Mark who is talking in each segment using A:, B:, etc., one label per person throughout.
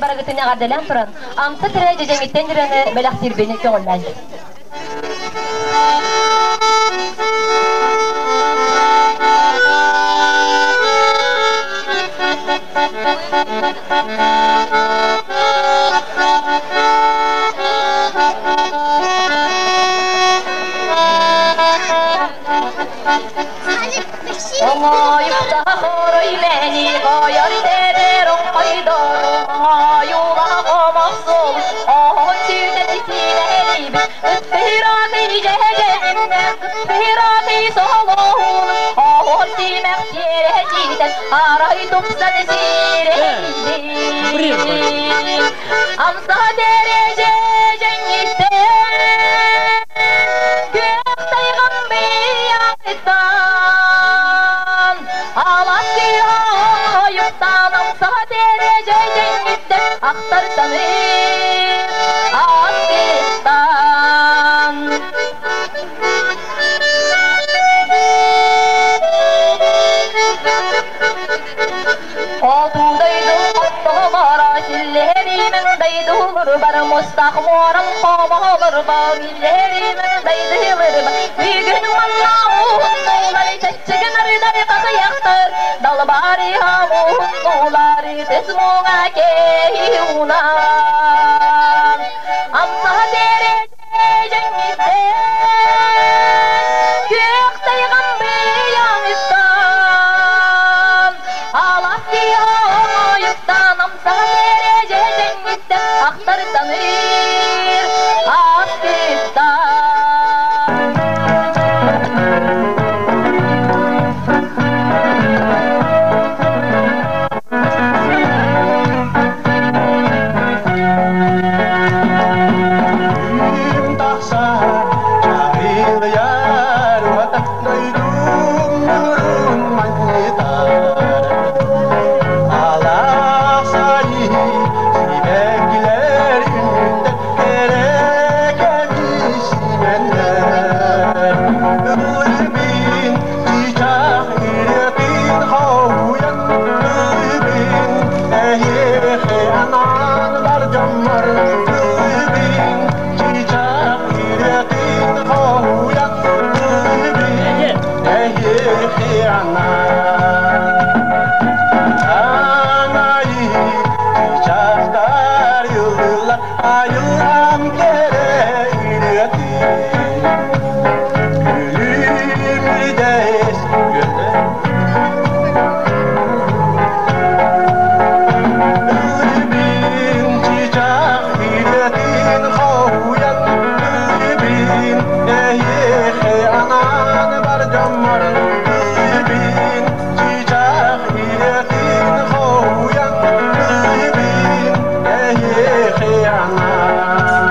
A: Барыгытын эҕэрдэлээн туран, амса тирэ дьэдьэҥиттэн ырыаны бэлэхтиирбин көҕүллээн. Оҥоойуктаах орой мэни ойор тэбэр оҥхойдору оҥоойуулаах омохсул оһон сүүтэ ситиилэһэрибит ыттырааты дьэһэдьэһиннэ ыттырааты солоһун оһон симэх сиэрэ сиитэн арай тупсан сирэйдин амса дереже дьэҥҥиттэн күөх тайҕам быйаҥыттан алас кыайыктан амса дереже дьэҥҥиттэн ахтартаныр астыттан. Хоту дойду хоттоһоморо силлэһэримэн дайдулурбар мустах муорам хомоһолорбор иллэһэримэн дайдылырба бүгүн манна уһуннулар чаччыгынардар хатыйахтар далбари уһуннулар тыс муҥа кэһиунан амсаха тере Күөх тайҕам быйаҥыттан, алас оҥойуктан, амсаҕа дьэдьэҥҥиттэн ахтар-саныыр астыктан.
B: Күн тахсар, чаҕылыйар уота дойдум ньурун манньытар. Алаас айыы сибэккилэр үүннэр, кэрэ кэбис симэннэр. Ыллыыбын чыычаах ырыатын хоһуйан, ыллыыбын эһиэхэ анаан бар дьоммор, ыллыыбын чыычаах ырыатын хоһуйан, ыллыыбын эһиэхэ анаан. Аанайы чыычаахтар ыллыыллар, айыллан кэрэ ырыатын. Күлүмүрдэс күөллэр Ыллыыбын чыычаах ырыатын хоһуйан, ыллыыбын эһиэхэ анаан бар дьоммор, ыллыыбын чыычаах ырыатын хоһуйан, ыллыыбын эһиэхэ анаан.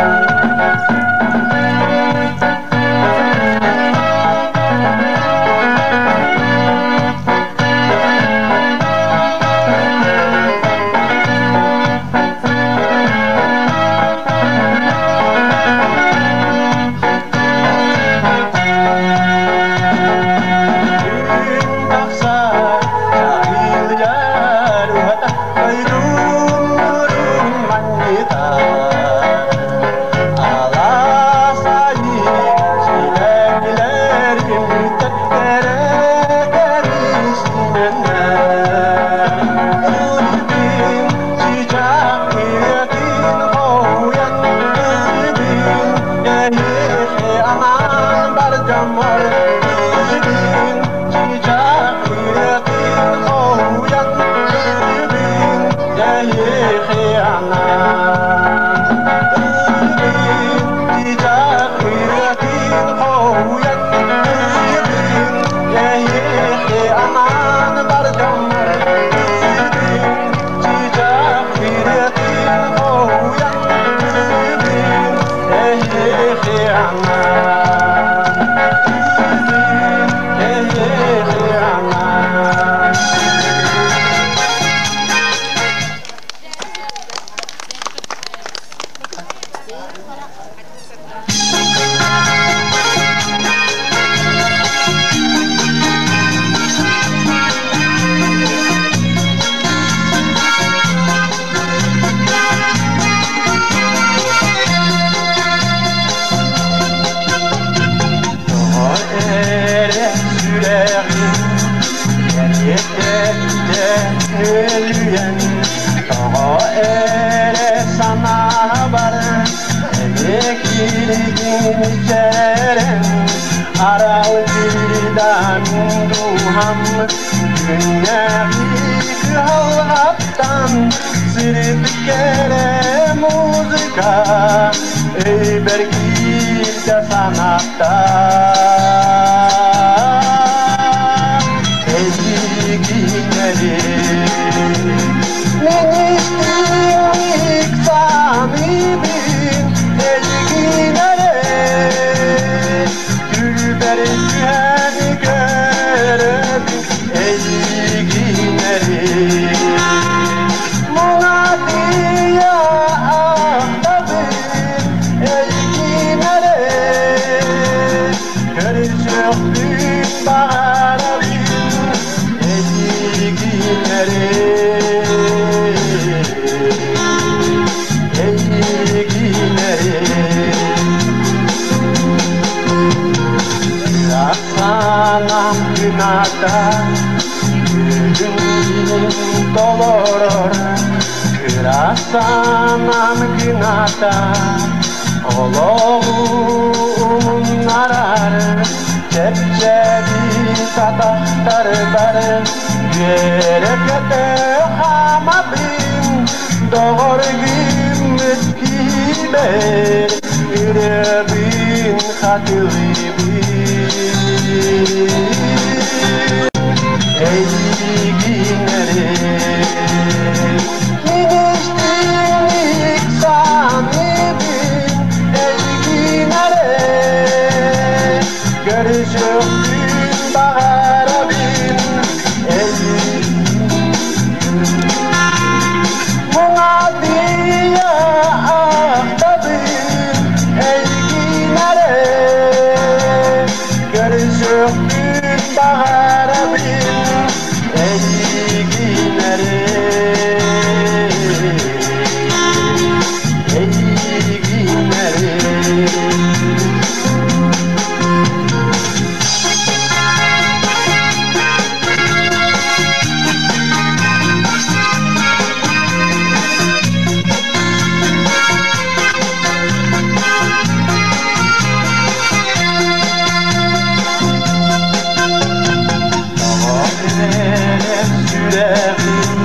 B: Күн тахсар, чаҕылыйар уота, дойдум ньурун манньытар. Алаас айыы сибэккилэр үмүттэр, кэрэ кэристимэннэр. Ыллыыбын чыычаах ырыатын хоһуйан, ыллыыбын эһиэхэ анаан бар дьоммор, ыллыыбын чыычаах ырыатын хоһуйан, ыллыыбын эһиэхэ анаан. Ыллыыбын чыычаах ырыатын хоһуйан, ыллыыбын эһиэхэ анаан бар дьоммор, ыллыыбын чыычаах ырыатын хоһуйан, ыллыыбын эһиэхэ анаан. Ыллыыбын эһиэхэ анаан. мөлүйэн Тоҕо эрэ санаабар Эмиэ кииригин ичэрэн Аралдьыйдан дууһам Күннээҕи кыһалҕаттан Сирдик кэрэ музыка Өйбөр киирдэ санатта Эйигинэри Мин истиҥник саныыбын Эйигинэри Түүлбэр түһэн көрөбүн Эйигинэри Муҥатыйа ахтабын Эйигинэри Көрүсүөхпүн баҕарабын Эйигинэри Эйигинэри Санам күната Күлүм толорор Кыра санам күната Олоҕу умуннарар Чэпчэки сатахтарбар Үөрэ-көтө хаамабын Доҕор гыммыт киһибэр Ырыабын хатылыыбын Эйигин эрэ Мин истиҥник саныыбын Эйигин эрэ Көрүсүөхпүн баҕарабын Эйигин Муҥатыйа ахтабын Эйигин эрэ Көрүсүөхпүн баҕарабын Эйигин эрэ Эйигин эрэ Сүрэҕим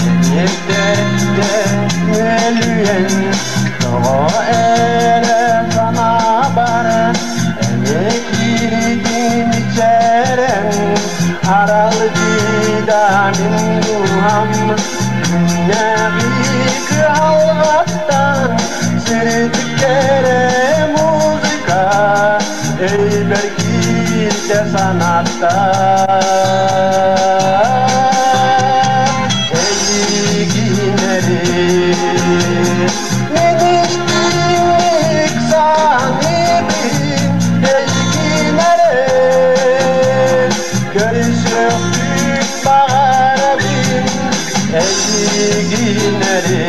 B: эниэрдэрдэ үөлүйэн Тоҕо эрэ санаабар эмиэ киирдин ичэрэн Аралдьыйда мин дууһам күннээҕи кыһалҕаттан Сирдик кэрэ музыка өйбөр киирдэ санатта Эйигин эрэ Мин истиҥник саныыбын Эйигин эрэ Көрүсүөхпүн баҕарабын Эйигин эрэ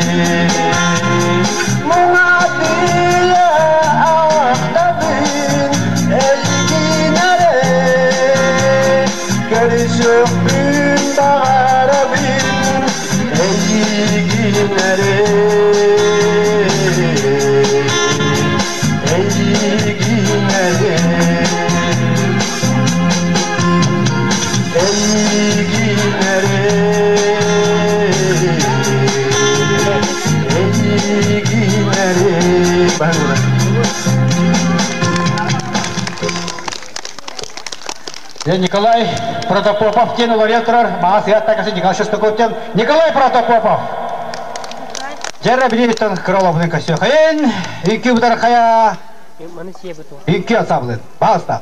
B: Муҥатыйа ахтабын Эйигин эрэ Көрүсүөхпүн баҕарабын Эйигин эрэ Эйигин эрэ Эйигин эрэ Эйигин эрэ
C: Николай Протопопов диэн уларыйан турар маас такасы Николай Шестаков диэн Николай Протопопов. Дьэрэ билииттэн кыралабын көсүөхин, икки бутархая, икки ансамблын. Пожалуйста.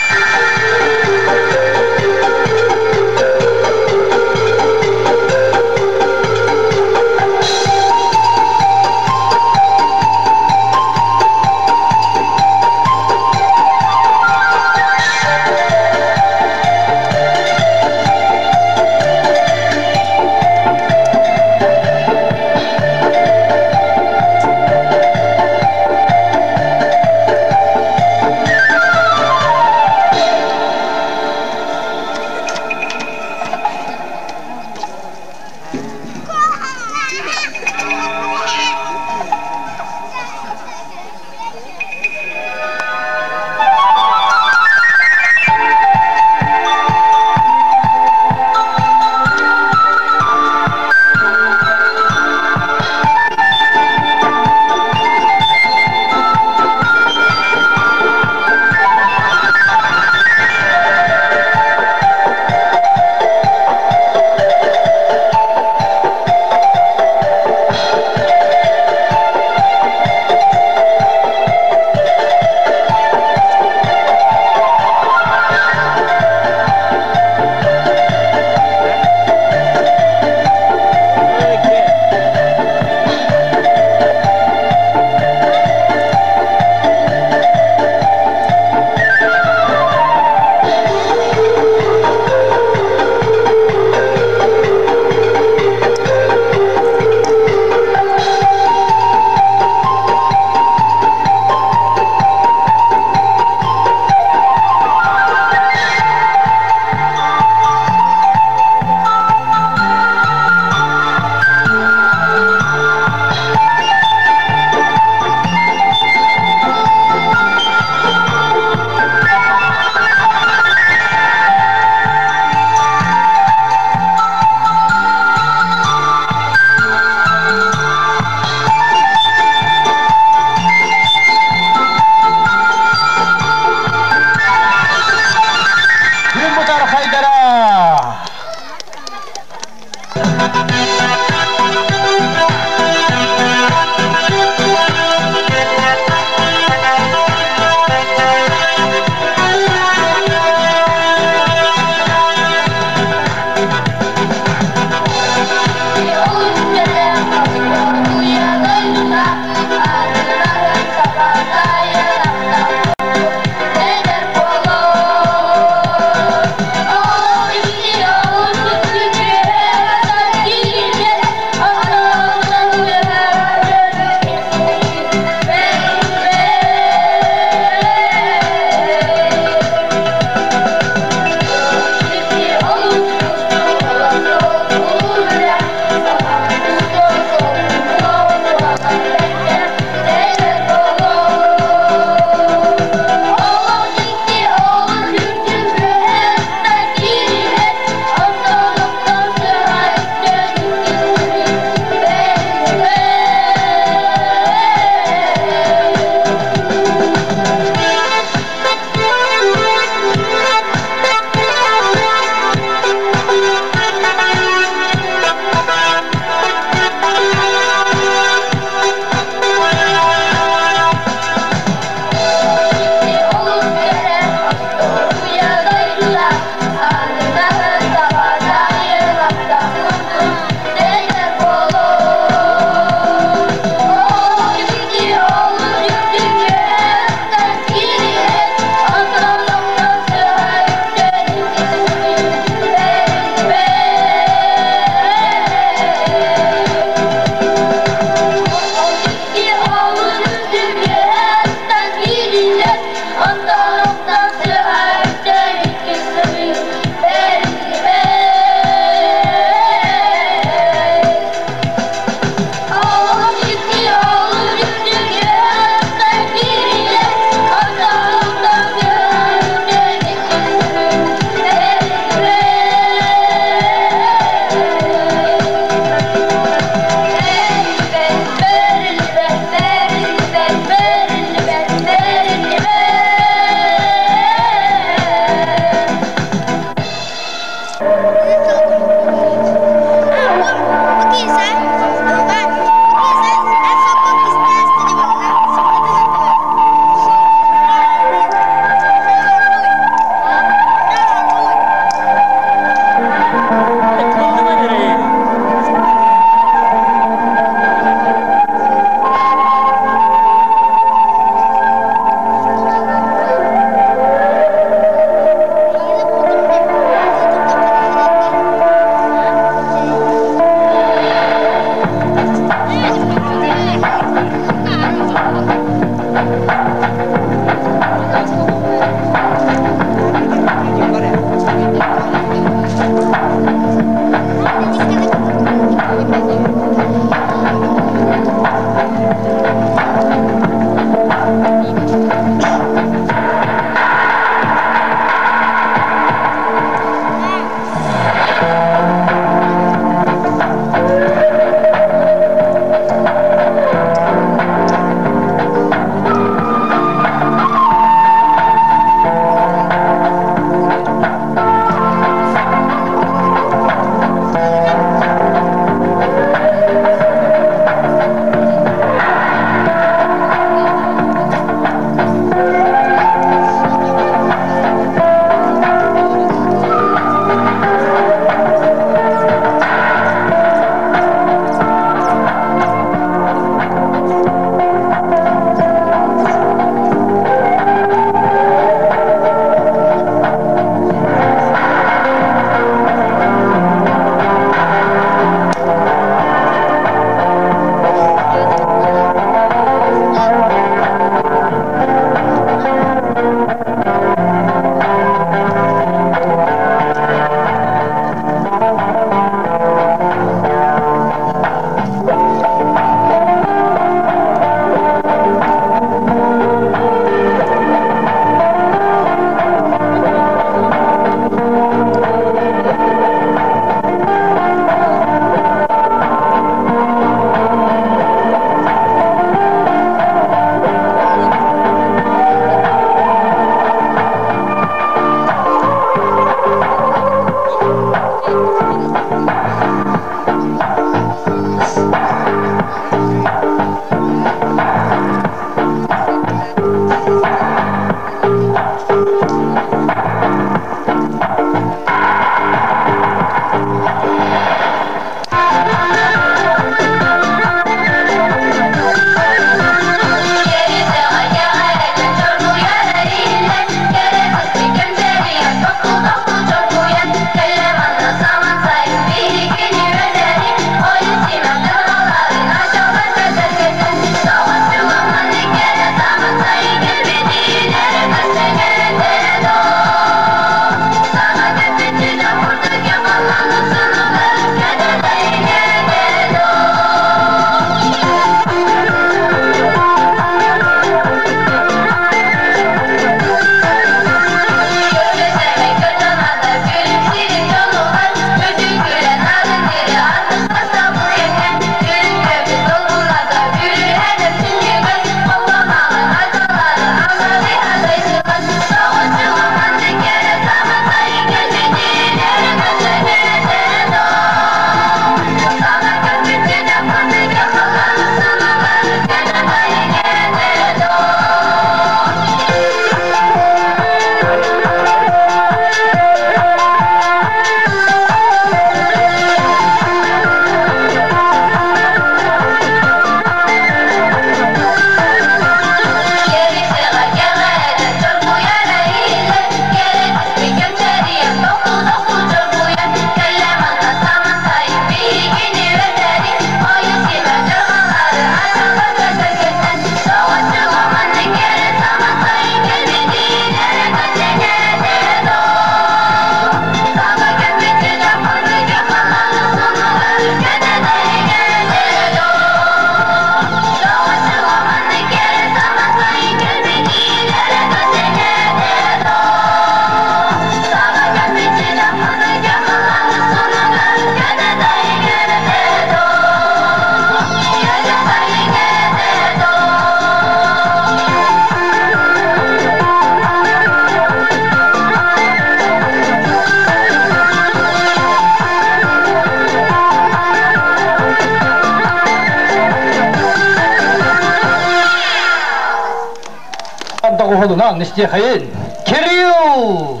C: Доҕуһулунан истиэхэйин Кирилл!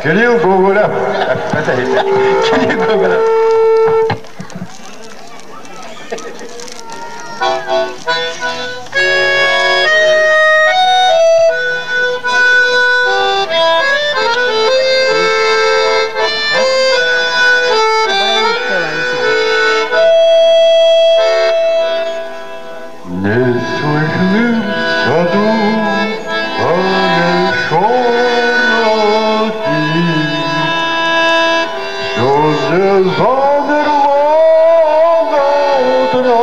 B: Кирилл Гоголев.
C: Кирилл Гоголев.
B: Не слышны в саду аллей шорохи, Все здесь замерло на утро.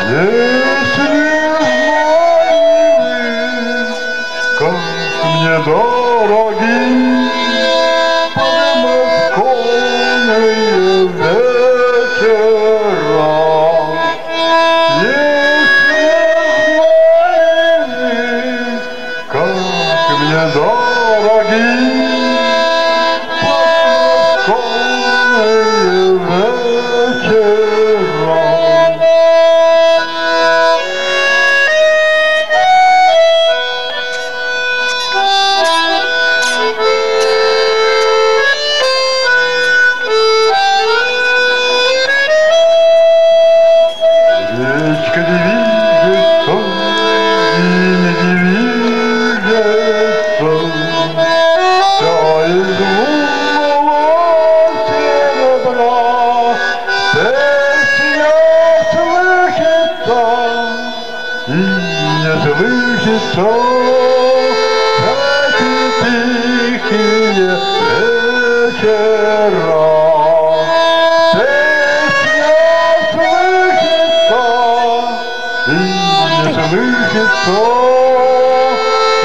B: Если знали вы, как мне дороги подмосковные вечера. Если знали вы, как мне дороги подмосковные вечера. Речка движется и не движется, вся из лунного серебра. Песня слышится и не слышится, эти тихие вечера. Песня слышится и не слышится,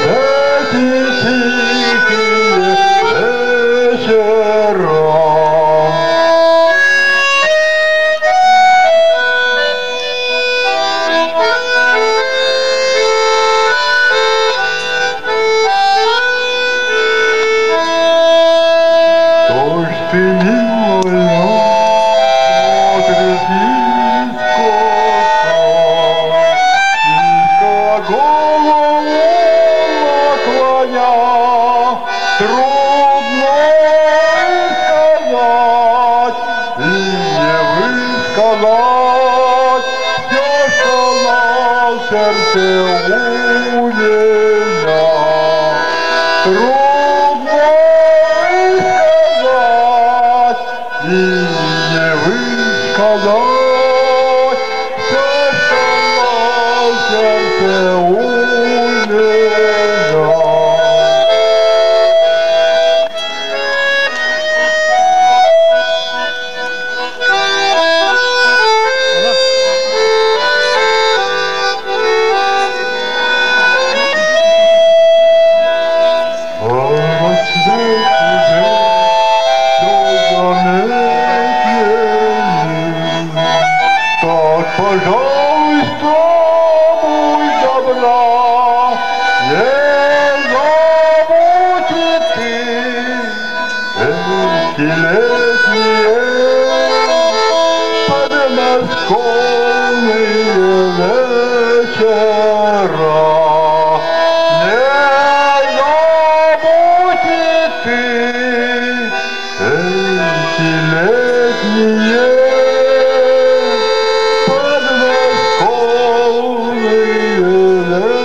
B: эти тихие вечера. Что ж ты, милая, смотришь искоса, низко голову наклоня? Трудно сказать и не высказать все, что на сердце у меня. Трудно сказать и не высказать все, что на сердце у меня. А рассвет уже все замедлил. Так, пожалуйста, будь добра, не забудь и ты эти летние подмосковные вечера. Не забудь и ты эти летние подмосковные вечера.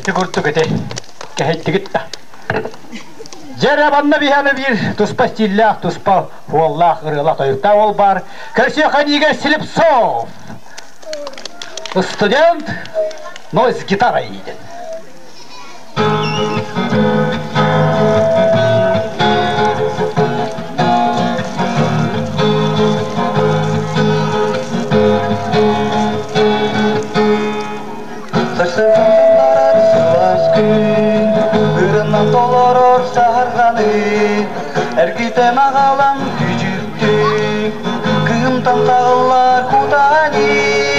C: Ити курдук ити кэһэйдигит да. Дьэ манна биһиэхэ биир туспа стиллээх, туспа уоллаах ырыалаах тойуктаах уол баар. Көрсүөххэ Игорь Слепцов. Студент, но с гитарой едет.
B: Сарсыарданнарар сылаас күн, ырынан толорор саһарҕаны, эргитэн аҕалан күдьүктүк, кыымтан саҕыллар кутанис,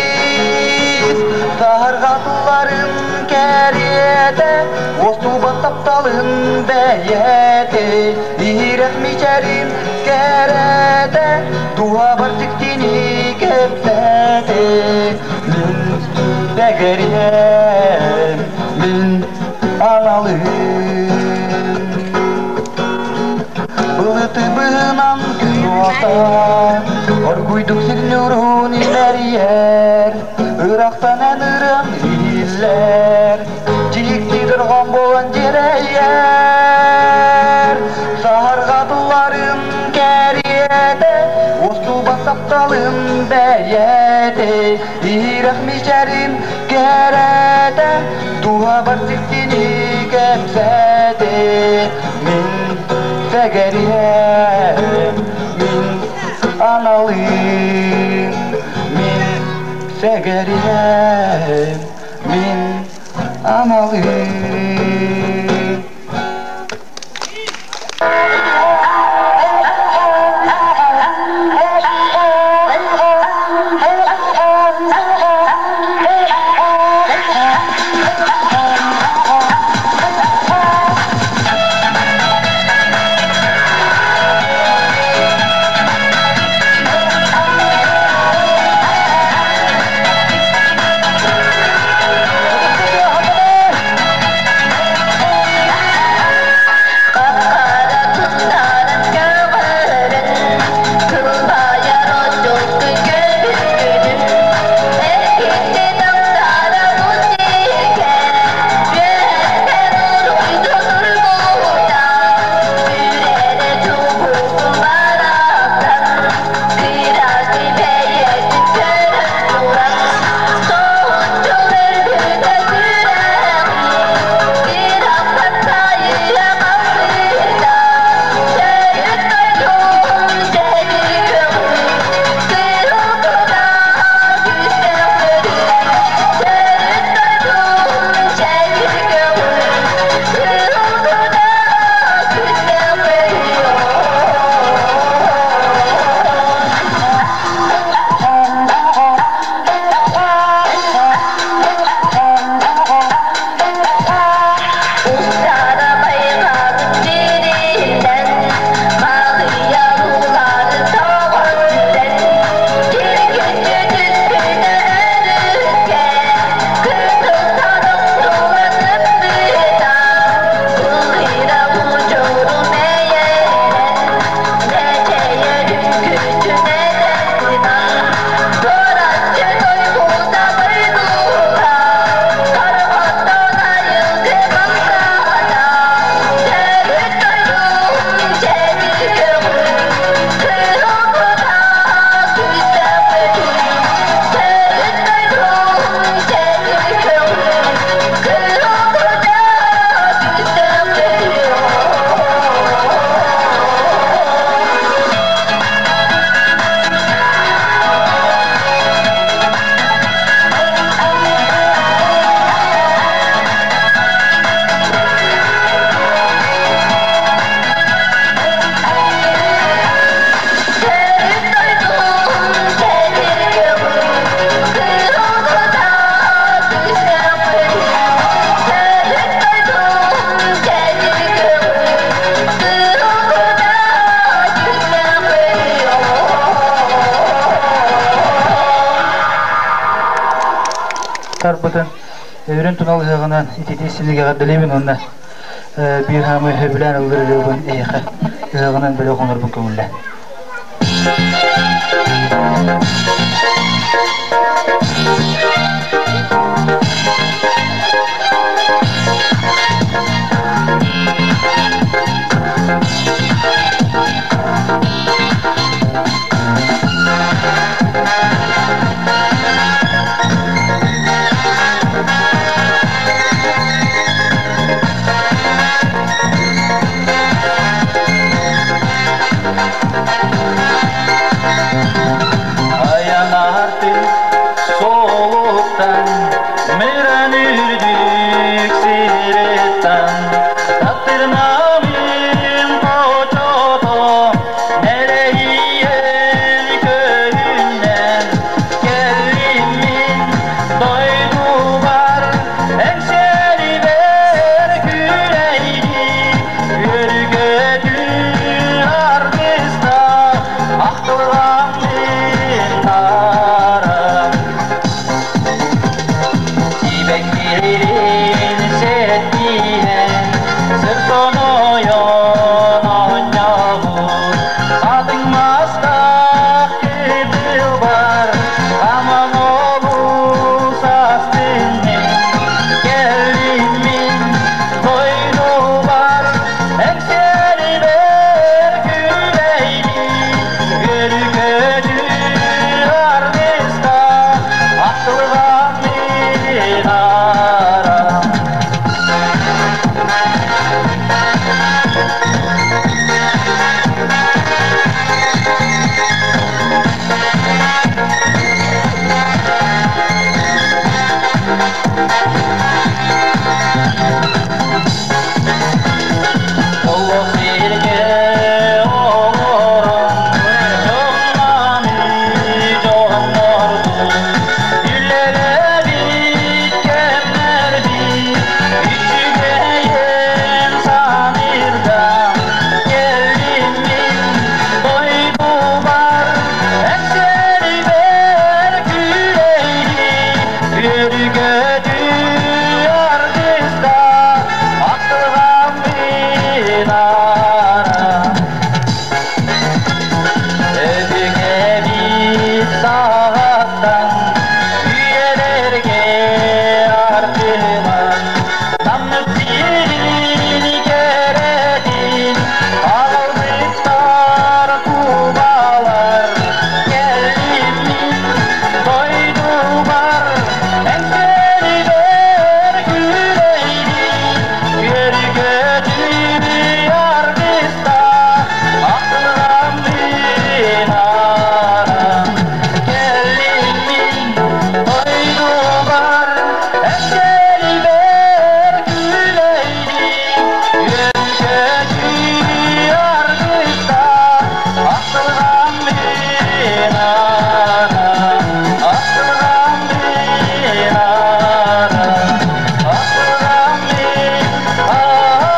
B: саһарҕатылларын кэриэтэ, уостубат тапталын бэйэтэ, иһирэх мичээрин кэрэтэ, туһабар дьиктини кэпсэтэ. Мин бэгэрийэн, мин аналым. Былыты быһынан күн уота, оргуйдук сир ньуруун имэрийэр, ырахтан эн ырыаҥ иһиллэр, дьикти дорҕоон буолан дьиэрэйэр. Саһарҕатылларын кэриэтэ, уостубат тапталын бэйэтэ, иһирэх мичээрин кэрэтэ, туһабар дьиктини кэпсэтэ. Мин сэгэриэм, мин аналым, мин сэгэриэм, мин аналым.
D: Тарбытын өрүн тунал ыһыаҕынан ититии силигэ эҕэрдэлиибин уонна биир хаамыы сөбүлээн ыллыр ырыабын эйиэхэ ыһыаҕынан бөлөх оҥорбун көҥүллээ.
E: Кэскэлибэр күлэйдин, Үөрүү-көтүү аргыстаах, Ахтылҕан мин аара, Ахтылҕан мин аара, Ахтылҕан мин аара.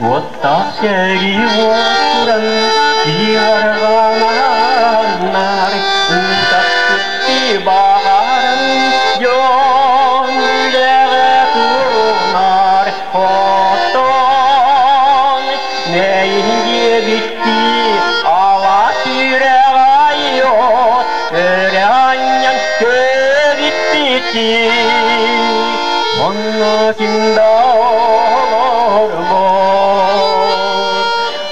E: Уоттаах сэрии уотуран киһи арҕаанар утаппыт баҕаран дьон үлэҕэ турунар оттон нэйин диэбиттии ала сүрэҕ айот өрө анньан көбүттүү. диэбитти, Онно ким да олорбот.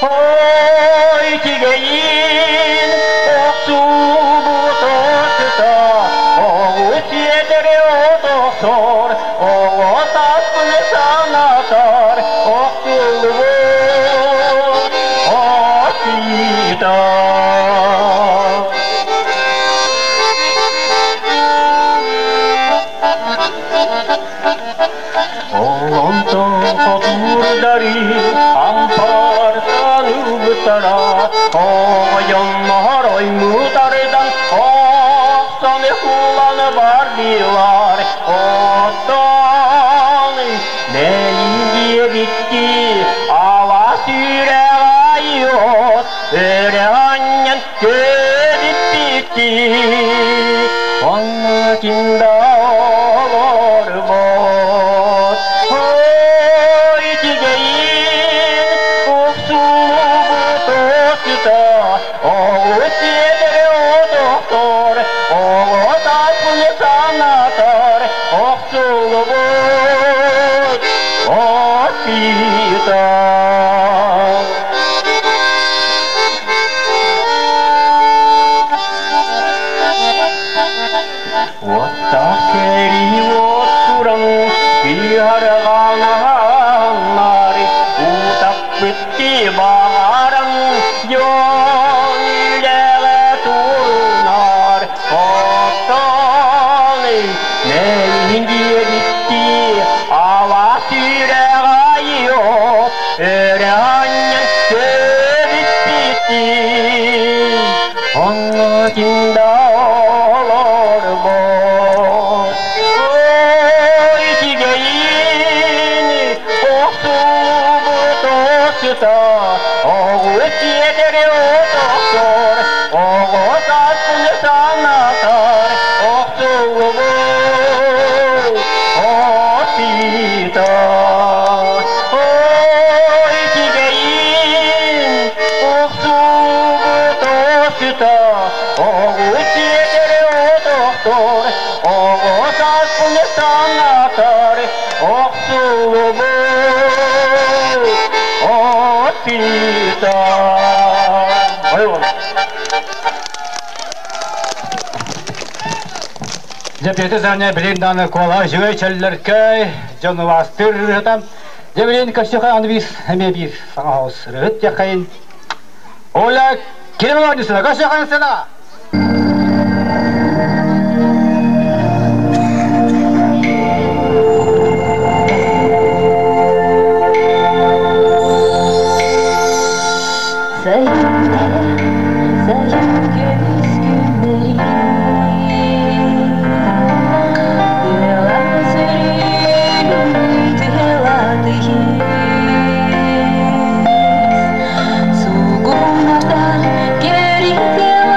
E: Ой, тигэйин охсубут отута, Оҕус сиэтэри от охсор, Оҕо сааспын санатар, Охсуллубут отита. Ол онтон хотуурдары ампартан ылбыттара, Оҕойоннор оймутардан охсон кулан бардылар. Оттон мэйин диэбитти ала сүрэҕайот, Өрө анньан көбүппүттүү, Онно ким да олорбот. Ой, тигэйин уксубут отута, Оҕус сиэдэри отохтор, Оҕо сааспын санатар, Охсуллубут отита. Уоттаах сэрии уот туран кыһарҕанаһаннар, Утаппытты баҕаран дьон үлэҕэ турунар. Оттон мэйин диэбитти ала сүрэҕайот, Өрө анньан көбүппүттүү, Онно ким да олорбот. Ой, тигэйин охсубут отута, Оҕус сиэдэри от охсор, Оҕо сааспын санатар, Охсуллубут отита. Ой, тигэйин охсубут отута, Оҕус сиэдэри от охтор, Оҕо сааспын санатар, Охсуллубут отита. Ой,
C: Дьэ, заня билин даны кола живой чөллөркөй, дьону вастыр Дьэ, билин көссөхө аны бир, эме бир саҥа хаус рыгыт якайын. Оля, кирем олордусuna, көссөхө сена!
A: Sayın sayın көмүс күннэри, Тыала сөрүүн тыала тыйыс, Сугунатар кэрител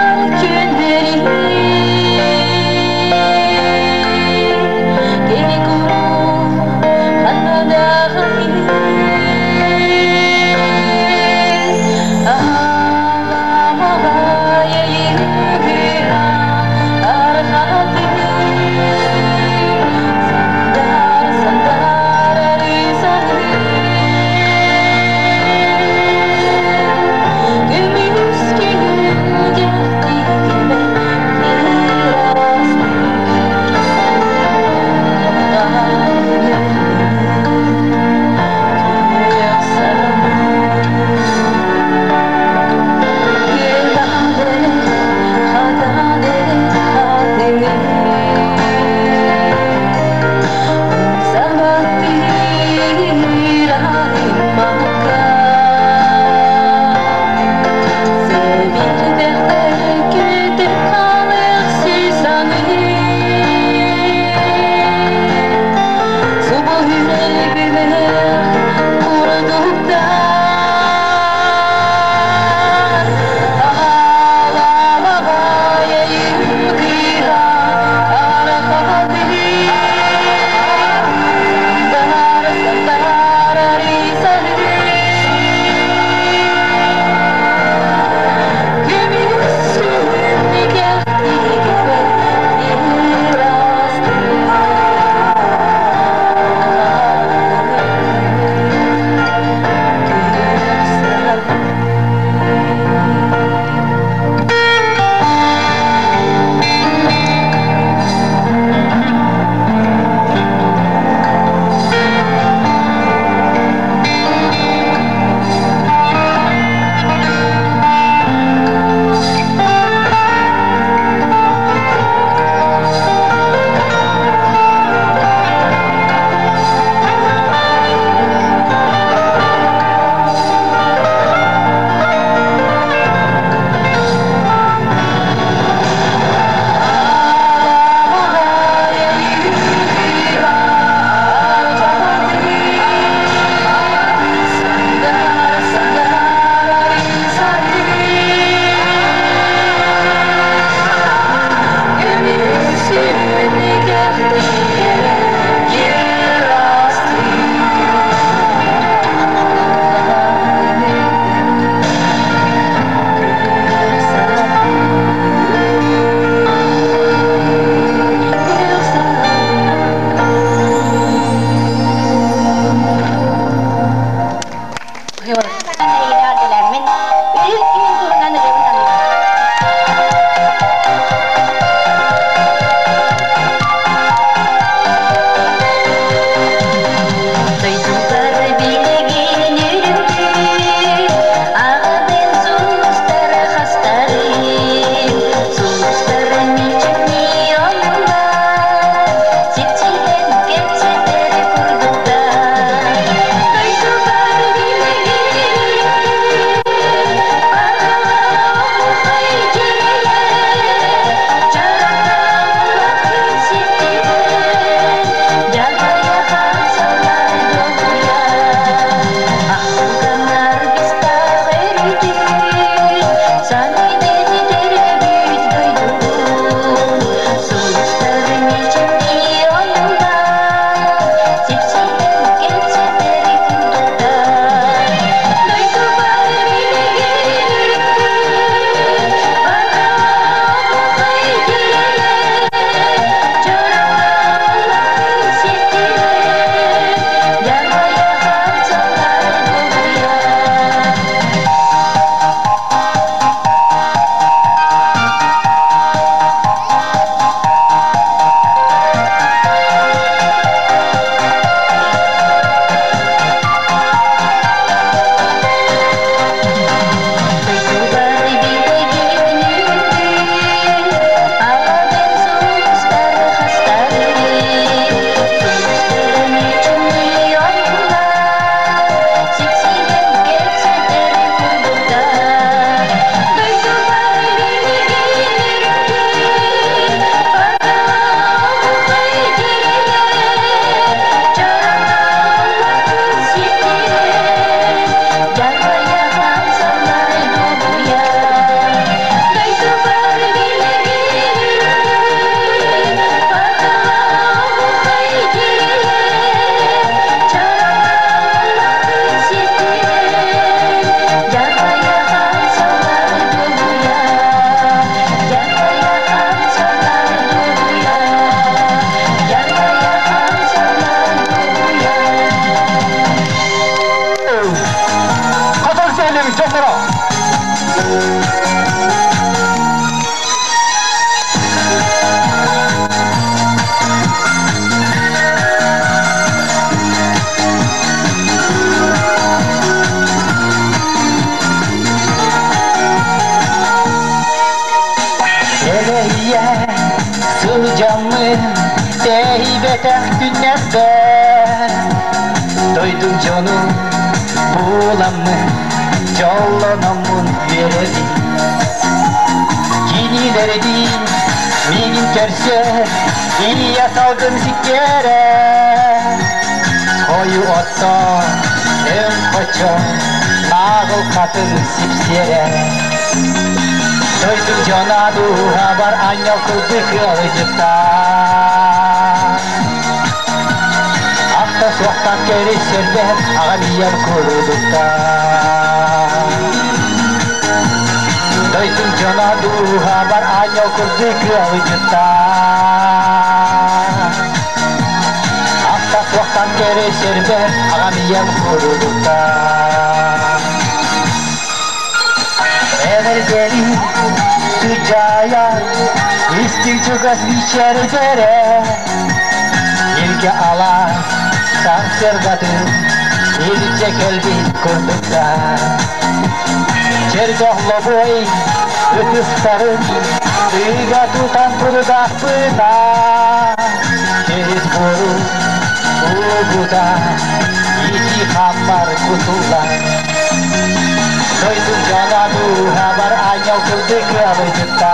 F: Кэйбэтэх күннэрбэр Дойдум дьонун буламмын Дьоллономмун үөрэбин Кинилэрдиин миигин көрсө Ийэ салгын сиккиэрэ Хойу отто өҥ хочо Нааҕыл хатын сипсиэрэ Дойдум дьоно дууһабар анньал курдук ыалдьыттар. Ахта суохтан кэрисэрбэр аҕам ийэм курдуктар. Дойдум дьоно дууһабар анньал курдук ыалдьыттар. Ахта суохтан кэрисэрбэр аҕам ийэм курдуктар. Энергели сыдьаайа истиҥ чугас мичээрдэрэ Илгэ алаас сарсыардатын илдьэ кэлбит курдуктар Чэрдэх лобуой ытыстарын ыга тутан турдахпына Терис буору угута ити хаммар кутуллар Дойдум дьоно дууһабар аанньал курдук ыалдьыттар.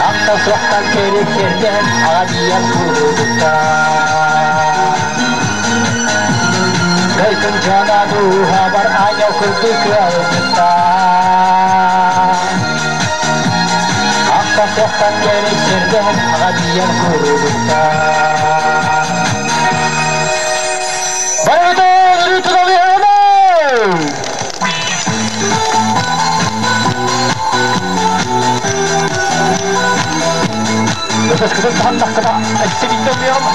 F: Ахта суохтан кэрэ аҕам ийэм курдуктар. Дойдум дьоно дууһабар аанньал курдук ыалдьыттар. Ахта суохтан кэрэ аҕам ийэм курдуктар. Барыбытын өрүү Ытыскытын таһыннаххына, өссө биирдэ ыллыаҕым.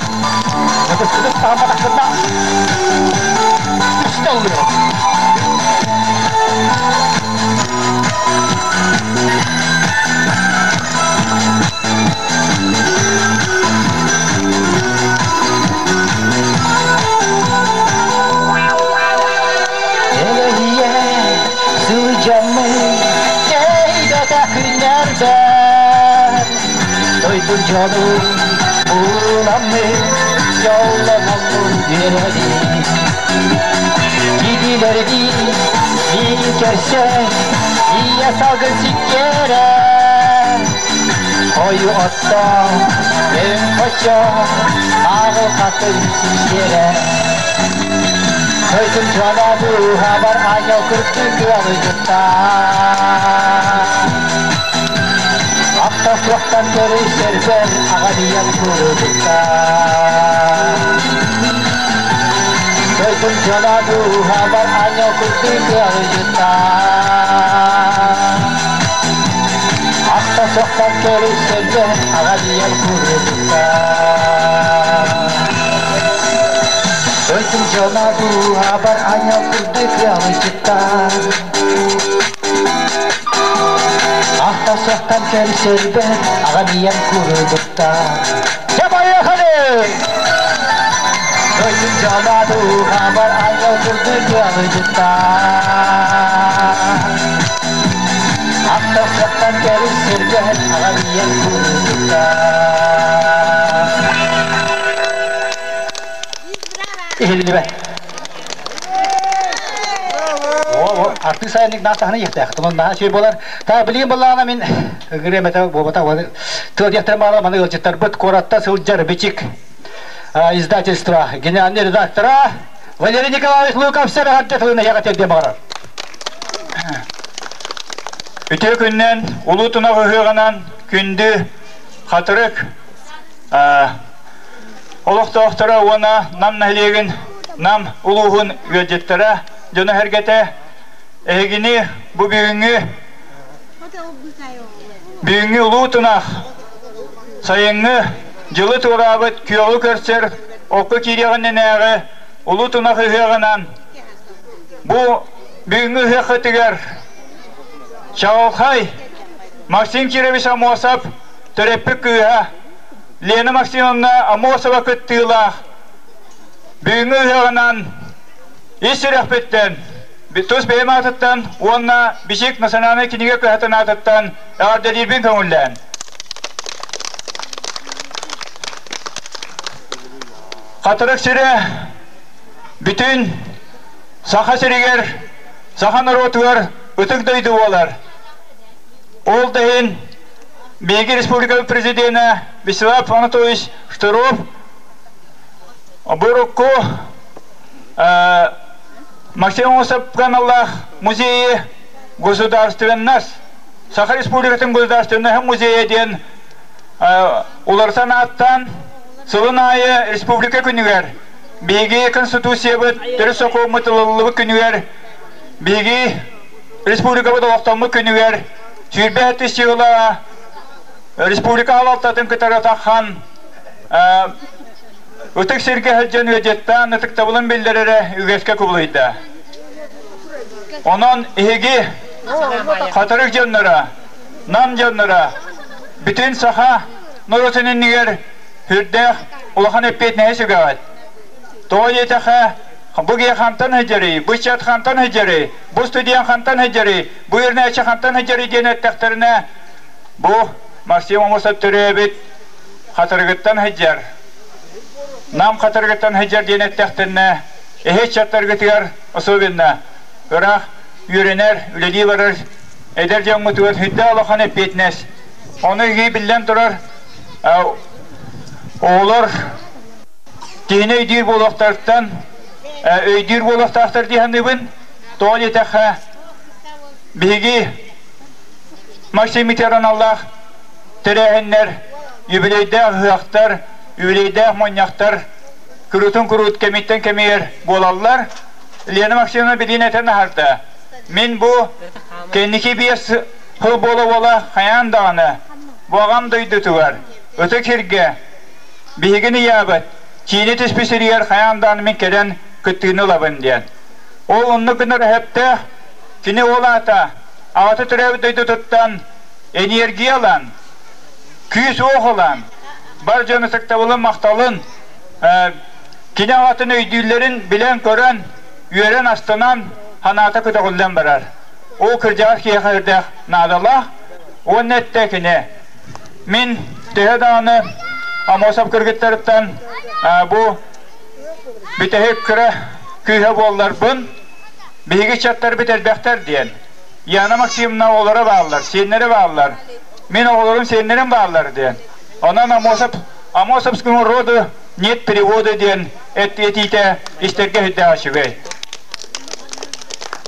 F: Ытыскытын таһымматаххына, үстэ ыллыаҕым. Элэһийэ сылдьаммын тэйбэтэх күннэрбэр Дойдум дьонун буламмын дьоллономмун үөрэбин Кидилэрдиин миигин көрсөн ийэ салгын сиккиэрэ Хойу отто өҥ хочо ааҕыл хатын симсиэрэ Дойдум дьоно дууһабар аанньал курдук ыалдьыттар. Ахта суохтан көрүсэрбэр аҕам ийэм курдуктар. Дойдум дьоно дууһабар аанньал курдук ыалдьыттар. Ахта суохтан көрүсэрбэр аҕам ийэм курдуктар. Дойдум дьоно дууһабар аанньал курдук ыалдьыттар. Ахта суохтан көрсөрбөр аҕам ийэм курдуктар. Дьэ, поехали! Дойдум дьоно дууһабар аанньал курдук ыалдьыттар. Ахта суохтан көрсөрбөр аҕам ийэм курдуктар. Иһиллибэт. Артыыс айаннык наастахына иэхтээх. Туман наһаа үчүгэй буолар. Та билигин буоллаҕына мин ыҥырыам этэ буолбата. Тыл диэхтэрин баҕала маны ыалдьыттарбыт куоратта сылдьар Бичик издательство генеральный редактора Валерий Николаевич Луковцев эҕэрдэ тылын эһиэхэ тиэрдиэн баҕарар.
G: Үтүө күннэн, улуу тунах ыһыаҕынан күндү Хатырык олохтоохторо уонна Нам нэһилиэгин Нам улууһун ыалдьыттара, дьоно-сэргэтэ эһигини бу бүгүҥҥү бүгүҥҥү улуу тунах сайыҥҥы дьылы туораабыт күөҕү көрсөр окко киириэҕиннэнээҕи улуу тунах ыһыаҕынан бу бүгүҥҥү ыһыаххытыгар чаҕылхай Максим Кирович Аммосов төрөппүт кыыһа Лена Максимовна Аммосова кыттыылаах бүгүҥҥү ыһыаҕынан ис сүрэхпиттэн, тус бэйэм аатыттан уонна Бичик национальнай кинигэ кыһатын аатыттан эҕэрдэлиирбин көҥүллээн. Хатырык сирэ бүтүн Саха сиригэр, саха норуотугар ытык дойду буолар. Ол да иһин биһиги республика президенэ Вячеслав Анатольевич Штыров бу урукку Максим Аммосов аналлаах музейы государственность Саха Республикатын государственноһын музейа диэн уларытан ааттаан сылын аайы республика күнүгэр биһиги Конституциябыт төрүт сокуоммут ылыллыбыт күнүгэр биһиги республикабыт олохтоммут күнүгэр 27 сыла республика салалтатын кытары таххан ытык сиргэ сылдьан ыалдьыттаан ытыктабылын биллэрэрэ үгэскэ кубулуйда. Онон эһиги Хатырык дьонноро, Нам дьонноро бүтүн саха норуотун иннигэр сүрдээх улахан эппиэтинэһи сүгэҕит. Тоҕо диэтэххэ, бу киһи хантан сылдьарый, бу ыччат хантан сылдьарый, бу студент хантан сылдьарый, бу үөрэнээччи хантан сылдьарый диэн эттэхтэринэ, бу Максим Аммосов төрөөбүт Хатырыгыттан сылдьар, Нам Хатырыгыттан сылдьар диэн эттэхтэринэ, эһи ыччаттаргытыгар особенно ыраах үөрэнэр, үлэлии барар эдэр дьоҥҥутугар сүрдээх улахан эппиэтинэс. Ону эһиги биллэн турар, оҕолор киһини өйдүүр буолуохтарыттан өйдүүр буолуохтаахтар дии саныыбын. Тоҕо диэтэххэ, биһиги Максим аналлаах тэрээһиннэр, юбилейдээх ыһыахтар, юбилейдээх мунньахтар куруутун куруут кэмиттэн кэмигэр буолаллар. Лена Максимовна билиин этэн аһарда. Мин бу кэнники 5 сыл буола-буола хайаан даҕаны бу аҕам дойдутугар, ытык сиргэ биһигин ыйаабыт киини түспүт сиригэр хайаан даҕаны мин кэлэн кыттыыны ылабын диэн. Ол оннук гынар өһөптөөх кини ол аата аҕата төрөөбүт дойдутуттан энергия ылан, күүс-уох ылан, бар дьон ытыктабылын, махталын кини аҕатын өйдүүллэрин билэн-көрөн, үөрэн-астынан, санаата көтөҕүллэн барар. Ол кырдьаҕас киһиэхэ үрдээх наадалаах уонна эттэ кини. Мин төһө даҕаны Амосов кыргыттарыттан бу бүтэһик кыра күүһэ буолларбын, биһиги ыччаттарбыт элбэхтэр диэн. Яна Максимовна оҕолоро бааллар, сиэннэрэ бааллар. Мин оҕолорум сиэннэрим бааллар диэн. Онон Амосов Амосовскому роду нет перевода диэн этиитэ истэргэ сүрдээх үчүгэй.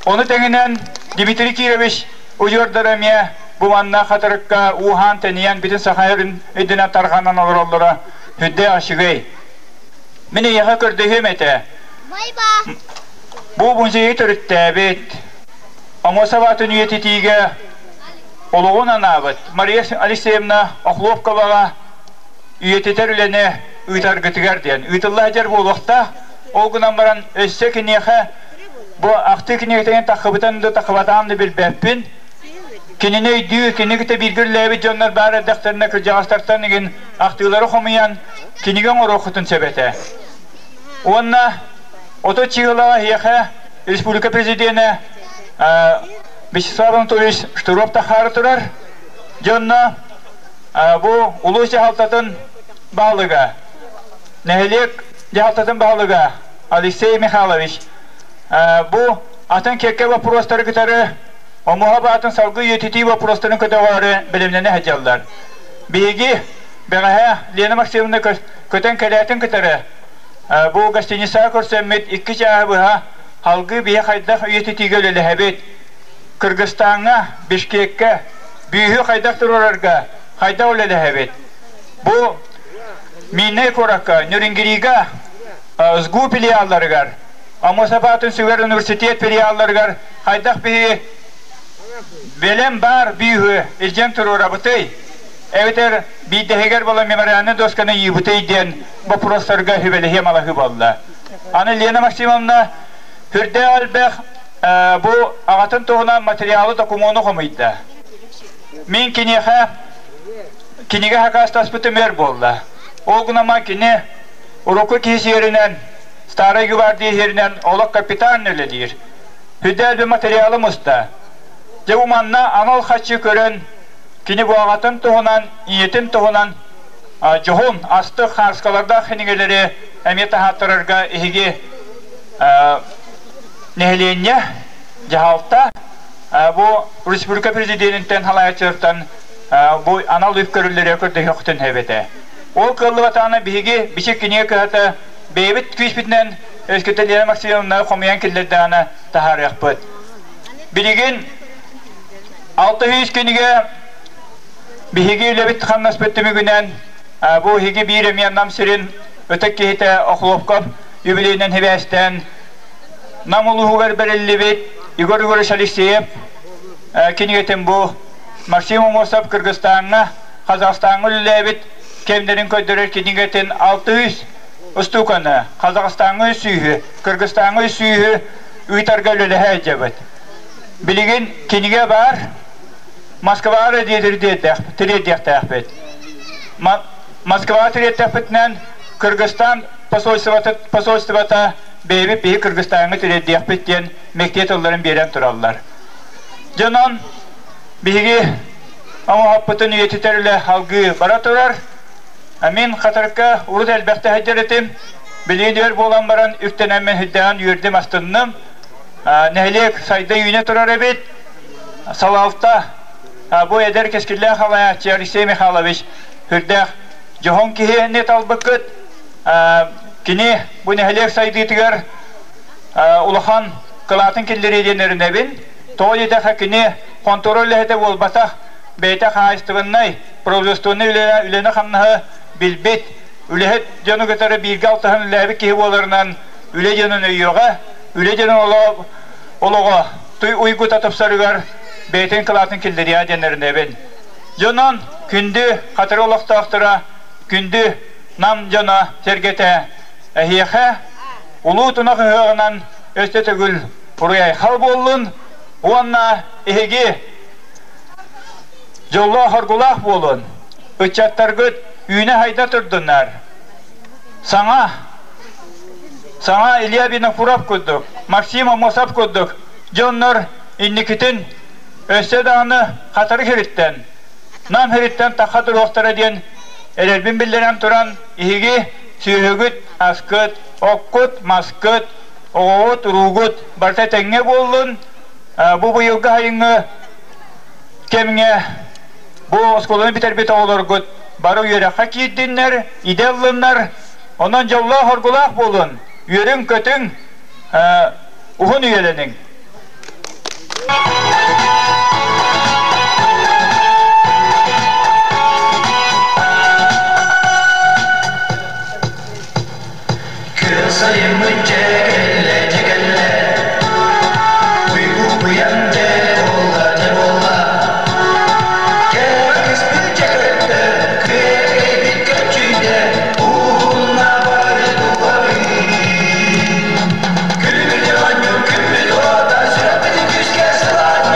G: Ону тэҥинэн Дмитрий Кирович удьуордара эмиэ бу манна Хатырыкка ууһаан-тэнийэн бүтүн Саха сирин үрдүнэн тарҕанан олороллоро сүрдээх үчүгэй. Мин эйиэхэ көрдөһүөм этэ. Бу музейы төрүттээбит, Амосов аатын үйэтитиигэ олоҕун анаабыт Мария Алексеевна Охлопковаҕа үйэтитэр үлэни ыытаргытыгар диэн ыытылла сылдьар буолуохтаах. Ол гынан баран өссө киниэхэ бу ахтыы кинигэтигэр таххыбытын да таххыбатаҕын да билбэппин. Кинини өйдүү, кини кытта бииргэ үлэлээбит дьоннор баар эрдэхтэринэ кырдьаҕастартан игин ахтыылары хомуйан кинигэ оҥоруоххутун сөп этэ. Уонна 30 чыһылаҕа эһиэхэ республика президенэ Вячеслав Анатольевич Штыров тахаары турар. Дьонно бу улуус дьаһалтатын баһылыга, нэһилиэк дьаһалтатын баһылыга Алексей Михайлович бу атын кэккэ боппуруостары кытары омуһа баатын салгыы үйэтитии боппуруостарын көтөҕөөрү бэлэмнэнэ сылдьаллар. Биһиги бэҕэһээ Лена Максимовна көтөн кэлээтин кытары бу гостиницаҕа көрсөммүт 2 чааһы быһа салгыы биһи хайдах үйэтитиигэ үлэлэһэбит, Кыргызстаҥҥа, Бишкеккэ бүүһү хайдах туруорарга хайдах үлэлэһэбит? Бу Миннэй куоракка, Нюрингрига СГУ филиалларыгар, Амосов аатын сүгэр университет филиалларыгар хайдах биһи бэлэм баар бүүһү илдьэн туруорабытый? Эбэтэр биирдэһигэр буола мемориальнай досканы ыйыыбытый диэн боппуруостарга сүбэлэһиэ малаһыы буолла. Аны Лена Максимовна сүрдээх элбэх бу аҕатын туһунан материалы докумуону хомуйда. Мин киниэхэ кинигэ хакаастаспытым өр буолла. Ол гынан кини урукку киһи сиэринэн, старай гвардия сиэринэн олох капитан үлэлиир. Сүрдээх материалы муста. Дьэ бу манна анал хаччы көрөн, кини бу аҕатын туһунан, ийэтин туһунан дьоһун, астык хааскалардаах кинигэлэри эмиэ таһааттарарга эһиги нэһилиэнньэ, дьаһалта бу республика президентиттэн халаайаччылартан бу анал үп көрүллэрэ көрдөһүөхтүн эбэтэ. Ол кыаллыбатаҕына биһиги бичик кинигэ кыһата бэйэбит күүспүтүнэн өскөтө Лена Максимовна хомуйан киллэрдэҕинэ таһаарыахпыт. Билигин 600 кинигэ биһиги үлэбит хамнаспыт түмүгүнэн бу иһиги биир эмиэ Нам сирин ытык киһитэ Охлопков юбилейынан сибээстээн Нам улууһугар бэриллибит Егор Егорович Алексеев кинигэтин бу Максим Амосов Кыргызстаҥҥа, Казахстаҥҥа үлэлээбит кэмнэрин көрдөрөр кинигэтин 600 устууканы, Казахстаҥҥа үс сүүһү, Кыргызстаҥҥа үс сүүһү ыытарга үлэлэһэ сылдьабыт. Билигин кинигэ баар, Москваҕа эрэ тириэрдиэхтээхпит. Москваҕа тириэртэхпитинэн Кыргызстан посольствота бэйэбит биһи Кыргызстаҥҥа тириэрдиэхпит диэн мэктиэ тылларын биэрэн тураллар. Дьонон биһиги оҥоһоппутун үйэтитэр үлэ алгыы бара турар. Мин Хатырыкка урут элбэхтэ сылдьар этим. Билигин өр буолан баран үктэнэммин сүрдээҕин үөрдүм, астынным. Нэһилиэк сайда үүнэ турар эбит. Салалта бу эдэр кэскиллээх халайааччы Алексей Михайлович сүрдээх дьоһун киһини талбыккыт. Кини бу нэһилиэк сайдыытыгар улахан кылаатын киллэриэ диэн эрэнэбин. Тоҕо диэтэххэ кини хонтуора үлэһитэ буолбатах, бэйэтэ хаһаайыстыбаннай, производственнай үлэни-хамнаһы билбит, үлэһит дьону кытары бииргэ алтыһан үлэлээбит киһи буоларынан үлэ дьонун өйүөҕэ, үлэ дьонун олоҕо туй уйгута тупсарыгар бэйэтин кылаатын киллэриэҕэ диэн эрэнэбин. Дьонон күндү Хатыры олохтоохторо, күндү Нам дьоно сэргэтэ эһиэхэ улуу тунах ыһыаҕынан өссө төгүл уруй-айхал буоллун уонна эһиги дьоллоох-оргулаах буолун, ыччаттаргыт үүнэ-сайда турдуннар. Саҥа саҥа Илья Винокуров курдук, Максим Аммосов курдук дьоннор инникитин өссө даҕаны Хатырык сириттэн, Нам сириттэн тахха туруохтара диэн эрэлбин биллэрэн туран, эһиги сүөһүгүт, аскыт, оккут, маскыт, оҕоҕут, уруугут барыта тэҥҥэ буоллун. Бу быйылгы сайыҥҥы кэмҥэ бу оскуоланы бүтэрбит оҕолоргут бары үөрэххэ киирдиннэр, идэ ыллыннар, онон дьоллоох-оргулаах буолун, үөрүҥ-көтүҥ, уһун үйэлэниҥ.
H: Күөх сайыммыт дьэ кэллэ, дьэ кэллэ, Уйгу-быйаҥ дьэ буолла, дьэ буолла. Кэҕэ дьэ көттө, күөгэйбит көччүйдэ, Уһунна бары дууһабыт. Күлүмүрдэ оонньуур күммүт уота, Сүрэхпитин күүскэ сылаанньытар.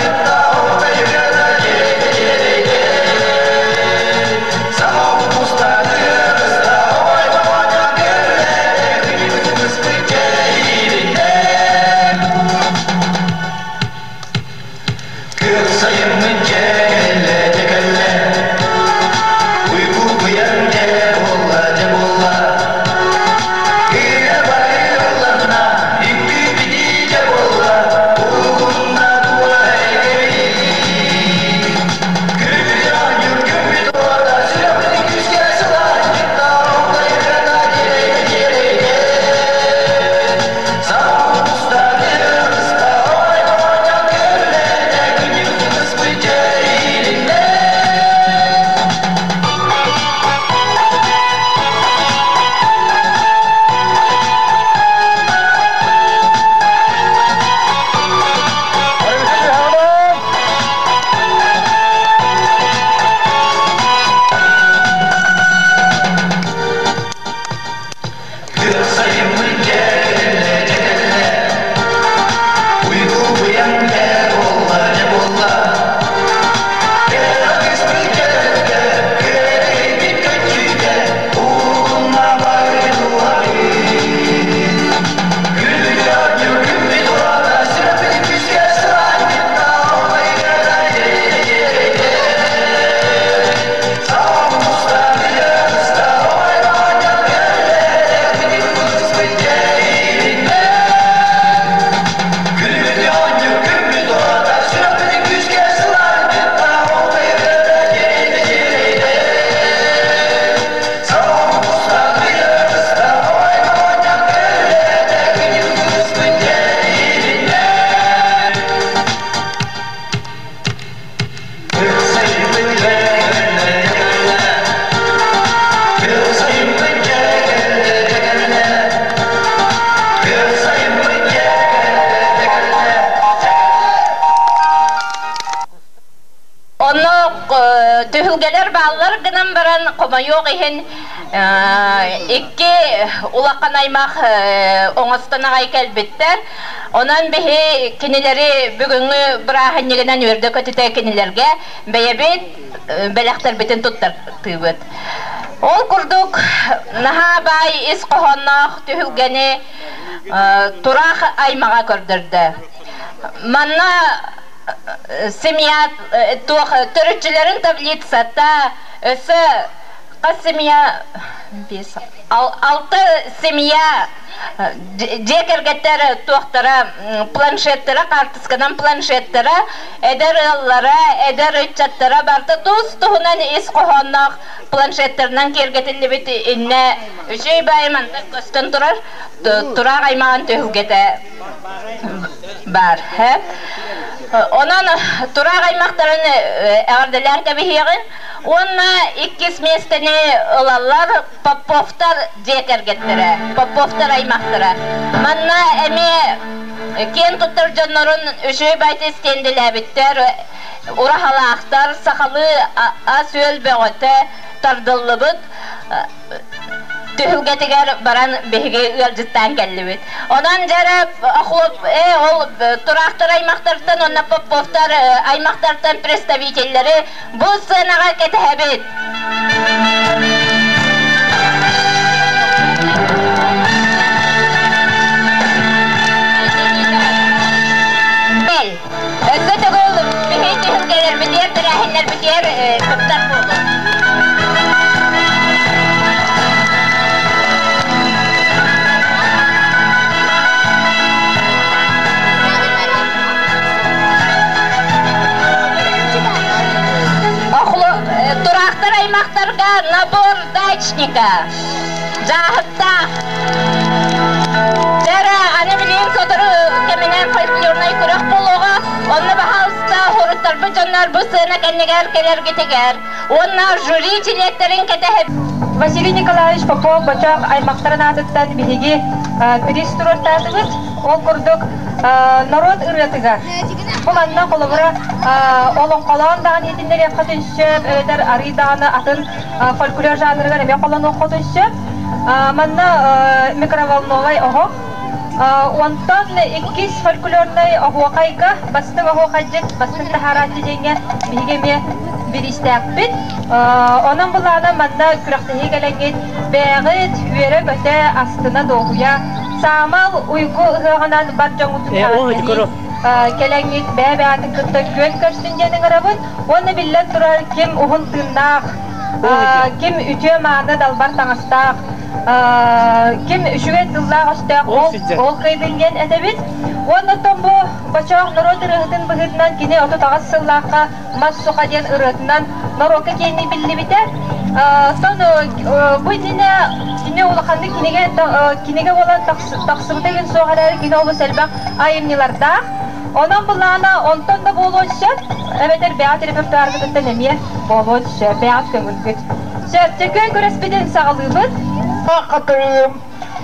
I: Түһүлгэлэр бааллар гынан баран, хомойуох иһин, икки улахан аймах оҥостон аҕай кэлбиттэр. Онон биһи кинилэри бүгүҥҥү бырааһынньыгынан үөрдэ-көтүтэ кинилэргэ бэйэбит бэлэхтэрбитин туттартыыбыт. Ол курдук, наһаа баай ис хоһоонноох түһүлгэни Тураах аймаҕа көрдөрдө. Манна семья туох төрүччүлэрин таблицата өссө хас семья алта семья дьиэ кэргэттэр туохтара планшеттара хаартысканан планшеттара эдэр ыаллара эдэр ыччаттара барыта тус туһунан ис хоһоонноох планшеттарынан киэргэтиллибит иннэ үчүгэй баайы мантан көстөн турар тураах аймаҕын түһүлгэтэ баар. Онон тураах аймахтарын эҕэрдэлээн кэбиһиэҕин уонна иккис миэстэни ылаллар Поповтар дьиэ кэргэттэрэ, Поповтар аймахтара. Манна эмиэ киэн туттар дьоннорун үчүгэй баайты истиэндэлээбиттэр, ураһалаахтар, сахалыы ас-үөл бөҕөтө тардыллыбыт түһүлгэтигэр баран биһиги ыалдьыттаан кэллибит. Онон дьэрэ охлоп ол тураахтар аймахтартан уонна Поповтар аймахтартан представителлэри бу сценаҕа кэтэһэбит. Өссө төгүл биһи түһүлгэлэрбитигэр, тэрээһиннэрбитигэр кыттар буолуҥ. Тураахтар аймахтарга набор дачника. Дьааһыктаах. Дьэрэ, аны билигин сотору кэминэн фольклорнай күрэх буолуоҕа. Онно баһаалыста хоруттарбыт дьоннор бу сыана кэннигэр кэлэргитигэр уонна жюри чилиэттэрин кэтэһэбит.
A: Василий Николаевич Попов Бочоох аймахтарын аатыттан биһиги приз туруортаатыбыт. Ол курдук норуот ырыатыгар бу манна холобура олоҥхолоон даҕаны иһитиннэриэххитин сөп, эбэтэр арыый даҕаны атын фольклор жанрыгар эмиэ холонуоххутун сөп. Манна микроволновай оһох. Онтон иккис фольклорнай оһуохайга бастыҥ оһуохайдьыт, бастыҥ таһаарааччы диэҥҥэ биһиги эмиэ бириистээхпит. Онон былаана манна күрэхтэһии кэлэҥҥит бэйэҕит үөрэ-көтө, астына-дуоһуйа, саамал уйгу ыһыаҕынан бар дьоҥҥутун эҕэрдэлии кэлэҥҥит бэйэ-бэйэҕитин кытта күөн көрсүн диэн ыҥырабыт. Уонна биллэн турар, ким уһун тыыннаах, ким үтүө-мааны далбар таҥастаах, ким үчүгэй тыллаах-өстөөх ол кыайдын диэн этэбит. Уонна оттон бу Бочоох норуот ырыаһытын быһыытынан кини 38 сыллаахха Мас суха диэн ырыатынан норуокка киэҥник биллибитэ. Оттон бу иннинэ кини улаханнык кинигэ кинигэ буолан тахсыбыта диэн суох эрээри кини олус элбэх айымньылардаах. Онон былаана онтон да буолуон сөп, эбэтэр бэйэҕит репертуаргытыттан эмиэ буолуон сөп, бэйэҕит көҥүлгүт. Сөп, дьэ күрэспитин саҕалыыбыт.
J: Хатырыым,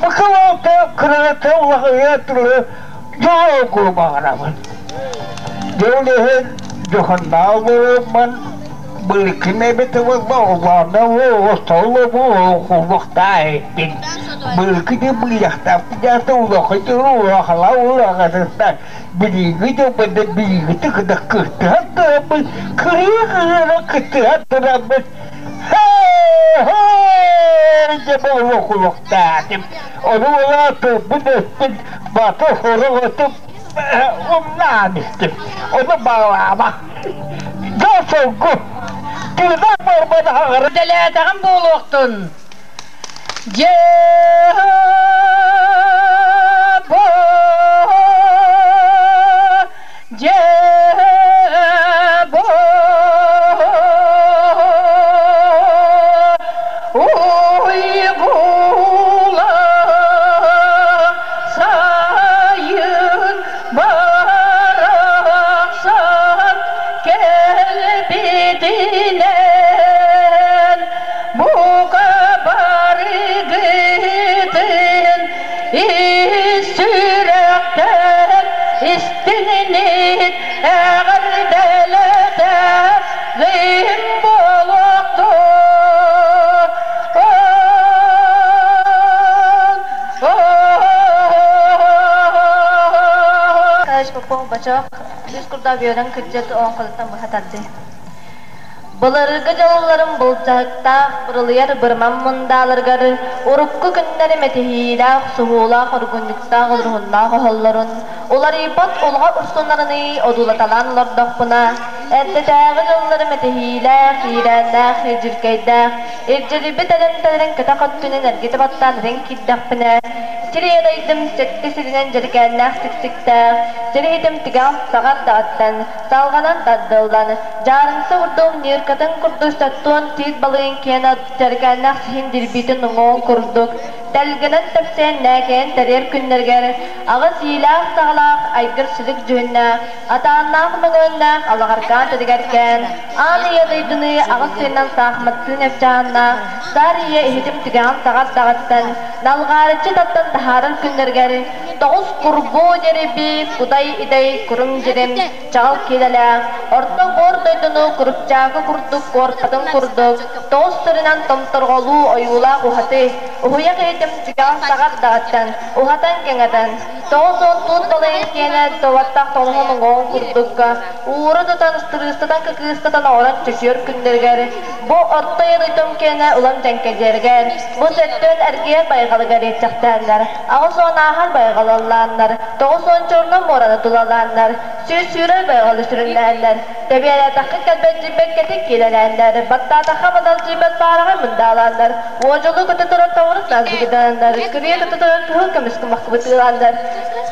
J: быкылалта кырата улахыйа туры дьолу баҕарабын. Дьол иһин дьоһуннаах буолуммун, былыкын эбитэ буолла, олоонно буолуо, буолуо, хуллуохтаа эттин. Былыкы быйахтаах улахан улахала улахатыттан билиги дьылбыт билигити кыда кыттыһан турабыт кырыы кырыыра кыттыһан турабыт дьэ олохулуктаатым ону улаа тылбын өспүн баты хорук өтүм умнаан истим ону баҕалаама дьол соргу тыына барбат аҕара
K: Дэлээтэҕим буолуохтун Дьэ дьэ уйгула сайын барахсан кэлбитинэн бука барыгытыгар
L: Бочоох үс курдаах үөрэн кырдьыт оҥхолуттан быһа тардыы. Былыргы дьоллорум былдьаһыктаах бырылыйар бырман мундааларыгар урукку күннэри мэтиһиилээх, суһуулаах, оргунньуктаах олуруһуннаах оһоллорун уларыйбат улаҕа урсуннарыныы одуулаталаан олордохпуна, эрдэтээҕи дьылларым этиһиилээх, иирээннээх, илдьиркэйдээх, илдьирийбит эрэмтэлэрин кэтэх өттүнэн эргитэ баттаан этэн киирдэхпинэ, сир ийэ дойдум сэттэ сиринэн дьэрэкээннээх сиксиктээх, сир иһитим түгэҕин саҕар даҕаттан, салҕанан тардыллан, дьаарыҥса курдук ньыыркатын курдук сөттуон тиит балыгын киэнэ дьэрэкээннээх сиһин дирбиитин уҥуоҕун курдук, тэлгэнэн тэпсээн нээкэйэн тэрийэр күннэригэр аҕыс иилээх-саҕалаах айгыр-силик дьүһүннээх, атааннаах мөҥүөннээх алаҕаркаан тэтигэркээн, аан ийэ дойдунуу аҕыс сыйынан саахыматтыын эпчааннаах, саар ийэ иһитим түгэҕин саҕар даҕаттан, налҕаарыччы таттан таһаарар күннэригэр тоҕус курбуу дьэриби, кудай идай курум дьирим, чаҕыл киилэлээх, орто буор дойдуну курупчаакы курдук куорпатын курдук, тоҕус сиринэн томторҕолуу ойуулаах уһаты, уһуйах иһитим түгэҕин саҕар даҕаттан, уһатан-кэҥэтэн, 90 туут балайын киэнэ туобаттаах тоҥуһун уҥуоҕун курдукка уура тутан ыстырыыстатан кыкыыстатан оҥорон чөчүөр күннэригэр бу орто ыйытым киэнэ улам дьэҥкэдьиэригэр бу сэттүөн эргийэр байҕалыгар иэччэхтээннэр 80 ааһар байҕалаллааннар 90 чорно муораны тулалааннар 100 сүүрэр байҕалы сүрүннээннэр тэбиэлээтэххэ кэлбэт дьийбэккэтик киилэлээннэр баттаатахха бадалдьыйбат баараҕай мындаалааннар уодьулу көтө турар тоҥорут наазыгыдааннар кырыа көтө турар кыһыл көмүс кумахкыбытыылааннар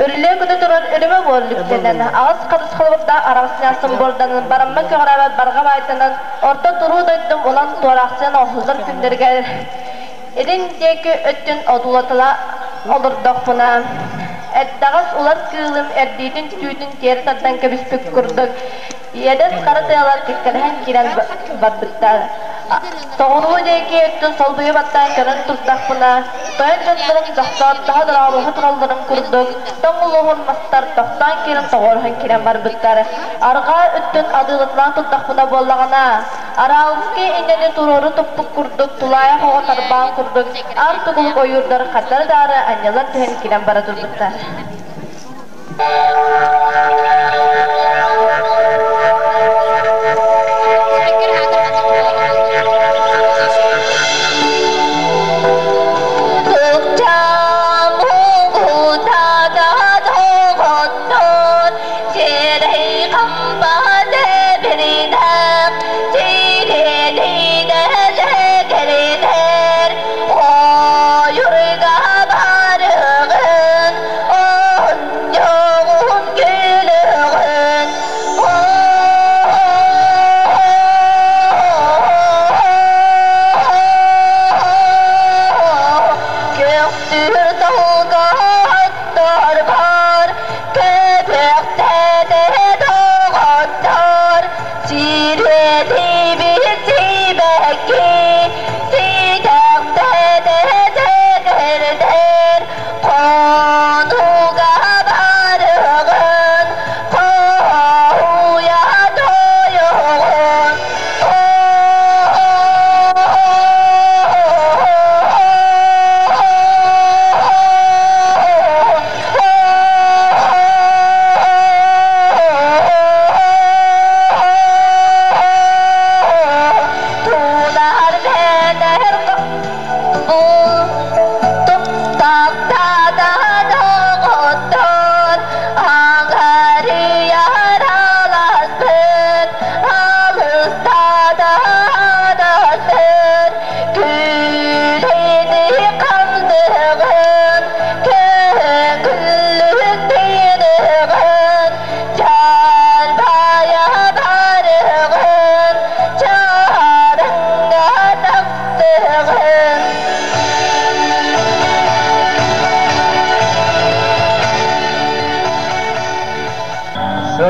L: үрүлүө көтө турар үрүмэ буорлүктэнэн аҕыс харыс холобурдаах араҕас борданан барамма көҕүрээбэт барҕа баайданан орто туруу дойдум улам туораахсыйан оҥоһуллар күннэригэр илин диэки өттүн одуулатыла олордохпуна эрдэҕэс улар кыылым эрдиитин түүтүн тиэрэ тардан кэбиспит курдук иэдэс хара тыалар кэккэлэһэн киирэн барбыттар. Соҕуруу диэки өттүн солбуйа баттаан көрөн турдахпына, тойон дьоннорум дохсооттоһо дорооболоһо туралларын курдук, тоҥ улууһун мастар тохтоон киирэн тоҕуоруһан киирэн барбыттар. Арҕаа өттүн адыылатылаан турдахпына буоллаҕына, Араалыскай иннэни туруору туппут курдук тулаайах оҕо тарбаан курдук аар тугулук ойуурдар хардары-даары анньыллан түһэн киирэн бара турбуттар.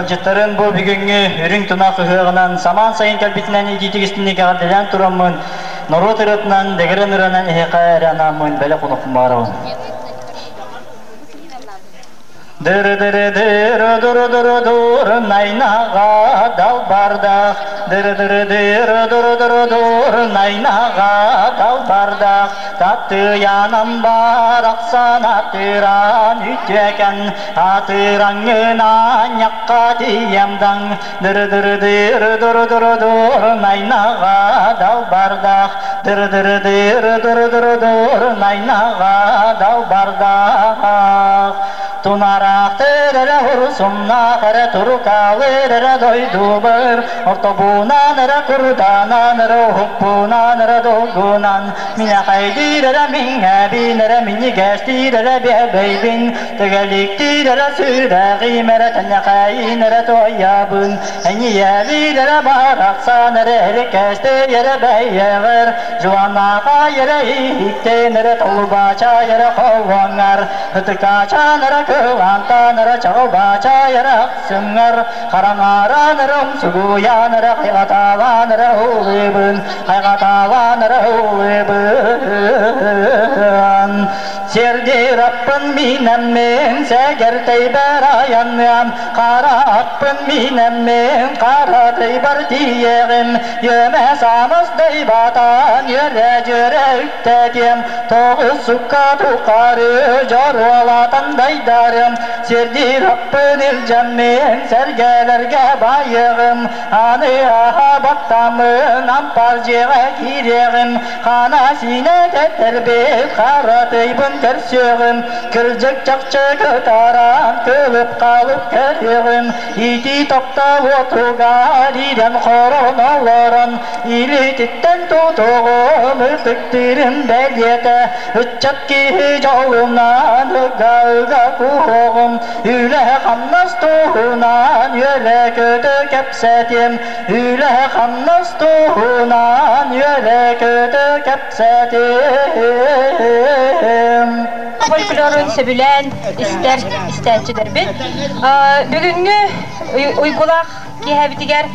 E: Ыалдьыттарын бу бүгүҥҥү үрүҥ тунах ыһыаҕынан самаан сайын кэлбитинэн итиитик истинник эҕэрдэлээн тураммын, норуот ырыатынан, дэгэрэн ырыанан эһиэхэ эрэ анааммын бэлэх унухпун баҕарабын. Дыры-дыры-дыры-дыры-дыры-дыр найнаҕа далбардах. Дыры-дыры-дыры-дыры-дыры-дур найнаға далбардақ Таттыянам барақсан атыран үтекен Атыраңына наққа тиемдан Дыры-дыры-дыры-дыры-дыры-дур найнаға далбардақ Дыры-дыры-дыры-дыры-дыры-дур найнаға далбардақ Тунарақты урсумна хара турукалы дойдубыр Ортобунан эре курданан эре ухуппунан эре долгунан Мине хайдир минге бинере минигестир бебейбин Тегеликтир сүрәгим эре тәнәкәйин эре тоябын Әниябир бараксан эре эркесте эре бәйегер Жуанака эре иттен эре толбача эре колоңар Ытыкачан эре кылантан эре чалбача эре аксыңар Караңаран эре умсугуян эре хайгаталан эре улыбын Хайгаталан эре улыбын Сердир аппын минем мен сәгертей бер аяням Қара аппын минем мен қара бар тиегім Йөмә самыздай батан йөрә жөрә үктәтем Тоғыз сукка туқары жоруалатан дайдарым Сердир аппын илжам мен сәргелерге байығым Аны аха баттамын ампар жеға кирегім Қана сине тәттербет қара тыйбын көрсөгім Кіржік чақчы кытаран кылып қалып көрегім Ити тоқтап отугар ирен хорон олорон Илититтен тутугум ытыктырын бәлиете Үтчат киһи жолунан ыга-ыга куһугум Үлэ хамнас туһунан үөлэ көтө кэпсэтиэм Үлэ хамнас туһунан үөлэ көтө кэпсэтиэм
A: Фольклорун сөбүлээн истэр истээччилэрбит. Бүгүҥҥү уйгулаах киэһэбитигэр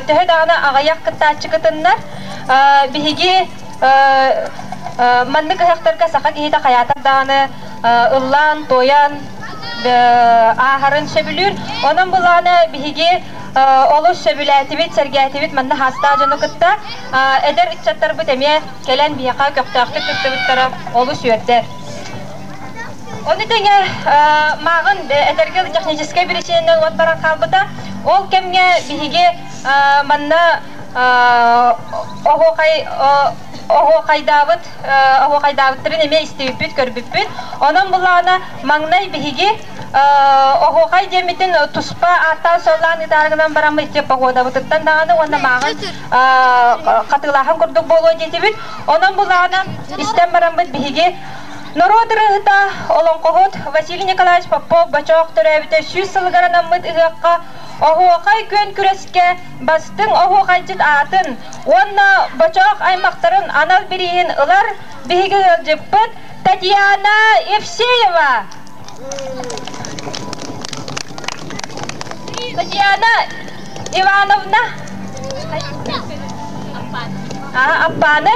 A: төһө даҕаны аҕыйах кыттааччы кытыннар. Биһиги маннык ыһыахтарга саха киһитэ хайаатар даҕаны ыллаан, туойан ааһарын сөбүлүүр. Онон былааны биһиги олус сөбүлээтибит, сэргээтибит манна хаастаах дьону кытта. Эдэр ыччаттарбыт эмиэ кэлэн биһиэхэ көхтөөхтүк кыттыбыттара олус үөрдэр. Ону тэҥэ мааҕын этэргэ техническэй биричиинэнэн уот баран хаалбыта. Ол кэмҥэ биһиги манна оһуохай оһуохайдаабыт оһуохайдаабыттарын эмиэ истибиппит, көрбүппүт. Онон буллаҕына маҥнай биһиги оһуохай диэммитин туспа ааттаан-суоллаан ыытаарыгынан бараммыт ити погодабытыттан даҕаны уонна мааҕын хатыылааһын курдук буолуо диэтибит. Онон буллаҕына истэн бараммыт биһиги Норуот ырыаһыта, олоҥхоһут Василий Николаевич Попов-Бочоох төрөөбүтэ 100 сылыгар анаммыт ыһыахха Оһуохай күөн күрэскэ бастыҥ оһуохайдьыт аатын уонна Бочоох аймахтарын анал бирииһин ылар биһиги ыалдьыппыт Татьяна Евсеева. Татьяна Ивановна. Аппааны.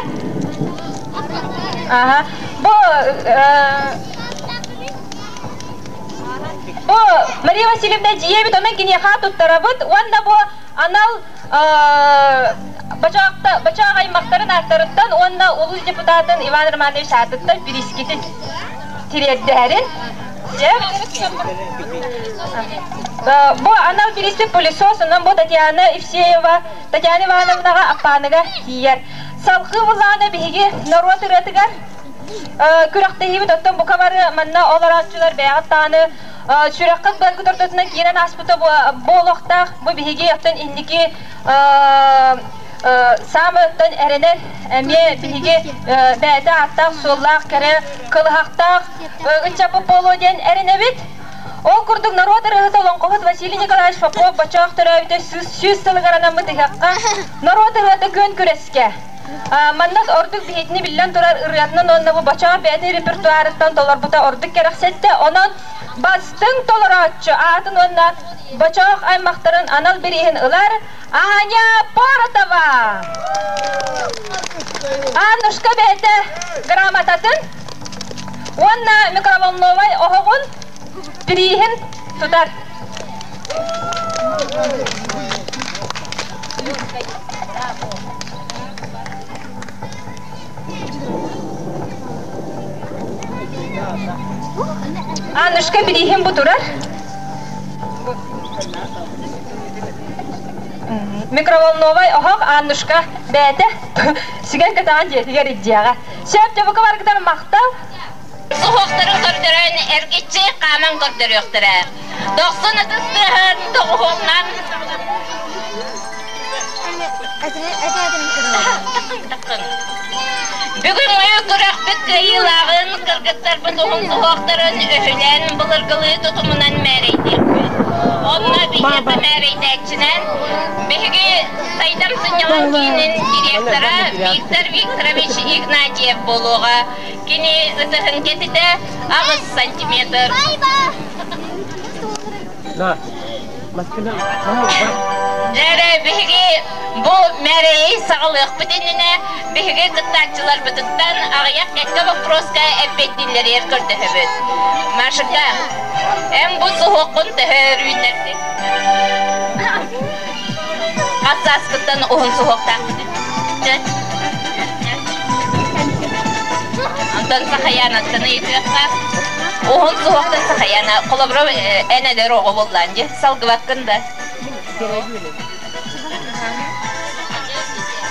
A: Ага. Бу Бу Мария Васильевна дьиэбит, онон киниэхэ туттарабыт уонна бу анал бачаах аймахтарын ааттарыттан уонна улуус депутатын Иван Романович аатыттан бириискитин тириэрдээрин. Бу анал бирииспит пылесос, онон бу Татьяна Евсеева, Татьяна Ивановнаҕа Аппааныга тиийэр. Салгыы былаана биһиги норуот ырыатыгар күрэхтэһиибит оттон бука бары манна олорооччулар бэйэҕит даҕаны сүрэххит быаргыт ортотунан киирэн ааспыта буолуохтаах. Бу биһиги оттон инники саамай оттон эрэнэр эмиэ биһиги бэйэтэ ааттаах-суоллаах кэрэ кылыһахтаах ыччаппыт буолуо диэн эрэнэбит. Ол курдук норуот ырыаһыта олоҥхоһут Василий Николаевич Попов Бочоох төрөөбүтэ 100 сылыгар анаммыт ыһыахха норуот ырыата күөн күрэскэ Манна ордук биһитини биллэн турар ырыатынан уонна бу Бочоох бэйэтин репертуарыттан толорбута ордук кэрэхсэттэ. Онон бастыҥ толорооччу аатын уонна Бочоох аймахтарын анал бирииһин ылар Аня Поротова! Аннушка бэйэтэ грамотатын уонна микроволновай оһоҕун бирииһин тутар. Аннушка бирииһин бу турар. Микроволновай оһох Аннушка бэйэтэ сүгэн көтөҕөн дьиэтигэр илдьиэҕэ. Сөп, дьэ баргытар махтал.
I: Суһуохтарын көрдөрөн эргиччи хааман көрдөрүөхтэрэ. Дохсун ытыс тыаһын тоҕуһуоннан Бүгүҥҥү күрэхпит кыайыылааҕын кыргыттарбыт уһун суһуохтарын өһүлэн былыргылыы тутумунан мээрэйдиэхпит. Онно биһиэхэ мээрэйдээччинэн биһиги Сайдам сынньалаҥ киинин директора Виктор Викторович Игнатьев буолуоҕа. Кини ытыһын кэтитэ 8 сантиметр. Дьэ биһиги бу мэрэйи саҕалыахпыт иннинэ биһиги кыттааччыларбытыттан аҕыйах кэккэ боппуруоска эппиэттииллэригэр көрдөһөбүт. Машенька, эн бу суһуоххун төһө өрүүннэрдиҥ? Хас сааскыттан уһун суһуохтаахпыт? Онтон Сахаянаттан ыйытыахха. Уһун суһуохтан Сахаяна, холобура, эн эдэр оҕо буоллаан дии, салгыбаккын да.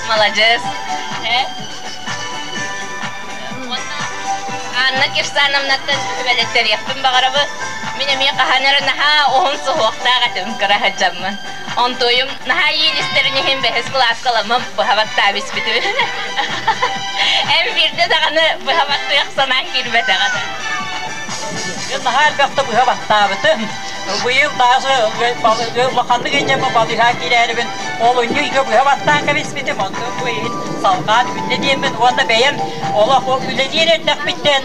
I: Маладьыас. Анна Кирсановнаттан сүбэлэттэриэхпин баҕарабын. Мин эмиэ хаһан эрэ наһаа уһун суһуохтаах этим кыра сылдьаммын. Онтуойум наһаа иилистэрин иһин бэһис кылааска ламмын быһа баттаабы испитим. Эн биирдэ даҕаны быһа баттыах санаан киирбэтэҕэ да.
M: Мен наһаа элбэхтэ быһа баттаабытым. Быйыл даже улаханнык инньэм балыыһа киирээрибин олунньу ыйга быһа баттаан кэбиспитим. Онтон бу иһин салҕаан үүннэ диэммин уонна бэйэм олох үлэлиир эрдэхпиттэн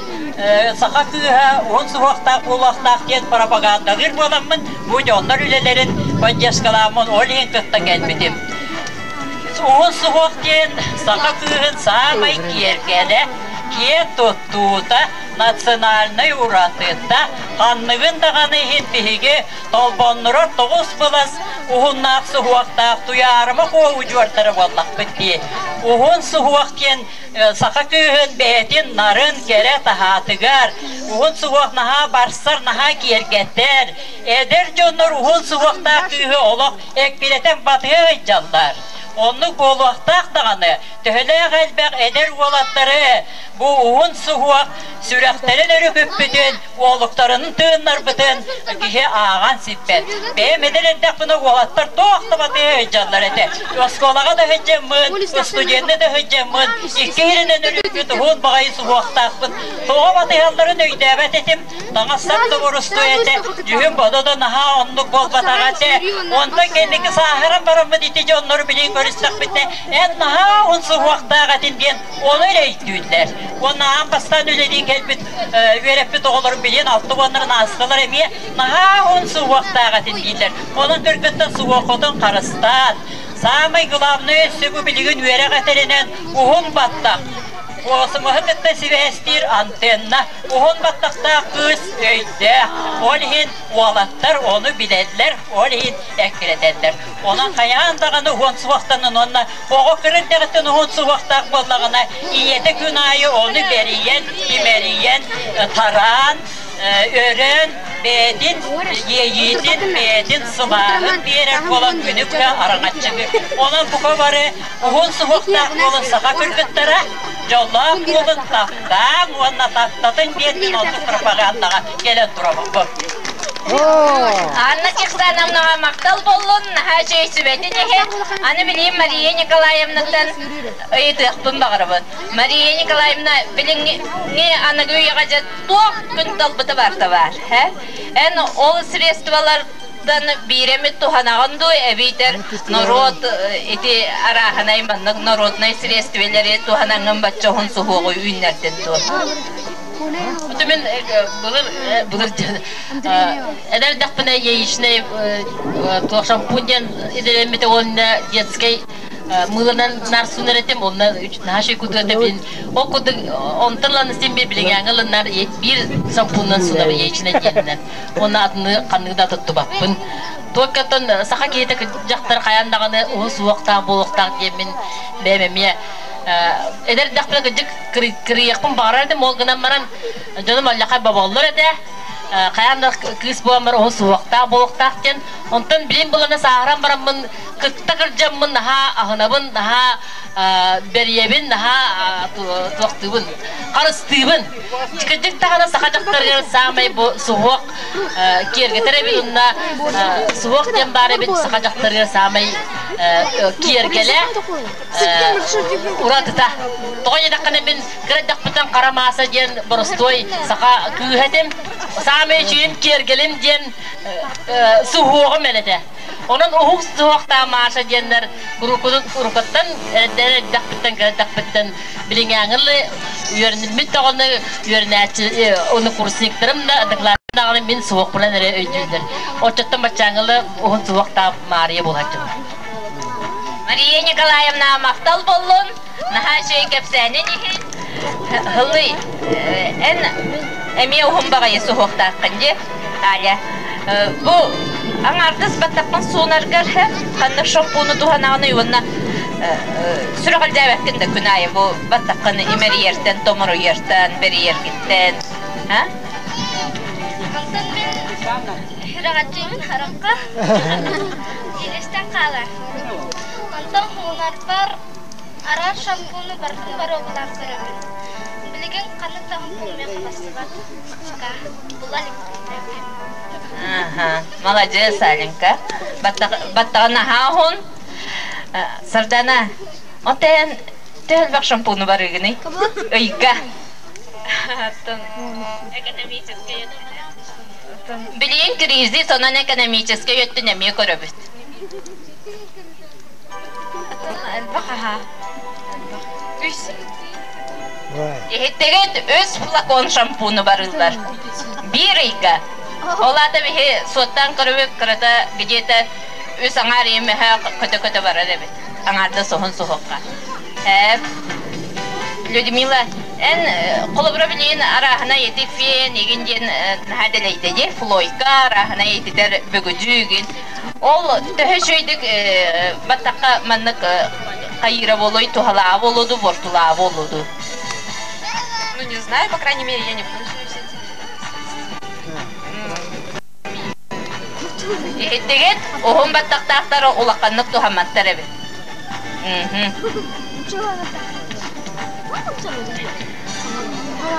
M: саха кыыһа уһун суһуохтаах буолуохтаах диэн пропагандалыыр буоламмын бу дьоннор үлэлэрин поддержкалааммын ол иһин кытта кэлбитим. Уһун суһуох диэн саха кыыһын саамай киэргэлэ, киэн туттуута, национальнай уратыта, ханныгын даҕаны иһин биһиги толбоннурар тоҕус былас уһуннаах суһуохтаах туйаарыма куо удьуордара буоллахпыт дии. Уһун суһуох диэн саха кыыһын бэйэтин нарын кэрэ таһаатыгар уһун суһуох наһаа барсар, наһаа киэргэтэр. Эдэр дьоннор уһун суһуохтаах кыыһы олох эккирэтэн батыһа сылдьаллар. Оннук буолуохтаах даҕаны, төһөлөөх элбэх эдэр уолаттары бу уһун суһуох сүрэхтэрин өрүкүппүтүн, уолуктарын тыыннарбытын киһи ааҕан сиппэт. Бэйэм эдэр эрдэхпинэ уолаттар туох да батыһа сылдьаллар этэ. Оскуолаҕа да сылдьаммын, студенны да сылдьаммын, икки сиринэн өрүкпүт уһун баҕайы суһуохтаахпын. Тоҕо батыһалларын өйдөөбөт этим. Таҥастар да борустуой этэ, дьүһүн-бодо да наһаа оннук буолбатаҕа этэ. Онтон кэнники сааһыран бараммыт ити дьоннору билигин көрүстэхпитинэ, эн наһаа уһун суһуохтаах этин диэн ону эрэ өйдүүллэр. Уонна аан бастаан үлэлии кэлбит үөрэппит оҕолорум билигин алта уоннарын аастылар эмиэ наһаа уһун суһуохтаах этин дииллэр. Онон кыргыттан суһуоххутун харыстаан, саамай главное өссө бу билигин үөрэх этэринэн уһун баттах, космоһы кытта сибээстиир антенна Уһун баттахтаах кыыс өйдөөх, ол иһин уолаттар ону билэллэр, ол иһин эккирэтэллэр. Онон хайаан даҕаны уһун суһуохтанан уонна оҕо кыра эрдэҕиттэн уһун суһуохтаах буоллаҕына, ийэтэ күн аайы ону бэрийэн, имэрийэн, тараан, өрөөн, бэйэтин иэйиитин, бэйэтин сылааһын биэрэр буолан күнү быһа араҥаччыгы. Онон бука бары уһун суһуохтаах буолан саха кыргыттара дьоллоох буолун таптааҥ уонна таптатын диэн мин оннук пропагандаҕа кэлэн турабын.
I: Анна Кирсановнаҕа махтал буоллун, наһаа үчүгэй сүбэтин иһин. Аны билигин Мария Николаевнаттан ыйытыахпын баҕарабын. Мария Николаевна, билиҥҥи аныгы үйэҕэ дьэ туох күн талбыта барыта баар, Эн ол средстволар биир эмит туһанаҕын дуу эбиитэр норуот ити арааһынай маннык народнай средствелэри туһанаҥҥын бачча уһун суһуоҕу үүннэрдин дуо?
N: Мин былыр былыр эдэр эрдэхпинэ яичный туох шампунь диэн идэлэммитэ уонна детский мыыланан нар сунар этим, онна наһаа шөй кутуга тэбин. Ол кудук онтон лан син би билиҥээҥи ылыннар биир шампуннан сунабы яичный диэнинэн. Онна атыны ханныгы да туттубаппын. Туоккаттан саха киһитэ дьахтар хайаан даҕаны уһун суһуохтаах буолуохтаах диэммин бэйэм эмиэ эдэр эрдэхпинэ кырдьык кырыйыахпын баҕарар этим, ол гынан баран дьонум аллахай боболлор этэ. Хайаан да кыыс буолан баран уһун суһуохтаах буолуохтаах диэн. Онтон билин булана сааһыран бараммын кытта кырдьаммын наһаа аһынабын, наһаа бэрийэбин, наһаа туохтуубун, харыстыыбын. Кырдьык даҕаны саха дьахтарыгар саамай бу суһуох киэргэтэр эбит уонна суһуох диэн баар эбит саха дьахтарыгар саамай киэргэлэ уратыта. Тоҕо диэтэххинэ мин кыра эрдэхпиттэн хара мааса диэн боростуой саха кыыһа этим. Саамай үчүгүм киэргэлим диэн суһуоҕум эрэтэ. Онон уһук суһуохтаах Маша диэннэр уруккуттан эрдэхпиттэн кыра эрдэхпиттэн билиҥээҥи үөрэнэрбит даҕаны үөрэнээччи однокурсниктарым да одноклассниктарым даҕаны мин суһуохпунан эрэ өйдүүллэр. Оччоттон баччааҥҥылы уһун суһуохтаах Маарыйа буолааччыбын.
I: Мария Николаевна махтал буоллун, наһаа үчүгэй кэпсээнин иһин. Һыллый, эн эмиэ уһун баҕайы суһуохтааххын дии, Аля. Бу аҥаардас баттаххын суунаргар ханнык шампуну туһанаҕыный уонна сүрэҕэлдьээбэккин да күн аайы бу баттаххын имэрийэртэн, томоруйартан, бэрийэргиттэн, а?
O: Онтон мин сүрэҕэлдьиибин харахха иилистэн хаалар. Онтон хуунарбар араас шампуну барытын боруобалаан көрөбүн. Билигин ханнык да шампун миэхэ барсыбат. Була иликпин.
I: Аха, маладьыас, Аленька. Баттаҕын наһаа уһун. Сардана, отен төһө элбэх шампуну барыыгыный? Ыйга.
P: Экономическай
I: Билигин кризис, онон экономическай өттүн эмиэ көрөбүт.
P: Элбэх аһа. Үс.
I: Иһиттигит үс флакон шампуну барыыллар. Биир ыйга. Ол аата биһи суоттаан көрөбүт кырата где-то үс аҥаар ийэмэһэ көтө-көтө барар эбит. Аҥаарда соһун суһуохха. Людмила, эн холобура билигин арааһына ити фен игин диэн наһаа дэлэйдэ дии, флойка арааһына ититэр бөгүдүү игин. Ол төһө үчүгэйдик баттахха маннык хайыыра буолуой, туһалааҕа буолуо дуу, буортулааҕа буолуо дуу?
P: Ну, не знаю, по крайней мере, я не пользуюсь этим.
I: Иһиттигит, уһун баттахтаахтар улаханнык туһамматтар эбит.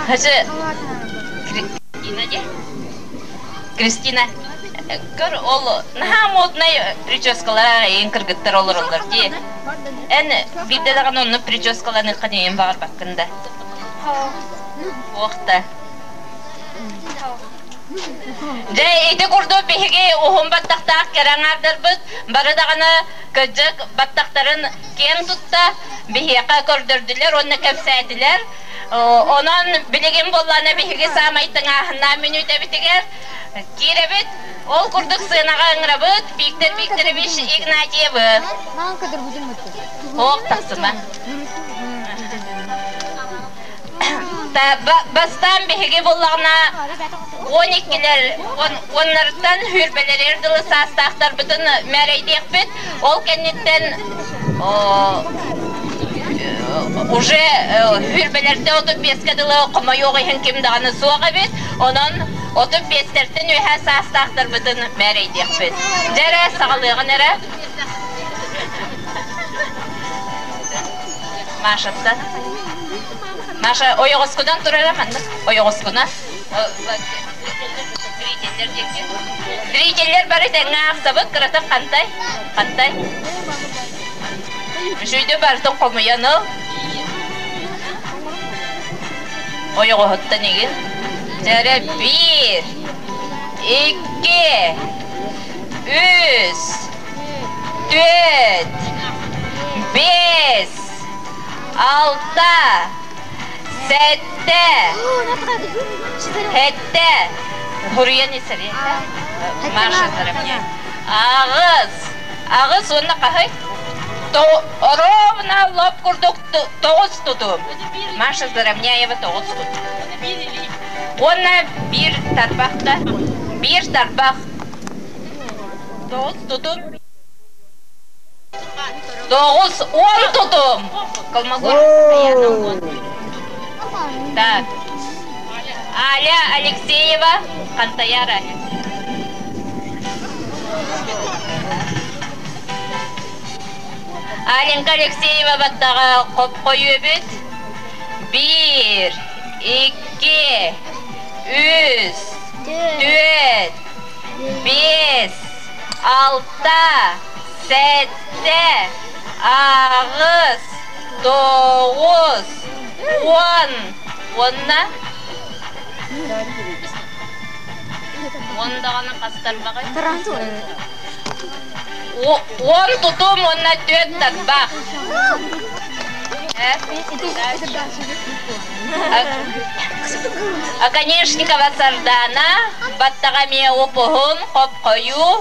I: Хачы Кристина де? Кристина, көр ол наһаа моднай прическалара эйин кыргыттар олороллор дии. Эн биирдэ даҕаны онно прическаланыаххын эйин баҕарбаккын да? Уохта. Дьэ, ити курдук биһиги уһун баттахтаах кэрэ аҥаардарбыт бары даҕаны кырдьык баттахтарын киэн тутта биһиэхэ көрдөрдүлэр уонна кэпсээтилэр. Онон билигин буоллаҕына биһиги саамай тыҥааһыннаах мүнүүтэбитигэр киирэбит. Ол курдук сыанаҕа ыҥырабыт Виктор Викторович Игнатьевы. Ох, тахсыма. Бастаан биһиги буоллаҕына 12-лэр уоннарыттан сүүрбэлэригэр дылы саастаахтарбытын мээрэйдиэхпит. Ол кэнниттэн уже сүүрбэлэртэн 35-кэ дылы хомойуох иһин ким даҕаны суох эбит. Онон 35-тэртэн үөһэ саастаахтарбытын мээрэйдиэхпит. Дьэ эрэ, саҕалыаҕын эрэ. Машаттан. Маша ойоҕоскунан турара ханнык ойоҕоскуна? Зрителлэр диэки. Зрителлэр бары тэҥҥэ аахсабыт, кыратык хантай? Хантай? Үчүйдү барытын хомуйан ыл. Ойоҕоһуттан игин. Дьэрэ биир, икки, үс, түөрт, биэс, алта, сэттэ, сэттэ, Хуруйан исэри, Маша заровняй. Аҕыс, аҕыс уонна хаһый? Ровно лоп курдук тоҕус тутум. Маша Заровняева тоҕус тутум. Уонна биир тарбахта, биир тарбах. Тоҕус тутум. 90 тутум. Колмогоров Так. Аля Алексеева, Хантаяр Аля. Аленка Алексеева баттаҕа хоп-хойуобүт. Биир, икки, үс, түөрт, биэс, алта, сэттэ, аҕыс, тоҕус, уон уонна уон даҕаны хас тарбаҕый? Уон тутум уонна түөрт тарбах. Оконешникова Сардана, баттаҕа эмиэ уп-уһун, хоп-хойуу.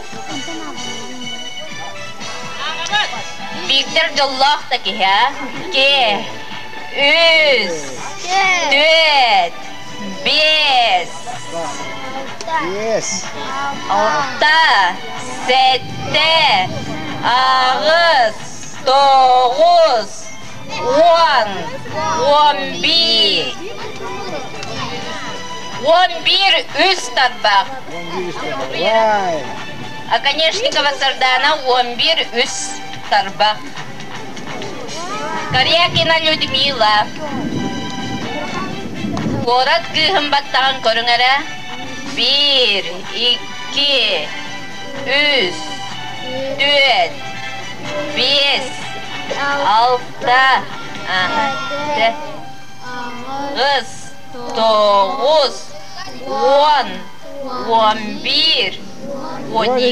I: Виктор дьоллоох да киһи, а? Ки, үс, түөрт, биэс, алта, сэттэ, аҕыс, тоҕус, уон, 11, 11 үс тарбах. Оконешникова Сардана 11 үс тарбах. Корякина Людмила. Куорат кыыһын баттаҕын көрүҥ эрэ. Биир, икки, үс, түөрт, биэс, алта, аҕыс, тоҕус, уон, 11, 12,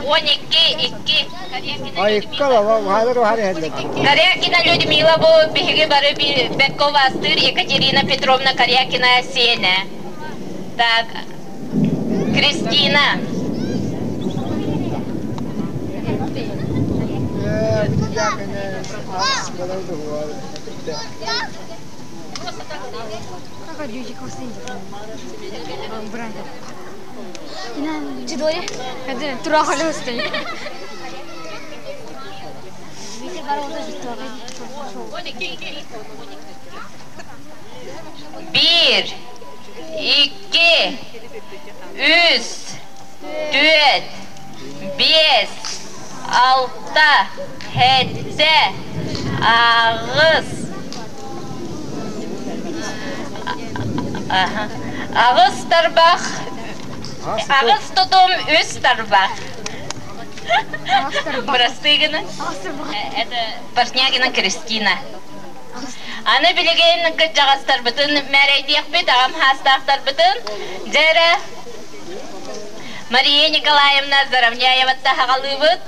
I: 12, икки. Корякина Людмила бу биһиги бары Бекков астыыр Екатерина Петровна Корякина сиэнэ. Так, Кристина. Биир, икки, үс, түөрт, биэс, алта, сэттэ, аҕыс, аҕыс тарбах, аҕыс тутум үс тарбах. Бырастыы Это Портнягина Кристина. Аны билигин кырдьаҕастарбытын мээрэйдиэхпит, аҕам хаастаахтарбытын. Дьэ Мария Николаевна Заровняеватта хаҕалыыбыт.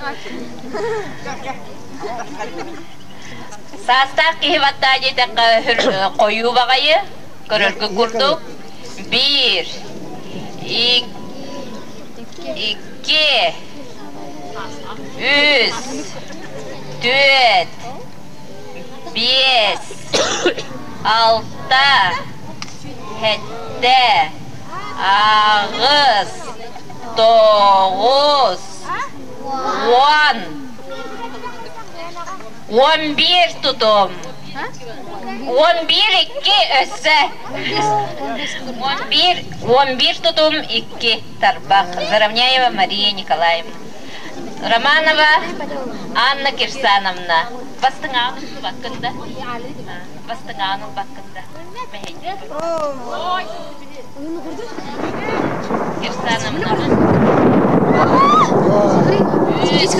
I: Саастаах киһи баттаа диэтэххэ хойуу баҕайы, көрөргө курдук. Биир, икки, үс, түөрт, биэс, алта, сэттэ, аҕыс, тоҕус, уон, 11 тутум. 11 икки өссө. 11, 11 тутум икки тарбах. Заровняева Мария Николаевна. Романова Анна Кирсановна. Бастыҥаан баккында. Бастыҥаан баккында. Кирсановна. Үс,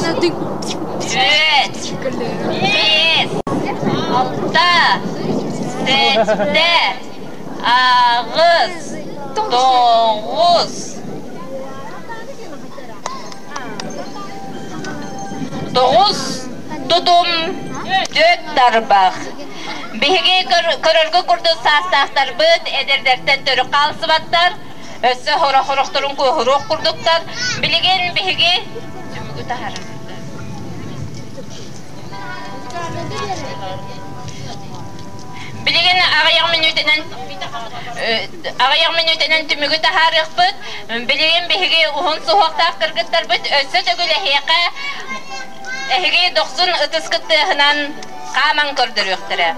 I: биэс, алта, сэттэ, аҕыс, тоҕус. Тоҕус тутум түөрт тарбах. Биһиги көрөргө курдук саастаахтарбыт эдэрдэртэн төрүт хаалсыбаттар, өссө хорохторун куоһуруох курдуктар. Билигин биһиги түмүгү таһарар. Билигин аҕыйах мүнүүтэнэн аҕыйах мүнүүтэнэн түмүгү таһаарыахпыт. Билигин биһиги уһун суһуохтаах кыргыттарбыт өссө төгүл эһиэхэ эһиги дохсун ытыскыт тыаһынан хааман көрдөрүөхтэрэ.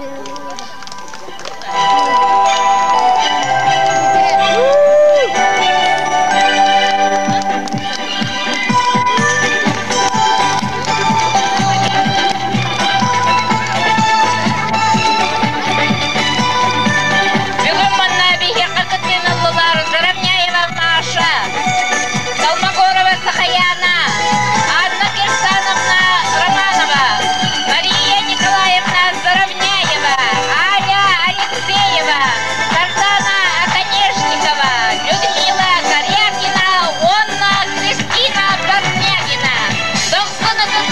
I: Бүгүн манна биһиэхэ кыттыыны ыллылар Заровняева Маша, Колмогорова Сахаяна, Анна Кирсановна Романова, Мария Николаевна Заровняева, Аля Алексеева, Сардана Оконешникова, Людмила Корякина уонна Кристина Портнягина. Дохсун ытыс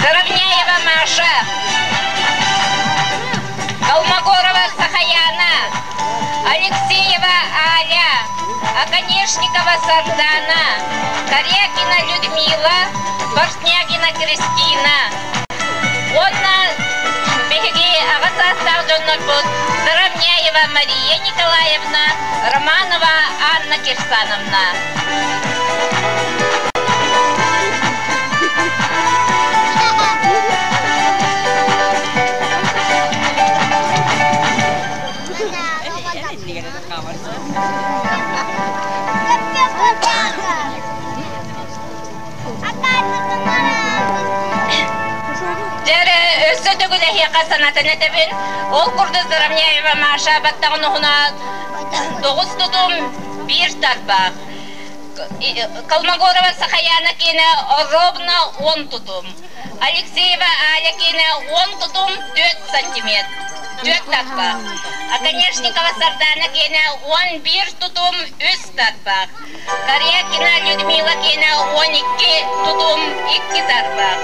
I: Заровняева Маша, Колмогорова Сахаяна, Алексеева Аля, Оконешникова Сардана, Корякина Людмила, Портнягина Кристина. Уонна биһиги аҕа саастаах дьоннорбут Заровняева Мария Николаевна, Романова Анна Кирсановна. Дьэ, өссө төгүл эһиэхэ санатан этэбин. Ол курдук Заровняева Маша баттаҕын уһуна тоҕус тутум биир тарбах. Колмогорова Сахаяна киэнэ ровно он тутум. Алексеева Аля киэнэ он тутум 4 сантиметр. Түөрт тарбах. Оконешникова Сардана киэнэ 11 тутум үс тарбах. Корякина Людмила киэнэ 12 тутум икки тарбах.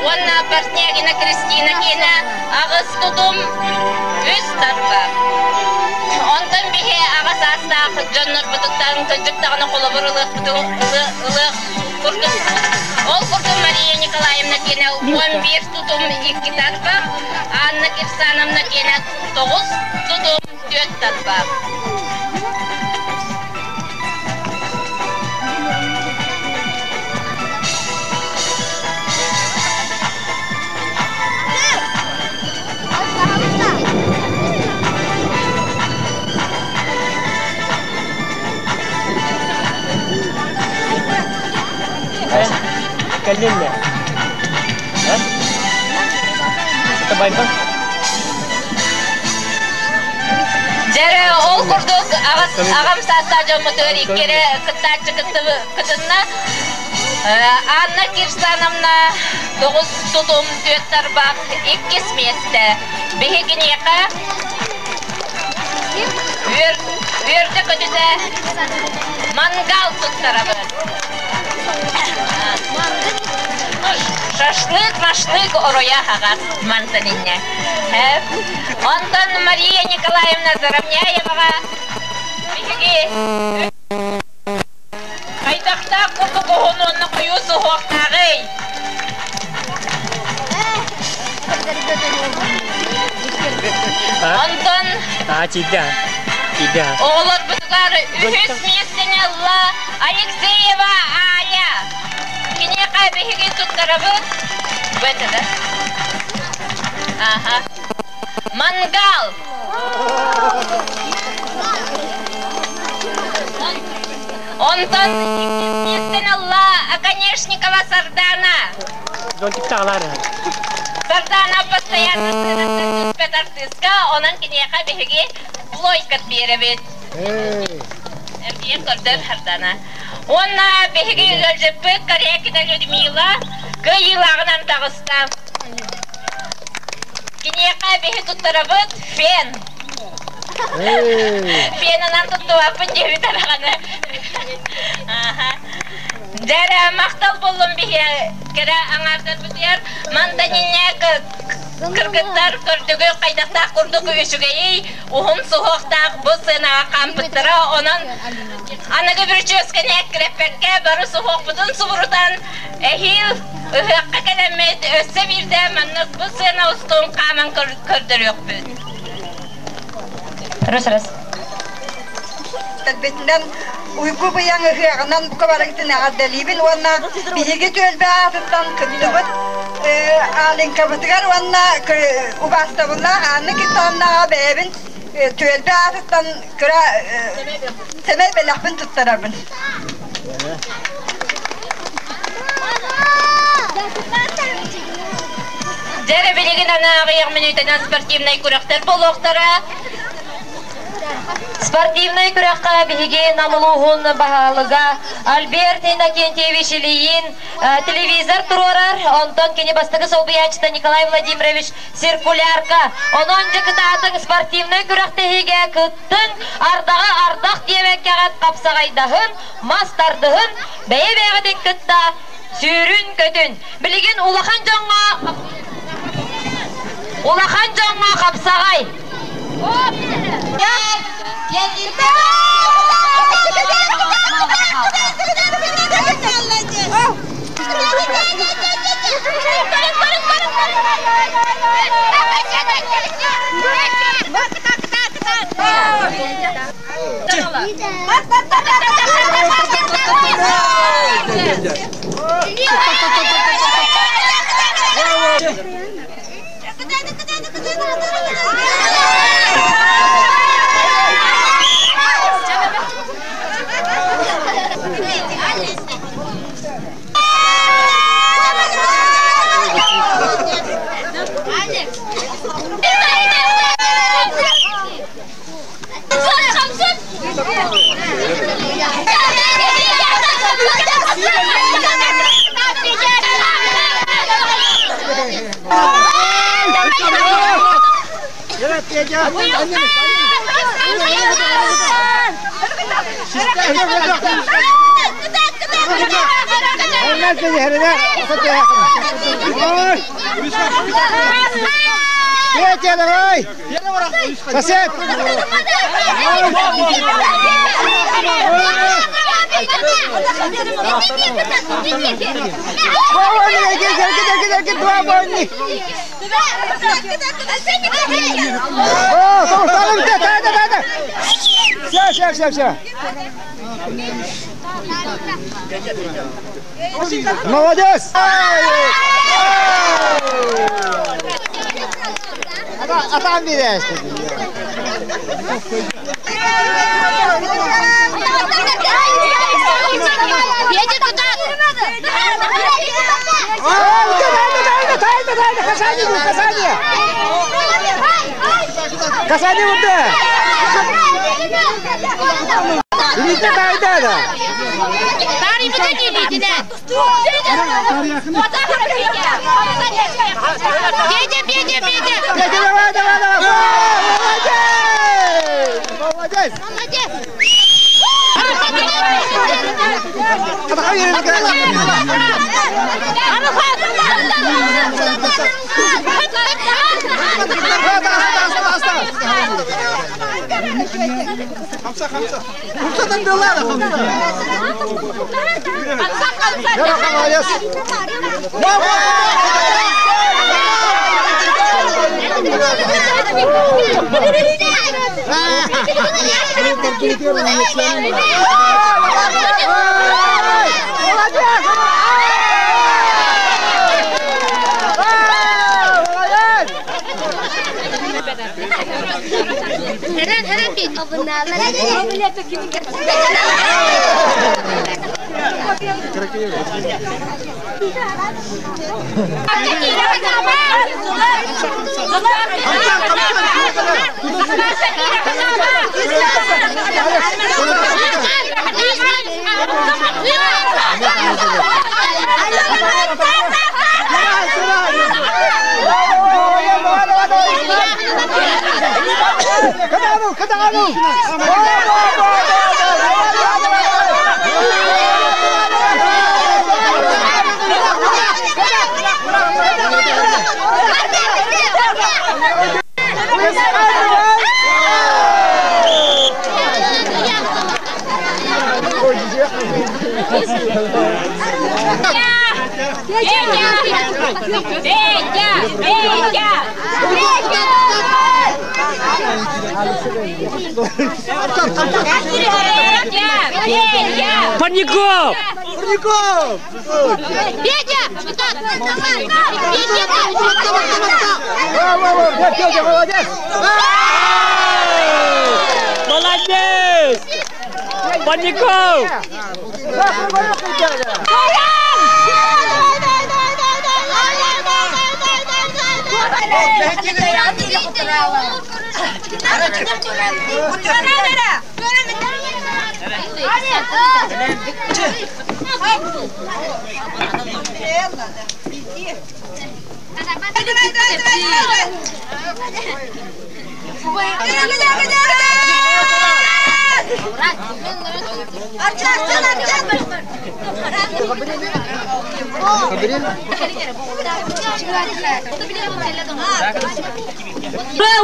I: Уонна Портнягина Кристина киэнэ аҕыс тутум үс тарбах. Онтон биһи аҕа саастаах дьоннорбутуттан кырдьык даҕаны холобур ылыах курдук. Ол курдук Мария Николаевна киэнэ 11 тутум икки тарбах, Анна Кирсановна киэнэ 9 тутум түөрт тарбах.
Q: Кэллиннэ. Табайба.
I: Дьэрэ, ол курдук аҕам саастаах дьоммутугар иккиэрэ кыттааччы кытынна. Анна Кирсановна тоҕус тутум түөрт тарбах иккис миэстэ. Биһигиниэхэ үөрдэ көтүтэ мангал туттарабыт. Шашлык, машлык ороя хаҕас мантан инньэ. Онтон Мария Николаевна Заровняеваҕа биһиги хайдахтаах курдук уһун уонна хойуу суһуохтааҕый? Онтон оҕолорбутугар үһүс миэстэни ылла Алексеева Аля. Киниэхэ биһиги туттарабыт. Бу это да? Ага. Мангал. Онтон иккис миэстэни ылла Оконешникова Сардана. Сардана постоянно сценаттан түспэт артыыска, онон киниэхэ биһиги плойкат биэрэбит. Эргийэн көрдөр Сардана. Уонна биһиги ыалдьыппыт Корякина Людмила. Кыайыылааҕынан таҕыста. Киниэхэ биһи туттарабыт фен. Фенынан туттубаппын диэбит араҕаны. Дьэ махтал буоллун биһи кэрэ аҥаардарбытыгар мантанинньэк кыргыттар көрдүгү хайдахтаах курдук үчүгэйий уһун суһуохтаах бу сыанаҕа хаампыттара онон аныгы бүрүчүөскэни эккирэппэккэ бары суһуохпутун субурутан эһиил ыһыахха кэлэммит өссө биирдэ маннык бу сыана устун хааман көрдөрүөхпүт.
A: Рус рус.
R: Тэлбитинэн уйгу быйаҥ ыһыаҕынан бука барыгытын эҕэрдэлиибин уонна биһиги түөлбэ аатыттан кыттыбыт Аалыҥкабытыгар уонна убаастабыллаах Анна Китаннаҕа бэйэбин түөлбэ аатыттан кыра сэмэй бэлэхпин туттарабын.
I: Дьэ билигин аны аҕыйах мүнүүтэнэн спортивнай күрэхтэр буолуохтара.
A: Спортивнай күрэххэ биһиги Нам улууһун баһылыга Альберт Иннокентьевич Ильин телевизор туруорар, онтон кини бастакы солбуйааччыта Николай Владимирович циркулярка. Онон дьыкытаатыҥ спортивнай күрэхтэһиигэ кыттыҥ, ардаҕы ардах диэбэккэҕит хапсаҕайдаһын, мас тардыһын, бэйэ-бэйэҕитин кытта сүүрүн-көтүн. Билигин улахан дьоҥҥо улахан дьоҥҥо хапсаҕай.
C: Петя, давай! Сосед! Все, все, все, все. Молодец! А там видишь.
O: Петя, туда!
C: Касание, касание! Касание вот да! Идите, да, да, да!
O: Петя, Петя, Петя!
C: Петя, давай, давай, давай! Молодец!
O: Молодец!
C: خمسة خمسة خمسة دولار خمسة
S: Кытааныл, кытааныл!
O: Петя! Петя! Петя! Петя!
Q: Парников!
S: Парников!
O: Петя! Петя!
S: Петя, молодец!
Q: Молодец! Парников!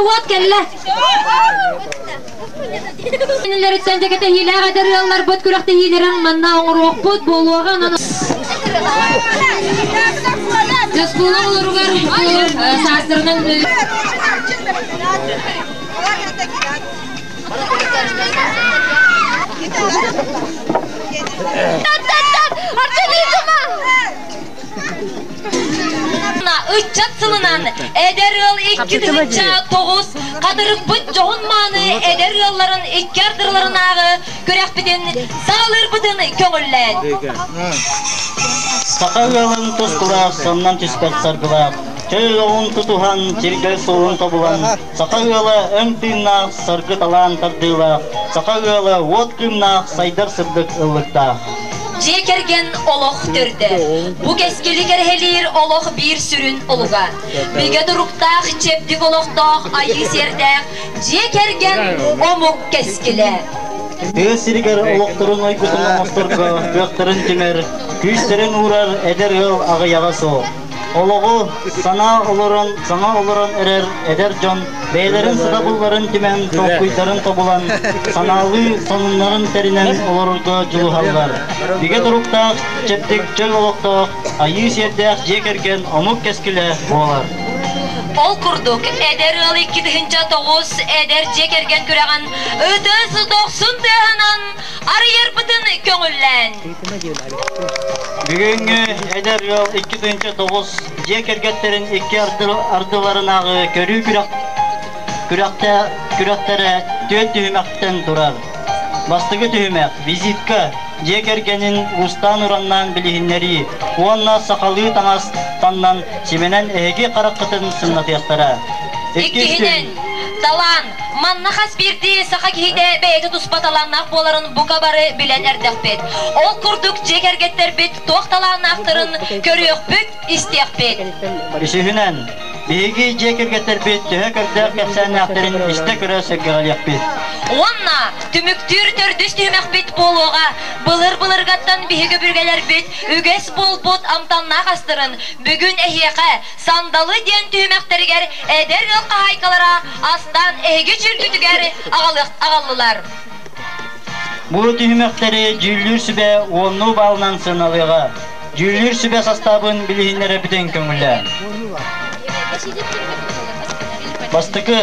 A: Уот кэллэ. Кинилэриттэн дьэкэтэһиилээх эдэр ыалларбыт күрэхтэһиилэрин манна оҥоруохпут буолуоҕа онон Оскуола оҕолоругар саастарынан Ыччат сылынан эдэр ыал 2 9 хатырыкпыт дьоһун мааны эдэр ыалларын икки ардыларынааҕы күрэхпитин саҕалыырбытын көҥүллээн.
E: Саха ыалын тускулаах, соннон түспэт саргылаах, чөл олоҕун тутуһан, сиргэ суолун тобулан, саха ыала өҥ тыыннаах, саргы талаан тардыылаах, саха ыала уот кыымнаах, сайдар сырдык ыллыктаах.
A: Дьиэ кэргэн олох төрдө. Бу кэскили кэрэһэлиир олох биир сүрүн олуга. Бигэ туруктаах, чэбдик олохтоох, айыы сиэрдээх дьиэ кэргэн омук кэскилэ.
E: Тыа сиригэр олохторун уйгутун оҥосторго кыахтарын түмэр, күүстэрин уурар эдэр ыал аҕыйаҕа суох. Олоҕу санаа олорон, саҥа олорон эрэр эдэр дьон бэйэлэрин сатабылларын түмэн, толкуйдарын тобулан, санаалыы сонуннарын тэринэн олорорго дьулуһаллар. Бигэ туруктаах, чэбдик чөл олохтоох, айыы сиэрдээх дьиэ кэргэн омук кэскилэ буолар.
A: Ол курдук, эдэр ыал 2009 эдэр дьиэ кэргэн күрэҕин ытыс дохсун тыаһынан арыйарбытын көҥүллээн.
E: Бүгүҥҥү эдэр ыал 2009 дьиэ кэргэттэрин икки ардыларынааҕы көрүү күрэх күрэхтэ күрэхтэрэ түөрт түһүмэхтэн турар. Бастакы түһүмэх визитка дьиэ кэргэнин уустаан-ураннаан билиһиннэрии уонна сахалыы таҥас таннан симэнэн эһиги хараххытын сымнатыахтара.
A: Иккиһинэн, талаан. Манна хас биирдии саха киһитэ бэйэтэ туспа талааннаах буоларын бука бары билэн эрдэхпит. Ол курдук дьиэ кэргэттэрбит туох талааннаахтарын көрүөхпүт, истиэхпит.
E: Үсүһүнэн, биһиги дьиэ кэргэттэрбит төһө көрдөөх кэпсээннээхтэрин истэ-көрө сэргэҕэлиэхпит.
A: Уонна түмүктүүр төрдүс түһүмэхпит буолуоҕа. Былыр-былыргаттан биһиги өбүгэлэрбит үгэс буолбут амтаннаах астарын бүгүн эһиэхэ Сандалы диэн түһүмэхтэригэр эдэр ыал хаһаайкалара астаан эһиги чүргүтүгэр аҕаллылар.
E: Бу түһүмэхтэри дьүүллүүр сүбэ уоннуу баалынан сыаналыаҕа. Дьүүллүүр сүбэ састаабын билиһиннэрэбитин көҥүллээ. Бастакы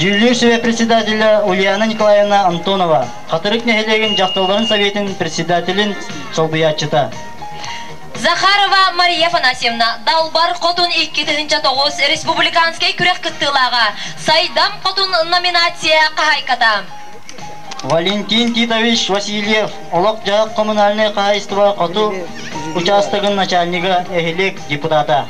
E: Дьүүллүүр сүбэ председателэ Ульяна Николаевна Антонова, Хатырык нэһилиэгин дьахталларын советын председателин солбуйааччыта.
A: Захарова Мария Афанасьевна, Далбар Хотун 2009 республиканскай күрэх кыттыылааҕа, Сайдам Хотун номинация хаһаайката.
E: Валентин Титович Васильев, олох-дьаһах коммунальнай хаһаайыстыба хоту учаастагын начальнига, эһилик депутата.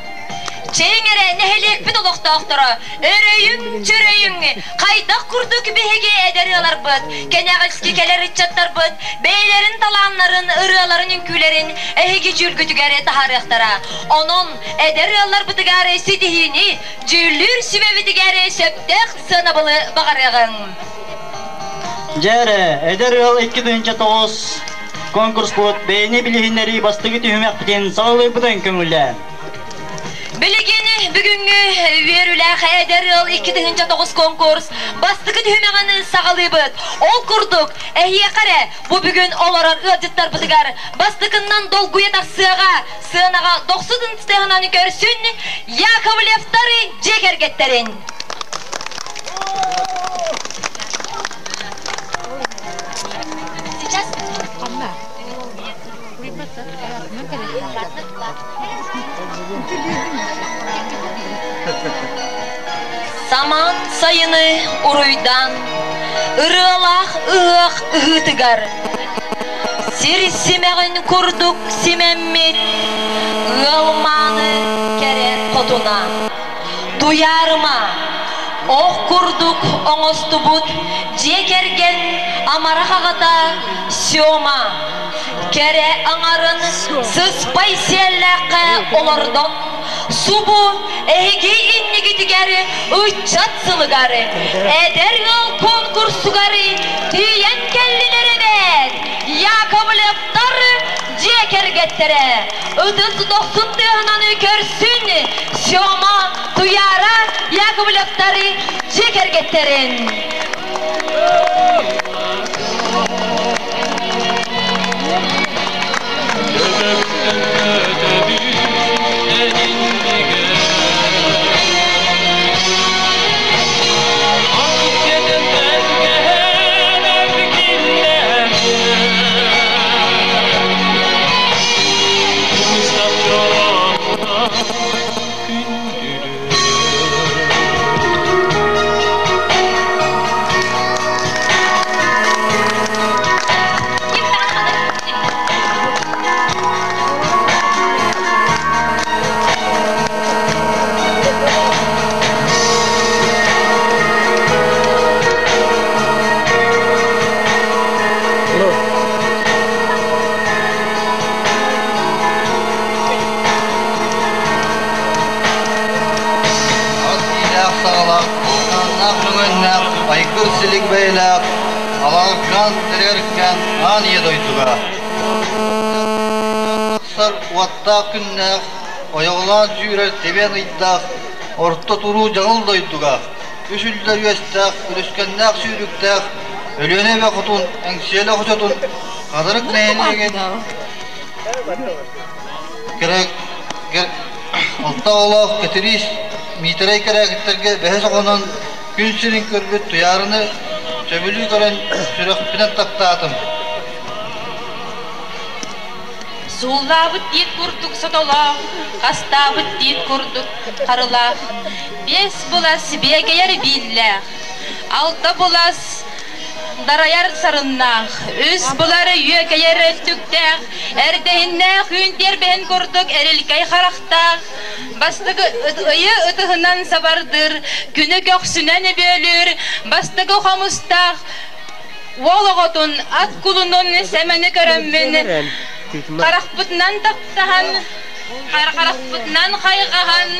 L: Чэйиҥ эрэ, нэһилиэкпит олохтоохторо, өрөйүҥ, чөрөйүҥ, хайдах курдук биһиги эдэр ыаларбыт, кэнэҕэски кэлэр ыччаттарбыт бэйэлэрин талааннарын, ырыаларын, үҥкүүлэрин эһиги дьүүлгүтүгэр таһаарыахтара. Онон эдэр ыалларбытыгар ситиһиини, дьүүллүүр сүбэбитигэр сөптөөх сыанабылы баҕарыаҕыҥ.
E: Дьэ эрэ, эдэр ыал 2009 конкурспут бэйэни билиһиннэрии бастакы түһүмэхпитин саҕалыырбытын көҥүллээн.
L: Билигин бүгүҥҥү үөрүүлээх эдэр ыал 2009 конкурс бастакы түһүмэҕин саҕалыыбыт. Ол курдук, эһиэхэ эрэ бу бүгүн олорор ыалдьыттарбытыгар бастакыннан долгуйа тахсыаҕа сыанаҕа дохсун ынтыһынан көрсүн Яковлевтар дьиэ кэргэттэрин. Сейчас. Самаан сайыны уруйдаан, ырыалаах ыһыах ыһыытыгар сир симэҕин курдук симэммит ыал мааны кэрэ хотуна Туйаарыма ох курдук оҥостубут дьиэ кэргэн амарах аҕата Сёма кэрэ аҥарын сыспай сиэллээххэ олордон субу эһиги иннигитигэр ыччат сылыгар эдэр ыал конкурсугар тиийэн кэллилэр эбээт Яковлевтар дьиэ кэргэттэрэ ытыс дохсун тыаһынан көрсүн Сёма, Туяра Яковлевтары дьиэ кэргэттэрин.
T: Ас саҕалаах, хааннаах мөҥөннөөх, айгыр-силик бэйэлээх, алааркаан тэрэркээн аан ийэ дойдуга. Тахсар уоттаах күннээх, ойоҕолоон сүүрэр тэбиэн ыйдаах, орто туруу дьаҥыл дойдуга, үс үллэр үөстээх, үлүскэннээх сүүрүктээх, Өлүөнэ эбэ хотун, Эҥсиэлэ хочотун, Хатырык нэһилиэгин Алта оҕолоох Кэтириис Миитэрэй Кэрээкиттэргэ бэһис оҕонон күн сирин көрбүт Туйаарыны сөбүлүү көрөн сүрэхпинэн таптаатым.
P: Сууллаабыт тиит курдук сотолоох, хастаабыт тиит курдук харылаах, биэс былас биэкэйэр бииллээх, алта былас дарайар сарыннаах, үс былар үөкэйэр өттүктээх, эрдэһиннээх үүн тиэрбэһин курдук эрилкэй харахтаах, бастакы ыйы ытыһынан сабардыыр, күнү көхсүнэн бүөлүүр, бастакы хомустаах уол оҕотун ат кулунун сэмэни көрөммүн, харахпытынан таптаһан, харахпытынан хайҕаһан,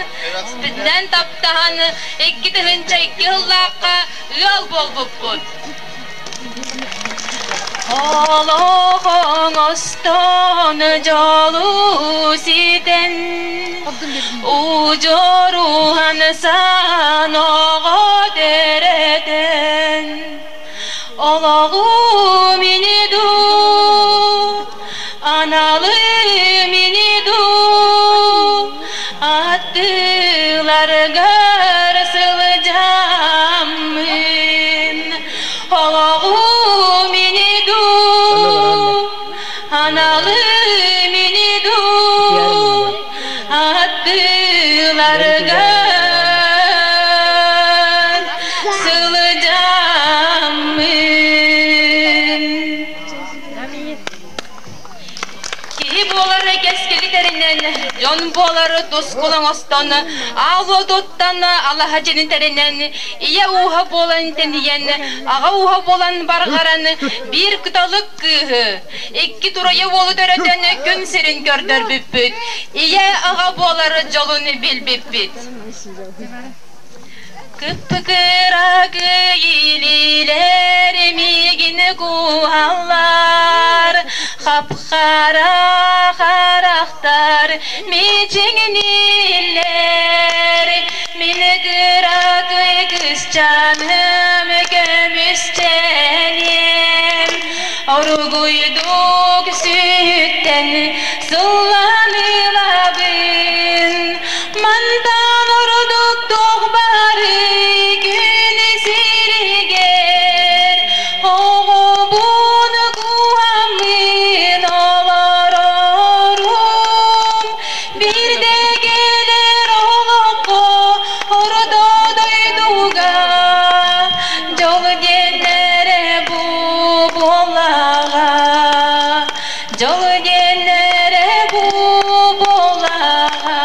P: испитинэн таптаһан, 2002 сыллаахха ыал буолбуппут. Олох оҥостон дьолу ситэн, удьуоруһан сан оҕо төрөтөн, олоҕу мини дуу, аналы мини дуу, аттыларгар сылдьаммын, олоҕу мини дуу, аналы мини дуу, аттыларгар сылдьаммын. буолар тускул оҥостон, аал уотуттан алаһа дьиэни тэринэн, ийэ ууһа буолан тэнийэн, аҕа ууһа буолан барҕаран, биир кыталык кыыһы, икки туруйа уолу төрөтөн күн сирин көрдөрбүппүт, ийэ аҕа буолар дьолун билбиппит. Кыппыкыра кыйылилэр миигин куһаллар, хап-хара харахтар мичиҥнииллэр. Мин кыракый кысчааным көмүсчэниэм, оругуйдук сүһүттэн сыллан ылабын. Мантан ордук туох баарый күн сиригэр, оҕобун куһаммын олорорум. Биирдэ кэлэр олоххо орто дойдуга, дьол диэн эрэ бу буоллаҕа. Дьол диэн эрэ бу буоллаҕа.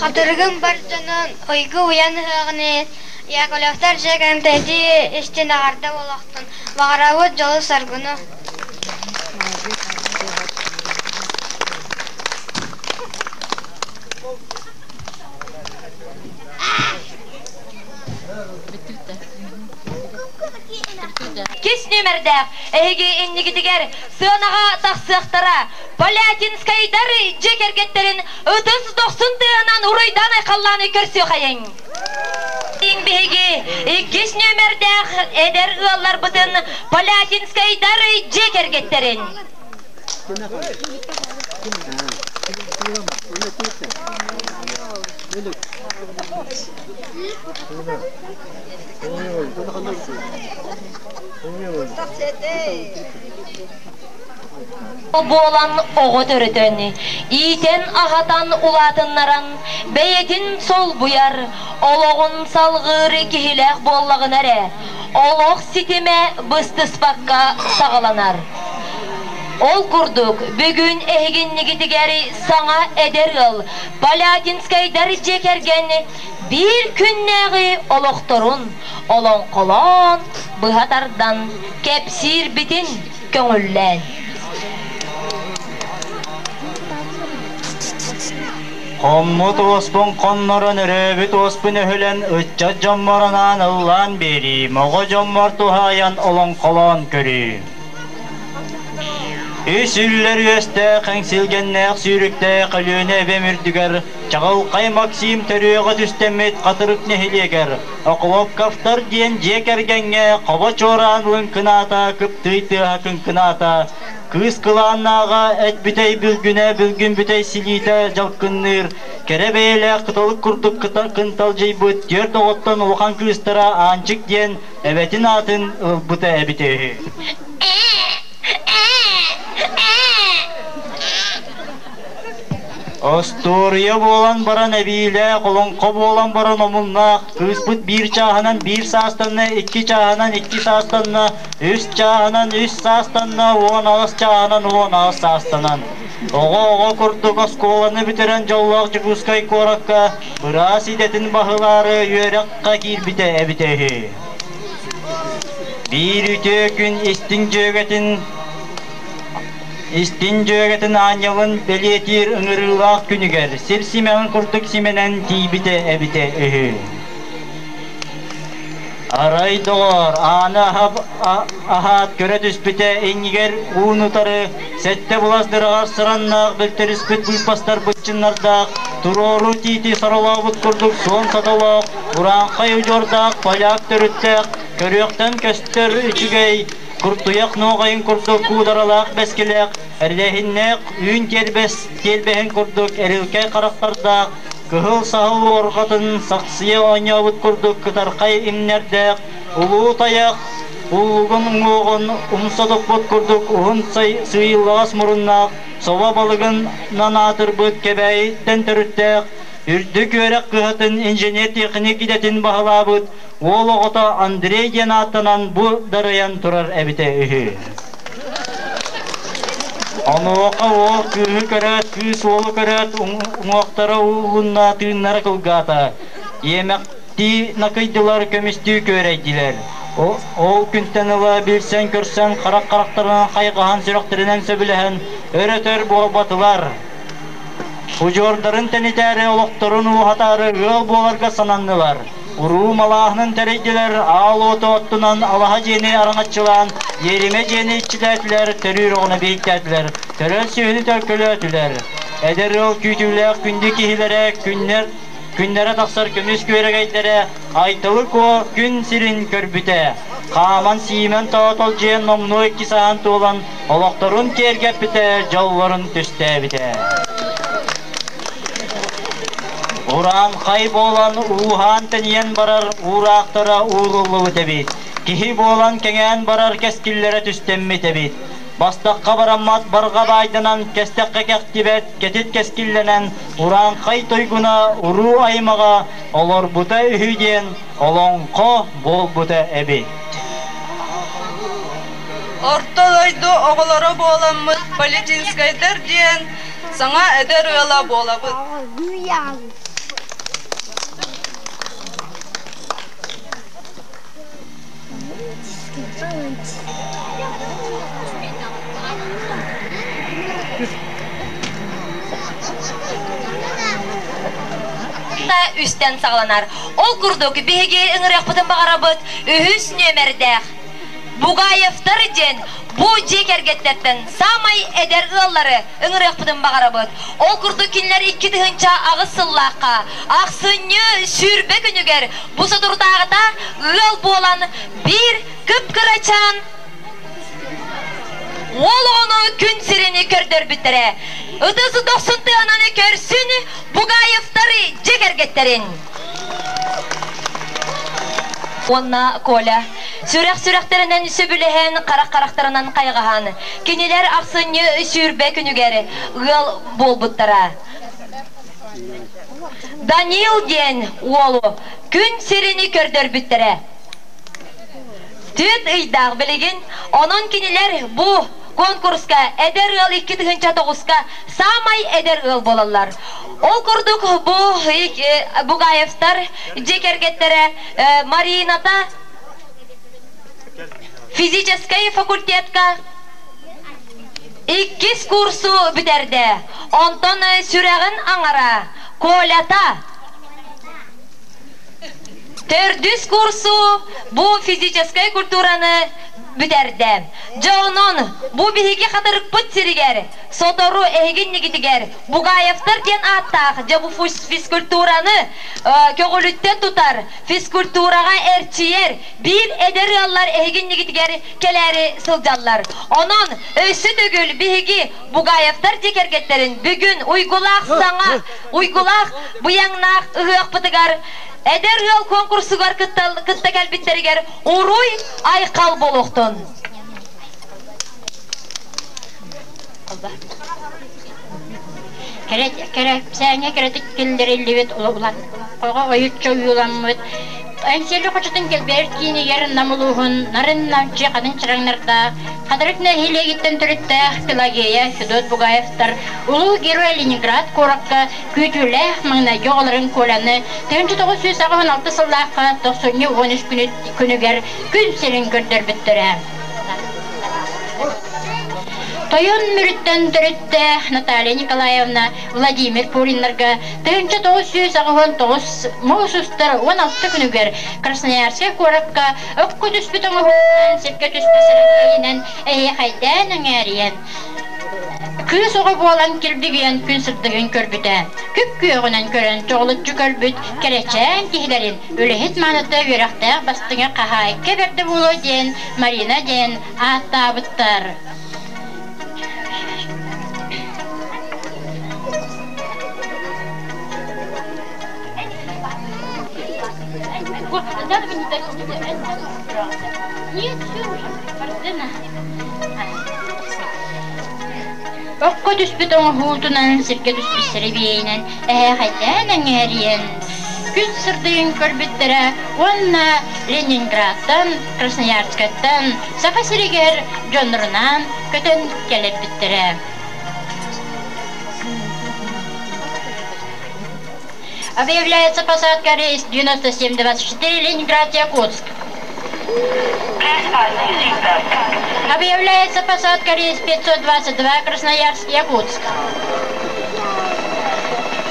U: Хатырыгым бар дьонун уйгу уйан ыһыаҕын Яковлевтар дьиэ кэргэн истин аҕарда буолуохтун, баҕарабыт дьолу-саргыны.
L: Кис нүмердээх эһиги иннигитигэр сыанаҕа тахсыахтара Полятинскайдар дьиэ кэргэттэрин ытыс дохсун тыаһынан уруйдаан-айхаллаан көрсүөхайыҥ! Биһиги иккис нүөмэрдээх эдэр ыалларбытын Полятинскайдар дьиэ кэргэттэрин. Буолан оҕо төрөтөн, иитэн-аһатан улаатыннаран, бэйэтин солбуйар, олоҕун салҕыыр киһилээх буоллаҕына эрэ, олох ситимэ быстыспакка саҕаланар. Ол курдук, бүгүн эһигиннигитигэр саҥа эдэр ыал Полятинскайдар дьиэ кэргэн биир күннээҕи олохторун олоҥхолоон, быһа тардан кэпсиирбитин көҥүллээн.
E: Хоммут уоспун хоннорон, өрөөбүт уоспун өһүлэн, ыччат дьоммор анаан ыллаан биэриим, оҕо дьоммор туһаайан олоҥхолоон көрүүм. Үс үллэр үөстээх, эҥсилгэннээх сүүрүктээх Өлүөнэ эбэм үрдүгэр Чаҕылхай Максим төрүөҕэ түстэммит Хатырык нэһилиэгэр Охлопковтар диэн дьиэ кэргэҥҥэ хобо чуораан лыҥкынаата, кыптыый тыаһа кыҥкынаата, кыыс кылааннааҕа эт бүтэй бүлгүнэ бүлгүн бүтэй силиитэ дьалкынныыр, кэрэ бэйэлээх кыталык курдук кынталдьыйбыт түөрт оҕоттон улахан кыыстара Аанчык диэн эбэтин аатын ылбыта эбитэ үһү. Остуоруйа буолан баран эбиилээх, олоҥхо буолан баран омуннаах, кыыспыт биир чааһынан биир саастанна, икки чааһынан икки саастанна, үс чааһынан үс саастанна, 18 чааһынан 18 саастанан. Оҕо-оҕо курдук оскуоланы бүтэрэн дьоллоох Дьокуускай куоракка быраас идэтин баһылаары үөрэххэ киирбитэ эбитэ үһү. Биир үтүө күн истиҥ дьүөгэтин Истиҥ дьүөгэтин аанньалын бэлиэтиир ыҥырыылаах күнүгэр сир симэҕин курдук симэнэн тиийбитэ эбитэ үһү. Арай доҕоор, ааны аһаат көрө түспүтэ иннигэр уун-утары сэттэ былас дыраҕар сыраннаах бүлтэрүспүт быыппастар быччыннардаах, туруору тиити соролообут курдук суон сотолоох, урааҥхай удьуордаах поляк төрүттээх, көрүөхтэн көстөр үчүгэй Куртуйах нуоҕайын курдук куударалаах бэскилээх, эрлэһиннээх үүн тиэрбэс тиэрбэһин курдук эрилкэй харахтардаах, кыһыл саһыл уорҕатын сахсыйа оонньообут курдук кытархай имнэрдээх, улуу тайах Уллугун уҥуоҕун умса туппут курдук уһун сыыйыллаҕас муруннаах, собо балыгынан аатырбыт Кэбээйиттэн төрүттээх, үрдүк үөрэх кыһатын инженер-техник идэтин баһылаабыт уол оҕото Андрей диэн ааттанан бу дарайан турар эбитэ үһү. Онуоха уол кыыһы көрөөт, кыыс уолу көрөөт уҥуохтара уулунна, тыыннара кылгаата. Иэмэхтии накыйдылар, көмүстүү күөрэйдилэр. Ол күнтэн ыла билсэн-көрсөн, харах-харахтарынан хайҕаһан, сүрэхтэринэн сөбүлэһэн, өр-өтөр буолбатылар. Удьуордарын тэнитээри, олохторун ууһатаары ыал буоларга сананнылар. Уруу малааһынын тэрийдилэр, аал уоту оттунан алаһа дьиэни араҥаччылаан, иэримэ дьиэни иччилээтилэр, төрүүр оҕону биһиктээтилэр, төрөл сүөһүнү төлкөлөөтүлэр. Эдэр ыал күүтүүлээх күндү киһилэрэ күннэр күннэрэ тахсар көмүс күөрэгэйдэрэ Айталы Куо күн сирин көрбүтэ. Хааман-сиимэн тоотолдьуйан номнуо икки саһаан туолан олохторун киэргэппитэ, дьоллорун түстээбитэ. Ураанхай буолан ууһаан-тэнийэн барар уураахтара ууруллубут эбит. Киһи буолан кэҥээн барар кэскиллэрэ түстэммит эбит. Бастахха бараммат барҕа баайданан, кэстэххэ кэхтибэт кэтит кэскиллэнэн, урааҥхай тойгуна уруу аймаҕа олорбута үһү диэн олоҥхо буолбута эбит.
P: Орто дойду оҕолоро буоламмыт Политинскайдар диэн саҥа эдэр ыала буолабыт.
B: Үстэн саҕаланар. Ол курдук биһиги ыҥырыахпытын баҕарабыт үһүс нүөмэрдээх Бугаевтар диэн бу дьиэ кэргэттэртэн саамай эдэр ыаллары ыҥырыахпытын баҕарабыт. Ол курдук кинилэр 2008 сыллаахха ахсынньы 20 күнүгэр бу соторутааҕыта ыал буолан биир кып-кырачаан уол оҕону күн сирин көрдөрбүттэрэ. Ытыс дохсун тыаһынан көрсүн Бугаевтар дьиэ кэргэттэрин. Уонна Коля сүрэх-сүрэхтэринэн сөбүлэһэн, харах-харахтарынан хайҕаһан, кинилэр ахсынньы 20 күнүгэр ыал буолбуттара. Данил диэн уолу күн сирини көрдөрбүттэрэ. Түөрт ыйдаах билигин, онон кинилэр бу конкурска эдэр ыал 2009-ка саамай эдэр ыал буолаллар. Ол курдук бу Бугаевтар дьиэ кэргэттэрэ Марината физическэй факультетка иккис курсу бүтэрдэ. Онтон сүрэҕин аҥара Колята төрдүс курсу бу физическэй культураны бүтэрдэ. Дьэ онон бу биһиги хатырыкпыт сиригэр сотору эһиги иннигитигэр Бугаевтар диэн ааттаах дьэ бу физкультураны көҕүлүттэн тутар, физкультураҕа эрчийэр биир эдэр ыаллар эһиги иннигитигэр кэлээри сылдьаллар. Онон өссө төгүл биһиги Бугаевтар дьиэ кэргэттэрин бүгүн уйгулаах саҥа, уйгулаах быйаҥнаах ыһыахпытыгар эдэр ыал конкурсугар кытта кэлбиттэригэр уруй айхал буолуохтун!
V: Кэрэпсээҥҥэ кэрэтик киллэриллибит олоҕо ойуччу ойууламмыт Эҥсиэли хочотун кэлбиэр киинигэр Нам улууһун нарын-намчы хатын чараҥнардаах Хатырык нэһилиэгиттэн төрүттээх Пелагея Федот Бугаевтар улуу герой Ленинград куоракка күүтүүлээх маҥнайгы оҕолорун Коляны 1986 сыллаахха тохсунньу 13 күнүгэр күн сирин көрдөрбүттэрэ. Тойон Мүрүттэн төрүттээх Наталья Николаевна Владимир Пуриннарга 1989 муус устар 16 күнүгэр Красноярскай куоракка окко түспүт оҥоһугунан сиргэ түспүт сэргэйинэн эһиэхэйдээн эҥээрийэн кыыс оҕо буолан килбигийэн күн сырдыгын көрбүтэ. Күп-күөҕүнэн көрөн чоҕулуччу көрбүт кэрэчээн киһилэрин үлэһит мааныта үөрэхтээх бастыҥа хаһаайка бэрдэ буолуо диэн Марина диэн ааттаабыттар. Нет, все уже, бардына. Окко түспүт оҥоһуутунан, сиргэ түспүт сэрэбиэйинэн эһээхэйдээн эҥээрийэн, күн сырдыгын көрбүттэрэ уонна Ленинградтан, Красноярскайтан Саха сиригэр дьоннорунаан көтөн кэлэрбиттэрэ. Объявляется посадка рейс 9724 Ленинград-Якутск. Объявляется посадка рейс 522 Красноярск-Якутск.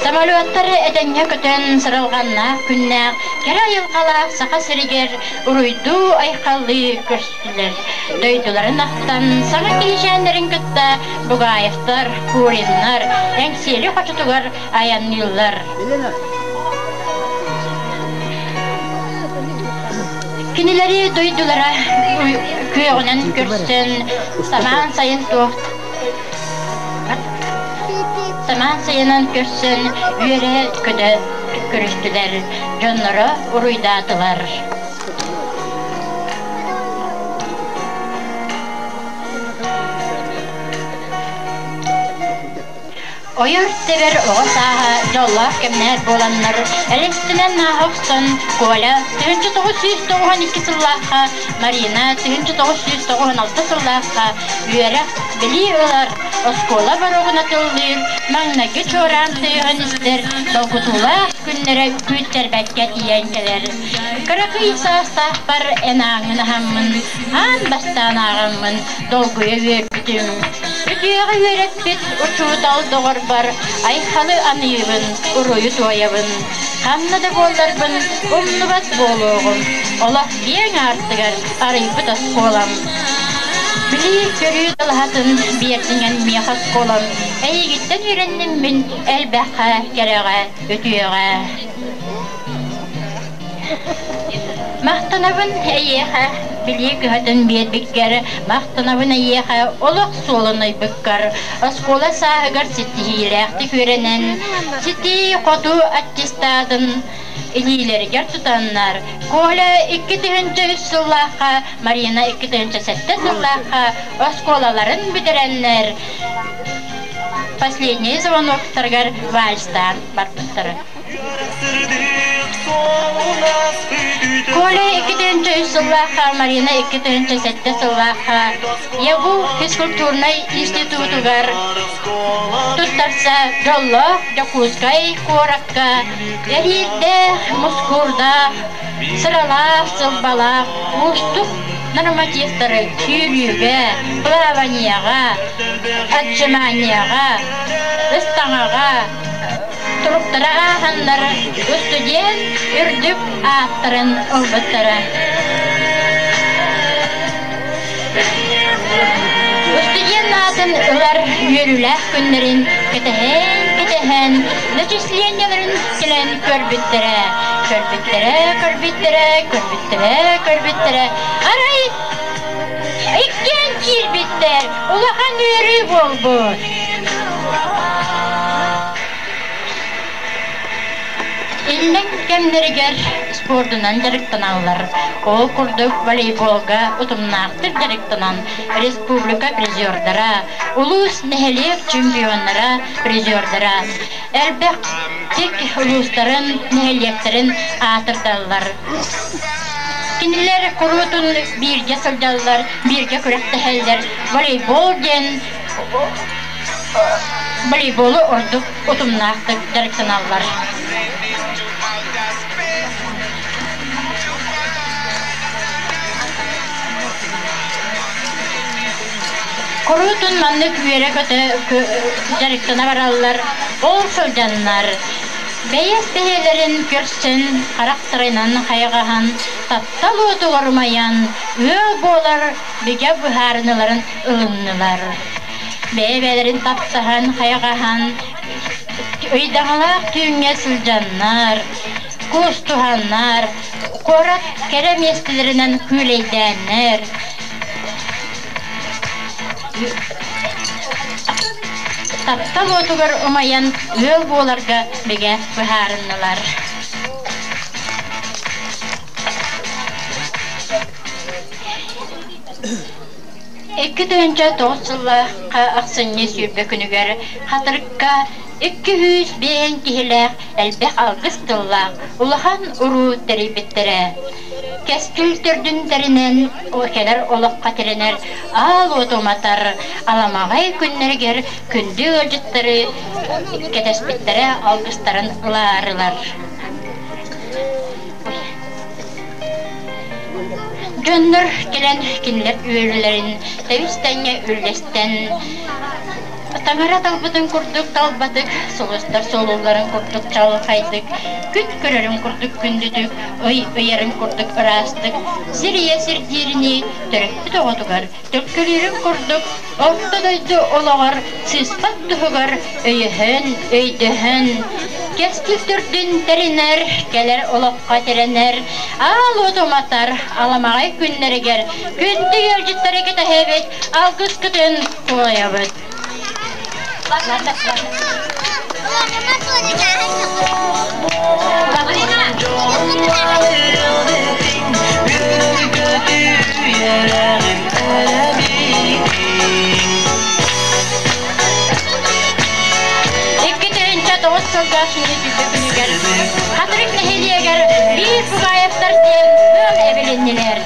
V: Самолеттары этэҥҥэ көтөн сыралҕаннаах күннээх кэрэ айылҕалаах Саха сиригэр уруйдуу-айхаллыы көрүстүлэр. Дойдуларын ахтан саҥа киһичээннэрин кытта Бугаевтар, Куриннар Эҥсиэли хочотугар айанныыллар. Кинилэри дойдулара күөҕүнэн көрсөн, самаан сайын туох самаан сайынан көрсөн үөрэ-көтө көрүстүлэр, дьонноро уруйдаатылар. Ойор-тэбэр оҕо сааһа дьоллоох кэмнэр буоланнар, элэстэнэн ааһа охсон, Коля 1992 сыллаахха, Марина 1996 сыллаахха үөрэх, билии ылар, оскуола боруогун атыллыыр, маҥнайгы чуораан тыаһын истэр долгутуулаах күннэрэ күүттэрбэккэ тиийэн кэлэр. Кыракый саастаахпар эн ааҥҥын аһаммын, аан бастаан ааҕаммын долгуйа үөрбүтүм. Үтүөҕэ үөрэппит учуутал доҕорбор айхалы аныыбын, уруйу туойабын. Ханна да буолларбын умнубат буолуоҕум, олох киэҥ аартыгар арыйбыт оскуолам. Билии-көрүү далаһатын биэрдиҥэн миэхэ оскуолам, эйигиттэн үөрэнним мин элбэххэ, кэрэҕэ, үтүөҕэ. Махтанабын эйиэхэ, билии кыһатын биэрбиккэр, махтанабын эйиэхэ олох суолун ыйбыккар, оскуола сааһыгар ситиһиилээхтик үөрэнэн, ситии-хотуу аттестатын илиилэригэр тутаннар, Коля 2003 сыллаахха, Марина 2007 сыллаахха оскуолаларын бүтэрэннэр, последний звоноктарыгар вальстаан барбыттара. Коля 2003 сыллаахха, Марина 2007 сыллаахха ЯГУ физкультурнай институтугар туттарса дьоллоох Дьокуускай куоракка эриирдээх, мускуурдаах, сыралаах, сылбалаах уустук нормативтары сүүрүүгэ, плаванияҕа, отжиманияҕа, ыстаҥаҕа, Туруктара ааһаннар устудьуон үрдүк ааттарын ылбыттара. Устудьуон аатын ылар үөрүүлээх күннэрин кэтэһэн-кэтэһэн начислениеларын кэлэн көрбүттэрэ, көрбүттэрэ, көрбүттэрэ, көрбүттэрэ, көрбүттэрэ. Арай иккиэн киирбиттэр, улахан үөрүү буолбут. Иллэҥ кэмнэригэр спордунан дьарыктаналлар. Ол курдук волейболга утумнаахтык дьарыктанан республика призердара, улуус, нэһилиэк чемпионнара, призердара элбэх тик улуустарын, нэһилиэктэрин аатырдаллар. Кинилэр куруутун бииргэ сылдьаллар, бииргэ күрэхтэһэллэр. Волейбол диэн волейболу ордук утумнаахтык дьарыктаналлар. Куруутун маннык үөрэ-көтө дьарыктана бараллар, ол сылдьаннар бэйэс бэйэлэрин көрсөн, харахтарынан хайҕаһан, таптал уотугар умайан, ыал буолар бигэ быһаарыныыларын ылыннылар. Бэйэ-бэйэлэрин таптаһан, хайҕаһан, ыйдаҥалаах түүҥҥэ сылдьаннар, куустуһаннар, куорат кэрэ миэстэлэринэн күүлэйдээннэр, таптал уотугар умайан ыал буоларга бигэ быһаарыннылар. 2009 сыллаахха ахсынньы 20 күнүгэр Хатырыкка 205 киһилээх элбэх алгыс тыллаах улахан уруу тэрийбиттэрэ. Кэскил төрдүн тэринэн, кэлэр олоххо тирэнэр аал уоту уматар аламаҕай күннэригэр күндү ыалдьыттары кэтэспиттэрэ алгыстарын ылаарылар. Дьоннор кэлэн кинилэр үөрүүлэрин тэбис-тэҥҥэ үллэстэн Таҥара талбытын курдук талбатык, сулустар суолулларын курдук чаҕылхайдык, күн көрөрүн курдук күндүтүк, ый ыйарын курдук ыраастык, сир ийэ сирдииринии төрөппүт оҕотугар төлкөлүүрүн курдук орто дойду олоҕор сыыспат туһугар өйөһөн, өйдөһөн, кэскил төрдүн тэринэр, кэлэр олоххо тирэнэр, аал уот уматар аламаҕай күннэригэр күндү ыалдьыттары кэтэһэбит, алгыскытын туойабыт. 2009 сылга сүнньү күнүгэр Хатырык нэһилиэгэр биир Бугаевтар диэн ыал эбилиннилэр.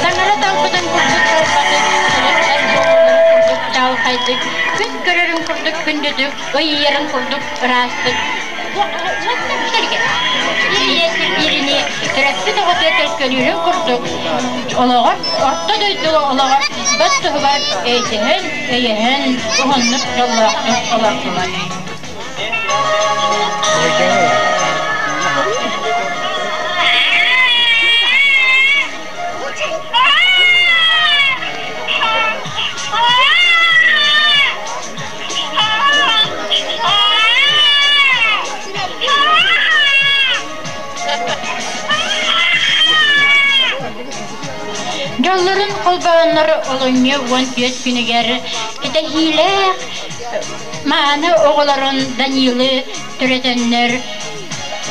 V: Таҥара талбытын курдук талбатык, сулустар буолалларын курдук чаҕылхайдык, күн көрөрүн курдук күндүтүк, ый ыйарын курдук ыраастык Сир сирдиирини төрөппүт оҕото төлкөлүүрүн курдук олоҕор орто дойду олоҕор бас туһугар өйдөһөн, өйөһөн уһуннук дьоллоохтук олордулар. Дьоллорун холбооннор олунньу 14 күнүгэр кэтэһиилээх мааны оҕолорун Данилы төрөтөннөр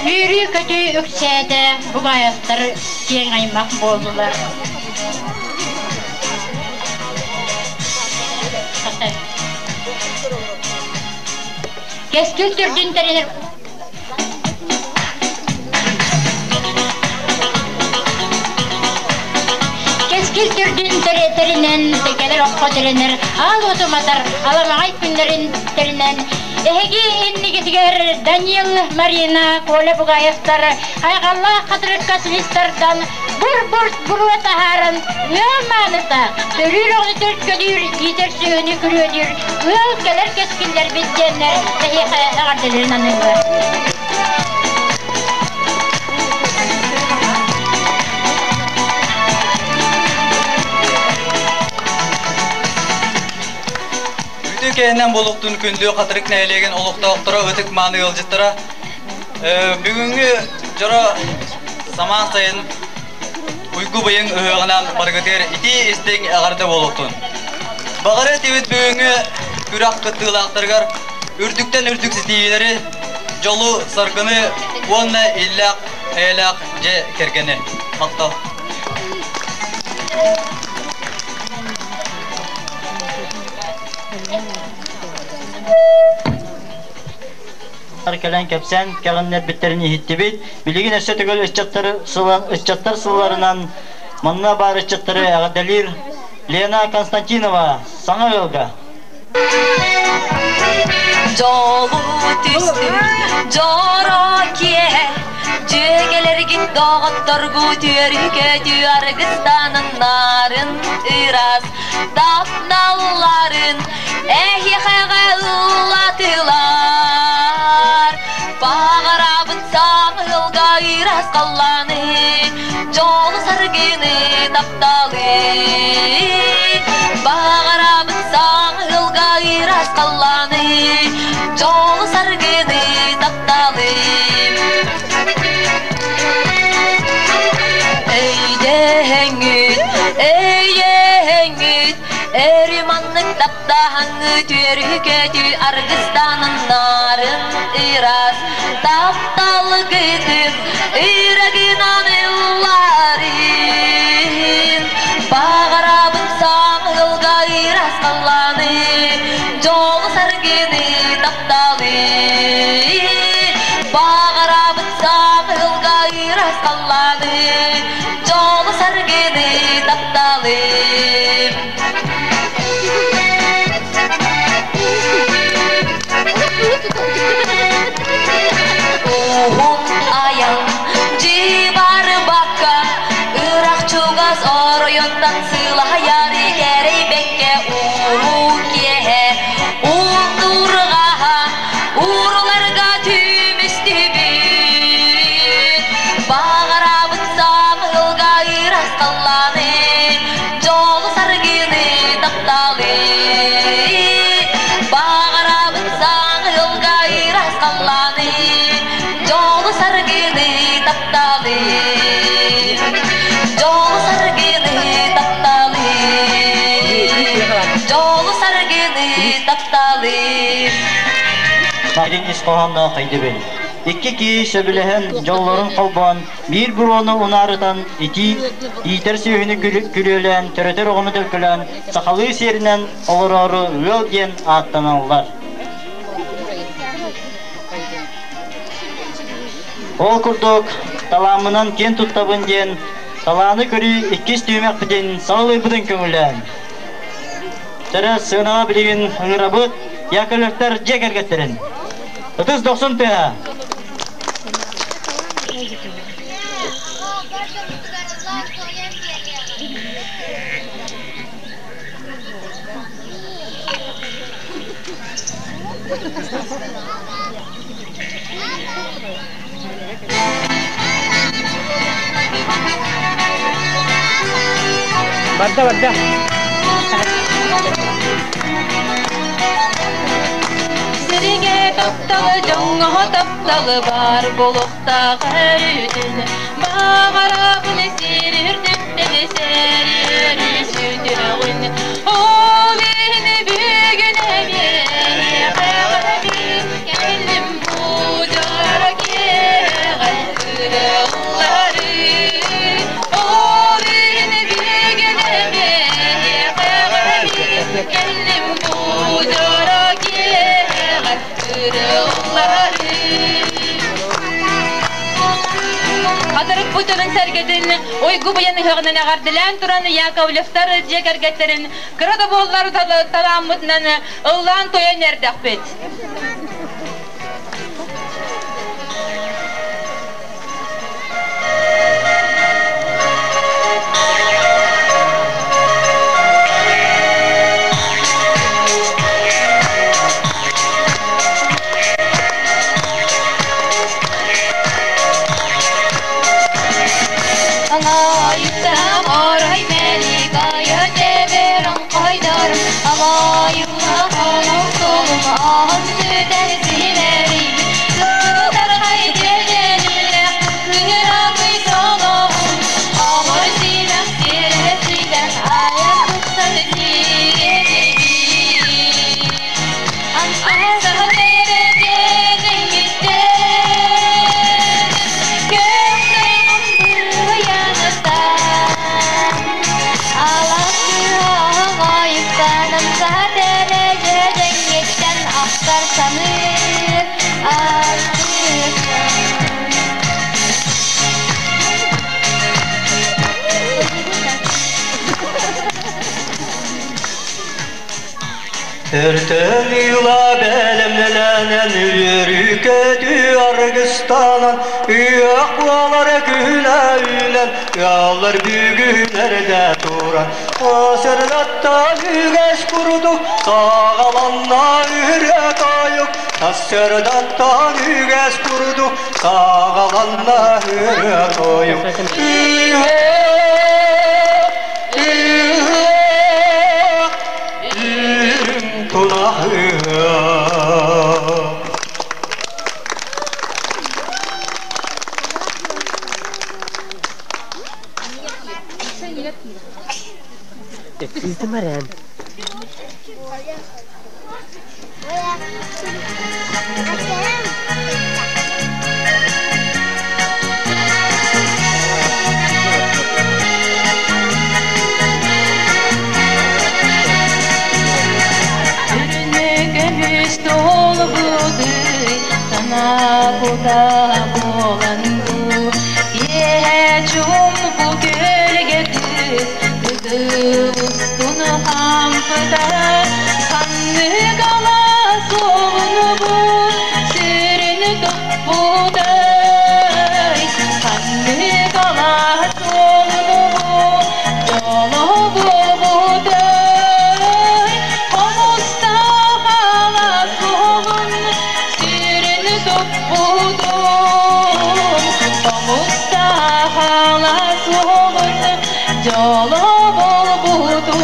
V: үөрүү-көтүү үксээтэ, Бугаевтар киэҥ аймах буоллулар. Кэскил төрдүн тэринэр Кэскил төрдүн тэринэн, кэлэр окко тэринэр, аал уоту матар, аламаҕай күннэрин тэринэн, эһиги иннигитигэр Данил, Марина, Коля Бугаевтар хайҕаллаах хатырыкка силистартан бур-бур буруо таһааран ыал мааныта, төрүүр оҕону төлкөлүүр, иитэр сүөһүнү күрүөлүүр ыал кэлэр кэскиллэрбит диэннэр эһиэхэ эҕэрдэлэрин аныыллар.
D: Үтүө кэһинэн буолуохтун күндү Хатырык нэһилиэгин олохтоохторо, ытык мааны ыалдьыттара. Бүгүҥҥү дьоро самаан сайын уйгу быйаҥ ыһыаҕынан барыгытыгар итии истиҥ эҕэрдэ буолуохтун. Баҕары этибит бүгүҥҥү күрэх кыттыылаахтарыгар үрдүктэн үрдүк ситиһиилэри, дьолу, саргыны уонна иллээх, эйэлээх дьэ кэргэни. Махтал.
E: Кэлэн кэпсээн кэҕиннэрбиттэрин иһиттибит. Билигин өссө төгүл ыччаттары ыччаттар сылларынан манна баар ыччаттары эҕэрдэлиир Лена Константинова саҥа ыалга.
B: Дьолу түстүр, дьоро киэһэ, дьүөгэлэргин доҕотторгут үөрүү-көтүү аргыстанын нарын ыраас тапталларын эһиэхэҕэ ыллатылар. Баҕарабыт саҥылга ыраас халлааны, дьолу саргыны тапталы. Баҕарабыт саҥылга ыраас халлааны, дьолу саргыны тапталы. Өйдөһөҥҥүт, өйөһөҥҥүт, өрүү маннык таптаһаҥҥыт үөрүү-көтүү аргыстанын нарын ыраас тапталгытын ырагынан ылларыы. Алым.
E: Дириҥ ис хоһоонноох өйдөбүл. Икки киһи сөбүлэһэн, дьоллорун холбоон, биир буруону унаарытан, итии иитэр сүөһүнү күрүөлээн, төрөтөр оҕону төлкөлөөн, сахалыы сиэринэн олороору ыал диэн ааттаналлар. Ол курдук, талааммынан киэн туттабын диэн талааны көрүү иккис түһүмэхпитин саҕалыырбытын көҥүллээн. Төрө сыанаҕа билигин ыҥырабыт Яковлевтар дьиэ кэргэттэрин. Ытыс дохсун тыаһа.
Q: Барда барда.
P: Сиригэ тапталы, дьоҥҥо тапталы бар буолуохтаах өрүүтүн. Баҕарабын сир үрдүттэн сэрии сүтүөҕүн. Ол иһин бүгүн эмиэ кэллим бу дьоро киэҕэ ырыаллары. Ол иһин бүгүн эмиэ кэллим бу дьоро киэҕэ ырыаллары.
B: Хатырыкпыт дьонун сэргэтин уйгу быйан ыһыаҕынан эҕэрдэлээн туран Яковлевтар дьиэ кэргэттэрин кыра да буоллар талааммытынан ыллаан тойон эрдэхпит.
H: Өртөн ыла бэлэмнэнэн үөрүү-көтүү аргыстанан ыах буолар күнэ үүнэн ыаллар бүгүнэрдэ туран Сырдаттан үгэс курдук саҕаланна үрэ тойук Сырдаттан үгэс курдук саҕаланна үрэ тойук
Q: Измерен.
P: Көмүс толбуды сана кута боланду Киэһэ чуумпу көлгө кыыс кытыл хампыта Ханнык алаас уолунубу сүрүн туппутай Ханнык алаас уолунубу дьоло буолбутай Хомустаах алаас уолун сүрүн туппутум Хомустаах алаас уолун дьоло буолбутум.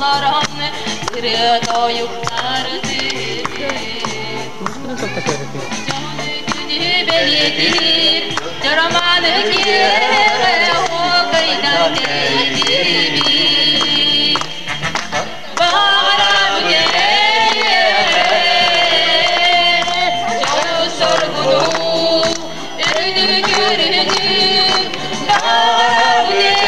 P: олорон ырыа тойуктардыы. Дьону бэлиэтиир дьороманы киэһэ оһуокайдан тэйдибит. Баҕарабыт дьолу соргуну өрүнү көрүнү баҕарабыт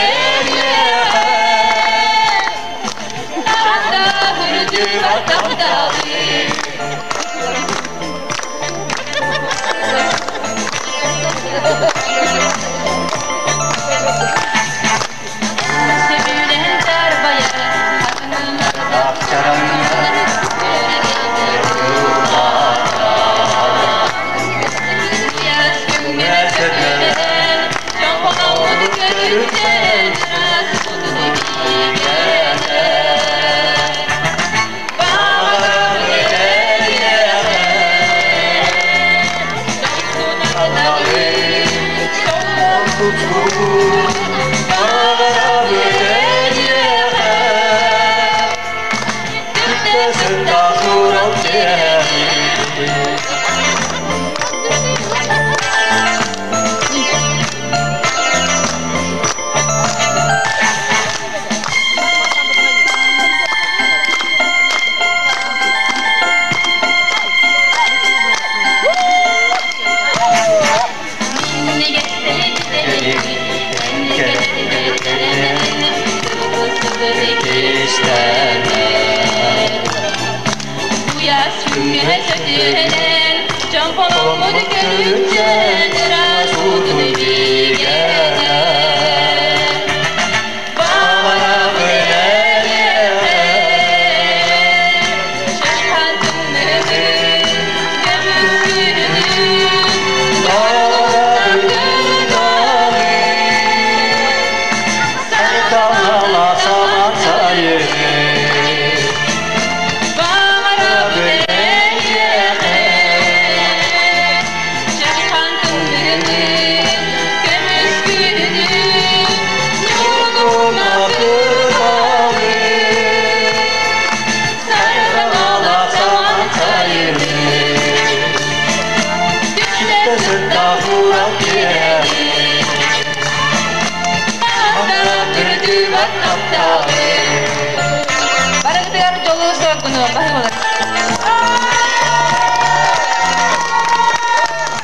P: Барыгытыгар дьолу соргуну баһыбалар.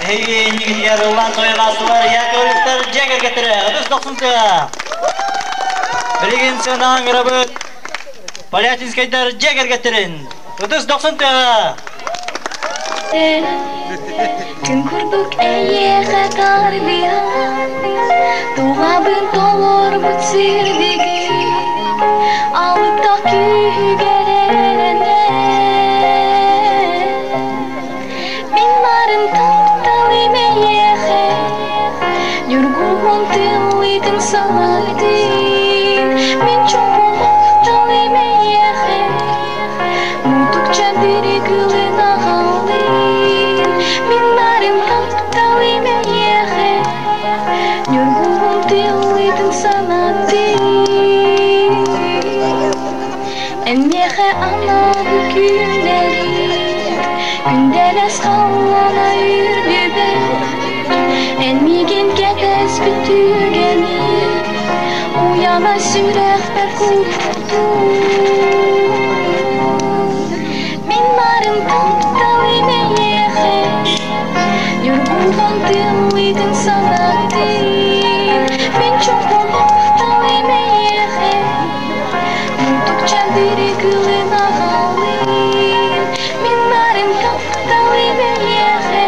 E: Эһиги иннигитигэр ыллаан тойон аастылар Яковлевтар дьиэ кэргэттэрэ ытыс дохсунтыа. Билигин сыанаан ырабыт Полятинскайдар дьиэ кэргэттэрин ытыс дохсунтыаҕа.
F: Күн курдук эйиэхэ тардыһан, Туһабын толорбут сирдигин, Алыптах күүһүгэр эрэнэн. Мин барым тапталым эйиэхэ, Ньургуһун тыллыытын санаатын, Мин чуҥкум махталым эйиэхэ, Мутукча диригылын аҕалын, Мин барым тапталым эйиэхэ, Ньургуһун тыллыытын санаатын. Эн миэхэ анаабыт күннэрим, Күндэлэс халлаана үрдүбэр, Эн миигин кэтэспит түгэниҥ, Уйана сүрэхпэр куттуур. Мин барым тапталым эйиэхэ, Ньургуһун тыллыытын санаатын, Мин чуҥкум махталым эйиэхэ, Мутукча диригылын аҕалын, Мин барым тапталым эйиэхэ,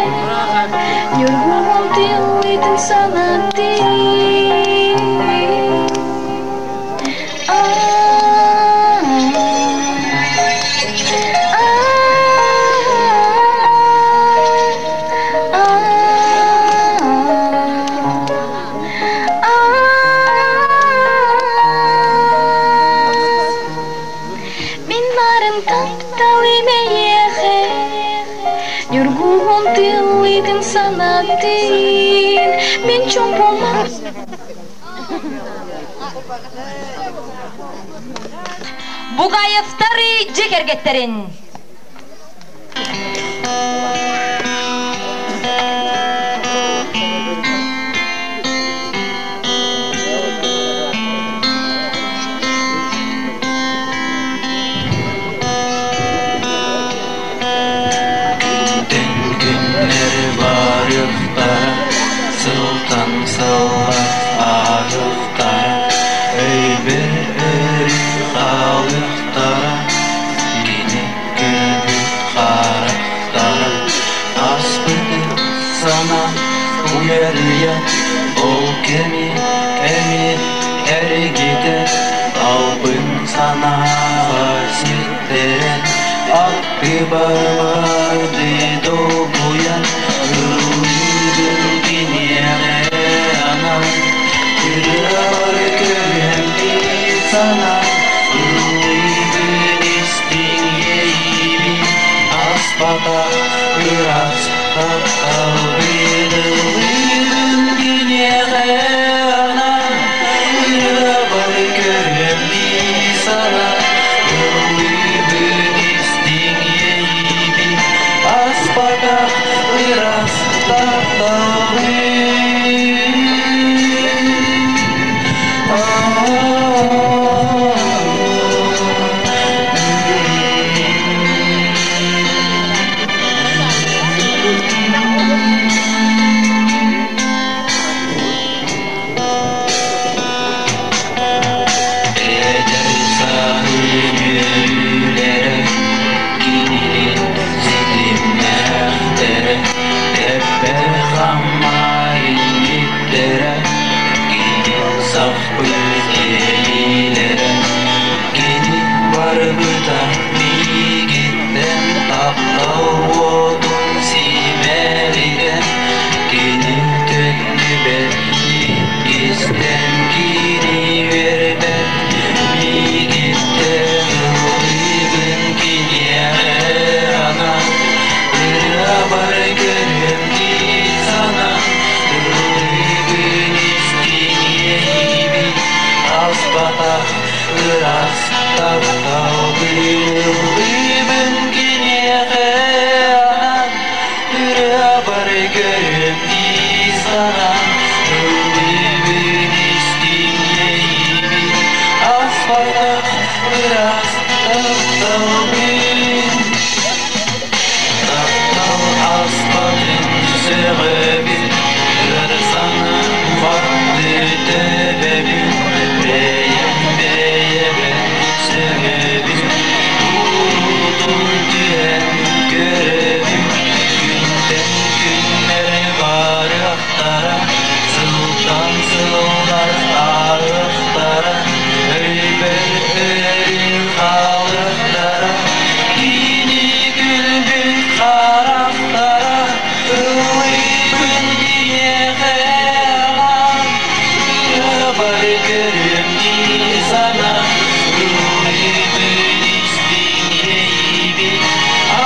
F: Ньургуһун тыллыытын санаатын. Мин барым тапталым эйиэхэ, Ньургуһун тыллыытын санаатын, Мин чуҥкум.
B: Бугаевтар дьиэ кэргэттэрин.
H: Күнтэн күннэр барыахтара, сылтан сыллар ааһыахтара, өйбөр өрүү хаалыахтара, кини күлбүт харахтара, ааспыты санаан уйарыйа, ол кэми эмиэ эргитэ, албын санааҕа ситтэрэн, аттыбар барды долгуйан, ыллыыбын киниэхэ анаан, ырыабар көрүөм дии санаан, ыллыыбын истиҥ иэйиибин, аспатах ыраас тапталбын ыллыыбын киниэхэ анаан, ырыабар көрүөм дии санаан, ыллыыбын истиҥ иэйиибин, аспатах ыраас тапталбын. Эдэр саһын үөрүүлэрэ кинилин ситимнээхтэрэ, тэппэр хаммаайынньиттэрэ, кини сахпыт иэйиилэрэ, кини барбыта миигиттэн таптал уотун симэлитэн, кини төннүбэт иккистэн кини үөрбэт миигиттэн ыллыыбын киниэхэ анаан, ырыабар көрүөм дии санаан, ыллыыбын истиҥ иэйиибин, аспатах ыраас тапталбын ыллыыбын киниэхэ анаан, ырыабар көрүөм дии санаан, ыллыыбын истиҥ иэйиибин, аспатах ыраас тапталбын. Таптал аспатын сөҕөбүн, өр санаа барды төбөбүн, бэйэм бэйэбэр сөҥөбүн, куруутун түһэн көрөбүн, күнтэн күннэр барыахтара, сылтан сыллар ааһыахтара, өйбөр өрүү хаалыахтара, кини күлбүт харахтара, ыллыыбын киниэхэ анаан, ырыабар көрүөм дии санаан, ыллыыбын истиҥ иэйиибин,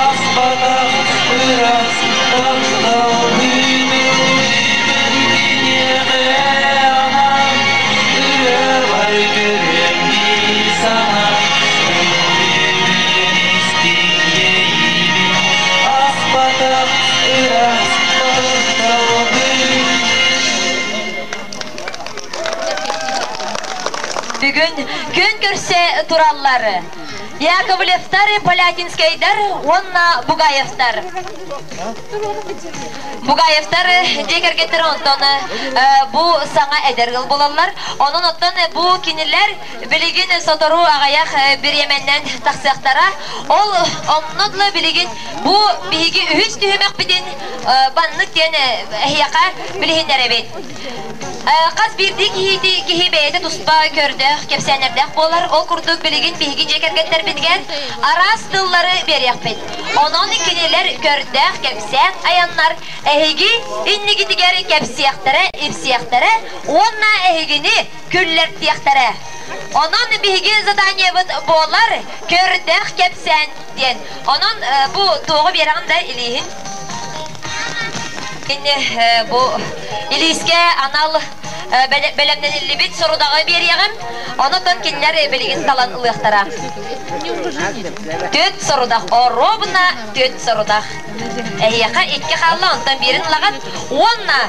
H: аспатах ыраас тапталбын ыллыыбын киниэхэ анаан, ырыабар көрүөм дии санаан, ыллыыбын истиҥ иэйиибин, аспатах ыраас тапталбын.
B: Бүгүн күн көрсө тураллар. Яковлевтар, Полятинскайдар уонна Бугаевтар. Бугаевтар дьиэ кэргэттэрэ онтон бу саҥа эдэр ыал буолаллар. Онон оттон бу кинилэр билигин сотору аҕыйах бириэмэннэн тахсыахтара. Ол онно дылы билигин бу биһиги үһүс түһүмэхпитин баннык диэн эһиэхэ билиһиннэрэбит. Хас биирдии киһи, киһи бэйэтэ туспа көрдөөх, кэпсээннэрдээх буолар. Ол курдук билигин биһиги дьиэ кэргэттэрбитигэр араас тыллары биэриэхпит. Онон кинилэр көрдөөх кэпсээн айаннар эһиги иннигитигэр кэпсиэхтэрэ, ипсиэхтэрэ уонна эһигини күллэртиэхтэрэ. Онон биһиги заданиебыт буолар көрдөөх кэпсээн диэн. Онон бу туоҕу биэрэҕин да илииһин Кини бу илиискэ анал бэлэмнэниллибит сорудаҕы биэриэҕим. Онон кинилэр билигин талан ылыахтара. Түөрт сорудах, оруобуна түөрт сорудах. Эһиэхэ икки хаалла, онтон биирин ылаҕыт уонна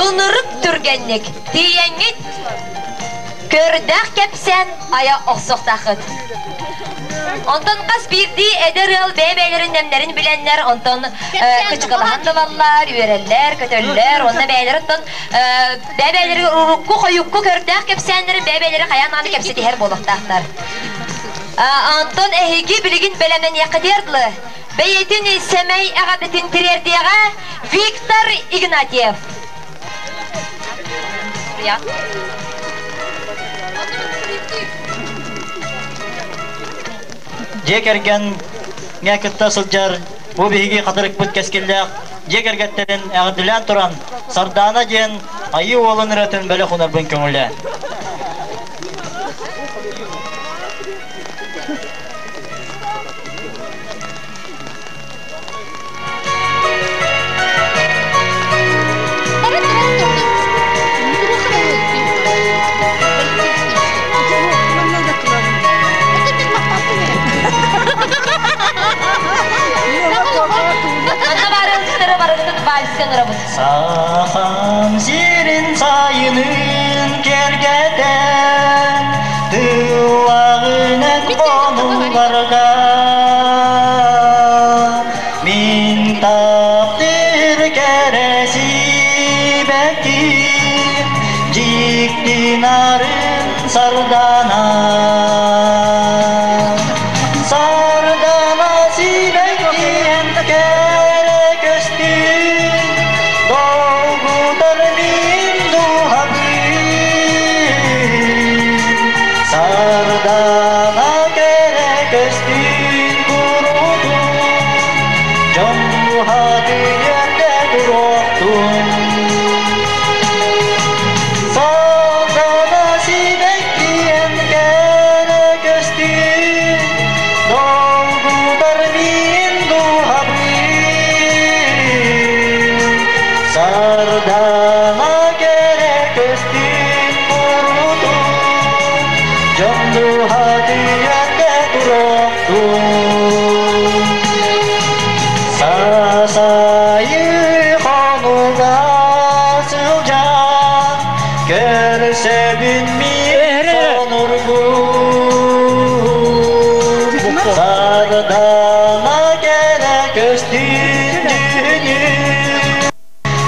B: ынырык түргэнник тиийэҥҥит көрдөөх кэпсээн айа охсуохтааххыт. Онтон хас биирдии эдэр ыал бэйэ-бэйэлэрин нэмнэрин билэннэр, онтон кычыкалаһан да үөрэллэр, көтөллөр, уонна бэйэлэр оттон бэйэ-бэйэлэри урукку-хойукку көрдөөх кэпсээннэрин бэйэ-бэйэлэри хайаан даҕаны кэпсэтиһэр буолуохтаахтар. Онтон эһиги билигин бэлэмнэниэххитигэр дылы бэйэтин сэмэй эҕэрдэтин тириэрдиэҕэ Виктор Игнатьев.
E: Дьиэ кэргэҥҥэ кытта сылдьар бу биһиги хатырыкпыт кэскиллээх дьиэ кэргэттэрин эҕэрдэлээн туран Сардаана диэн Айыы Уолун ырыатын бэлэх уунарбын көҥүлээ.
B: Манна баар ыалдьыттары барыгытын вальска ыҥырабыт.
E: Сахам сирин сайынын кэргэтэн, тыллаҕынан хонууларга мин таптыыр кэрэ сибэкки, дьикти нарын сардана. Сардана сибэккиэн кэрэ көстүү, долгутар мин дууһабын. Сардана кэрэ көстүү курутун, дьон дууһатын үөрдэ туруохтун. Сардана сибэккиэн кэрэ көстүү, долгутар мин дууһабын. Сардана кэрэ көстүү курутун, дьон дууһатын үөрдэ туруохтун. Сасайы хонуга сылдьан, көрсөбүн мин сонургуу. Сардана кэрэ көстүүн дьүһүнүн,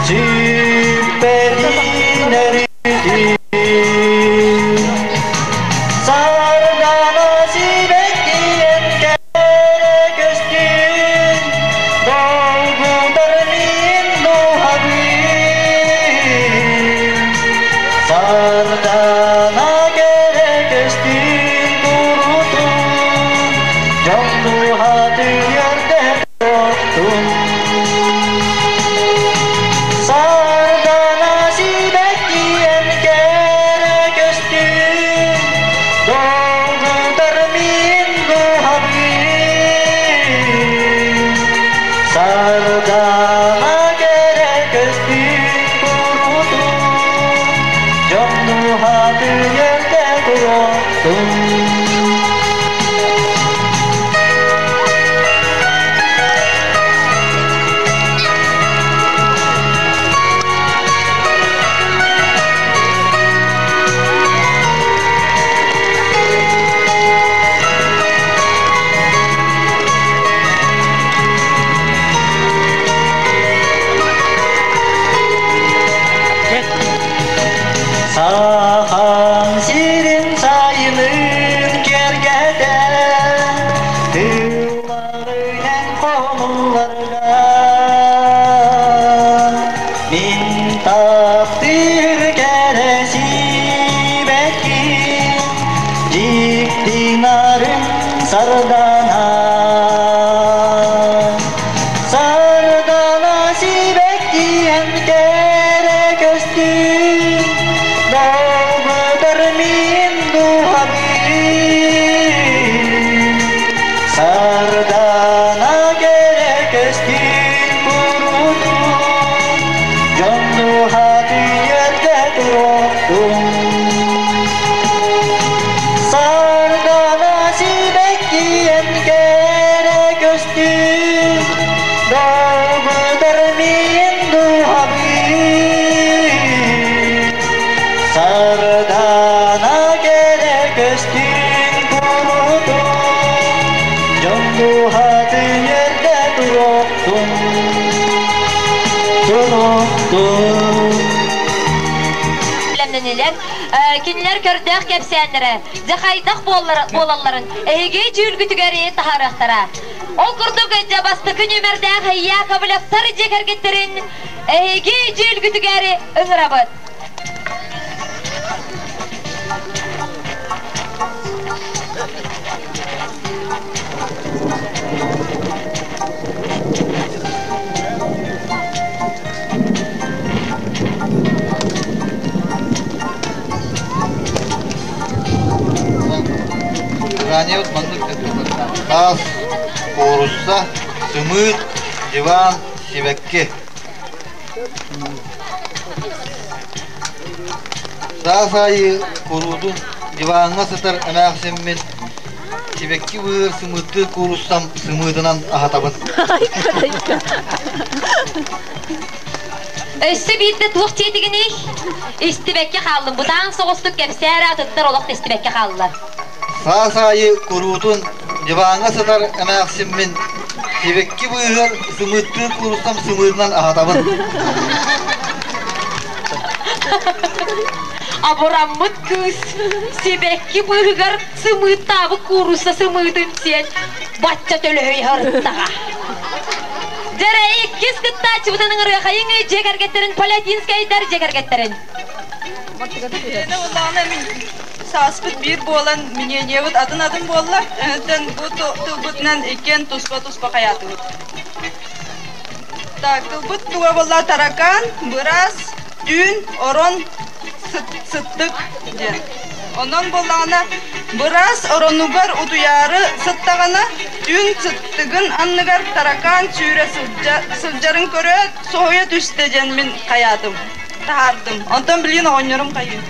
E: сүппэтин өрүтүн. Сардана сибэккиэн кэрэ көстүүн, долгутар мин дууһабын. Сардана кэрэ көстүүн курутун, дьон дууһатын үөрдэ туруохтун. Сардана сибэккиэн кэрэ көстүүн, долгутар мин дууһабын. Сардана кэрэ көстүүн курутун, дьон дууһатын үөрдэ туруохтун. Сахам сирин сайынын кэргэтэн, тылларынан хомулларга мин таптыыр кэрэ сибэкки, дьикти нарын сардана. Сардана сибэккиэн кэрэ көстүү, долгутар мин дууһабын. Сардана кэрэ көстүүн курутун, дьон дууһатын үөрдэ туруохтун.
H: дууһатын үөрдэ туруохтун, туруохтун.
B: Бэлэмнэнилэр. Кинилэр көрдөөх кэпсээннэрэ дьэ хайдах буолалларын эһиги дьүүлгүтүгэр таһаарыахтара. Ол курдук дьэ бастакы нүөмэрдээх Яковлевтар дьиэ кэргэттэрин эһиги дьүүлгүтүгэр ыҥырабыт.
T: Ранее маннык таас, куурусса, сымыыт, диван, сибэкки. Саас аайы куруутун диваҥҥа сытар эмээхсиммин сибэкки быыһыгар сымыыттыы кууруссам сымыытынан аһатабын.
B: Өссө биирдэ туох диэтигиний? Истибэккэ хааллым. Бытаан соҕустук кэпсээ эрэ атыттар олох да истибэккэ хааллылар.
T: Саас аайы куруутун диваҥҥа сытар эмээхсиммин сибэкки быыһыгар сымыыттыы кууруссам сымыытынан аһатабын.
B: Абыраммыт кыыс сибэкки быыһыгар сымыыттаабыт куурусса сымыытын сиэн бачча төлөһүй сырыттаҕа. Дьэрэ иккис кыттааччыбытын ыҥырыахайыҥ дьиэ кэргэттэрин Полятинскайдар дьиэ кэргэттэрин.
G: Сааспыт биир буолан, мнениебыт атын-атын буолла. Өтөн бу тылбытынан иккиэн туспа-туспа хайаатыбыт. Так, тылбыт туга буолла таракан, быраас, түүн, орон, сыттык диэн. Онон буоллаҕына, быраас оронугар утуйаары сыттаҕына, түүн сыттыгын анныгар таракан сүүрэ сылдьарын көрөөт, соһуйа түстэ диэн мин хайаатым. Таһаардым. Онтон билигин оҕонньорум хайыыр.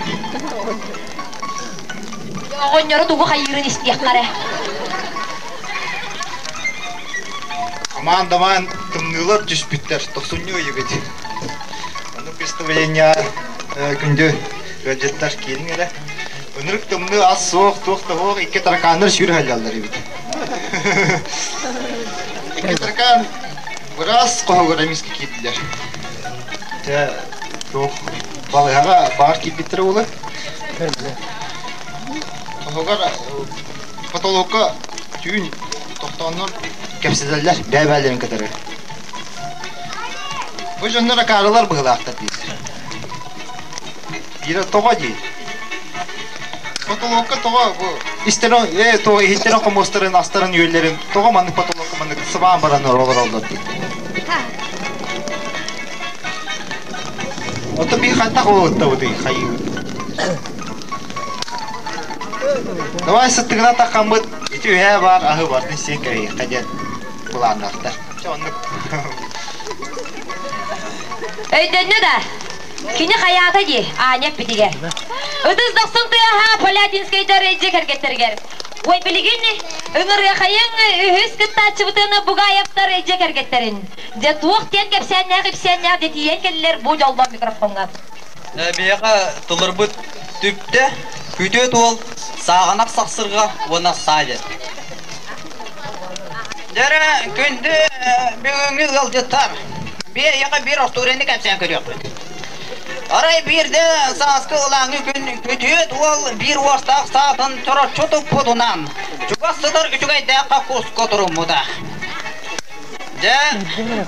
B: Оҕонньору тугу хайыырын истиэххэ
J: Амаан дамаан тымныылар түспүттэр, тохсунньу ыйыбыт. Ону представление күндү ыалдьыттар киириҥ эрэ. Ынырык тымныы ас суох, туох да суох, икки таракааннар сүүрэ сылдьаллар эбит. Икки таракаан быраас хоһугар эмискэ киирдилэр. Дьэ, туох балыыһаҕа баар киирбиттэрэ буолуо. Хоһугар потолокка түүн тохтооннор кэпсэтэллэр бэйэ-бэйэлэрин кытары. Бу дьоннор акаарылар быһыылаахтар дииллэр. Биирэ тоҕо диир. Потолокка тоҕо бу истэрин тоҕо иһиттэрин хомуостарын астарын үөллэрин тоҕо маннык потолокка маннык сыбаан баран олороллор диир. Ото би хантах уоттабытый хайыы. Давай сыттыгына таххаммыт ити үһээ баар аһы бардын сиэн кэриэххэ диэн былааннаахтар. Чэ оннук.
B: Өйдөннө да? Кини хайаата дии, Аня эппитигэр. Ытыс дохсун тыаһа Полятинскайдар дьиэ кэргэттэригэр. Ой, билигин ыҥырыахайыҥ үһүс кыттааччыбытын Бугаевтар дьиэ кэргэттэрин. Дьэ туох диэн кэпсээннээх-ипсээннээх дэтийэн кэллэр бу дьоллоох микрофоҥҥа?
D: Биһиэхэ тылырбыт түптэ, күтүөт уол, сааҕанах сахсырҕа уонна саа диэн.
W: Дьэрэ, күндү бүгүҥҥү ыалдьыттар, биэйэҕэ биир остуоруйаны кэпсээн көрүөхпүт. Арай биирдэ сааскы ылааҥы күн күтүөт уол биир уостаах саатын чороччу туппутунан чугас сытар үчүгэйдээххэ куска туруммута. Дьэ,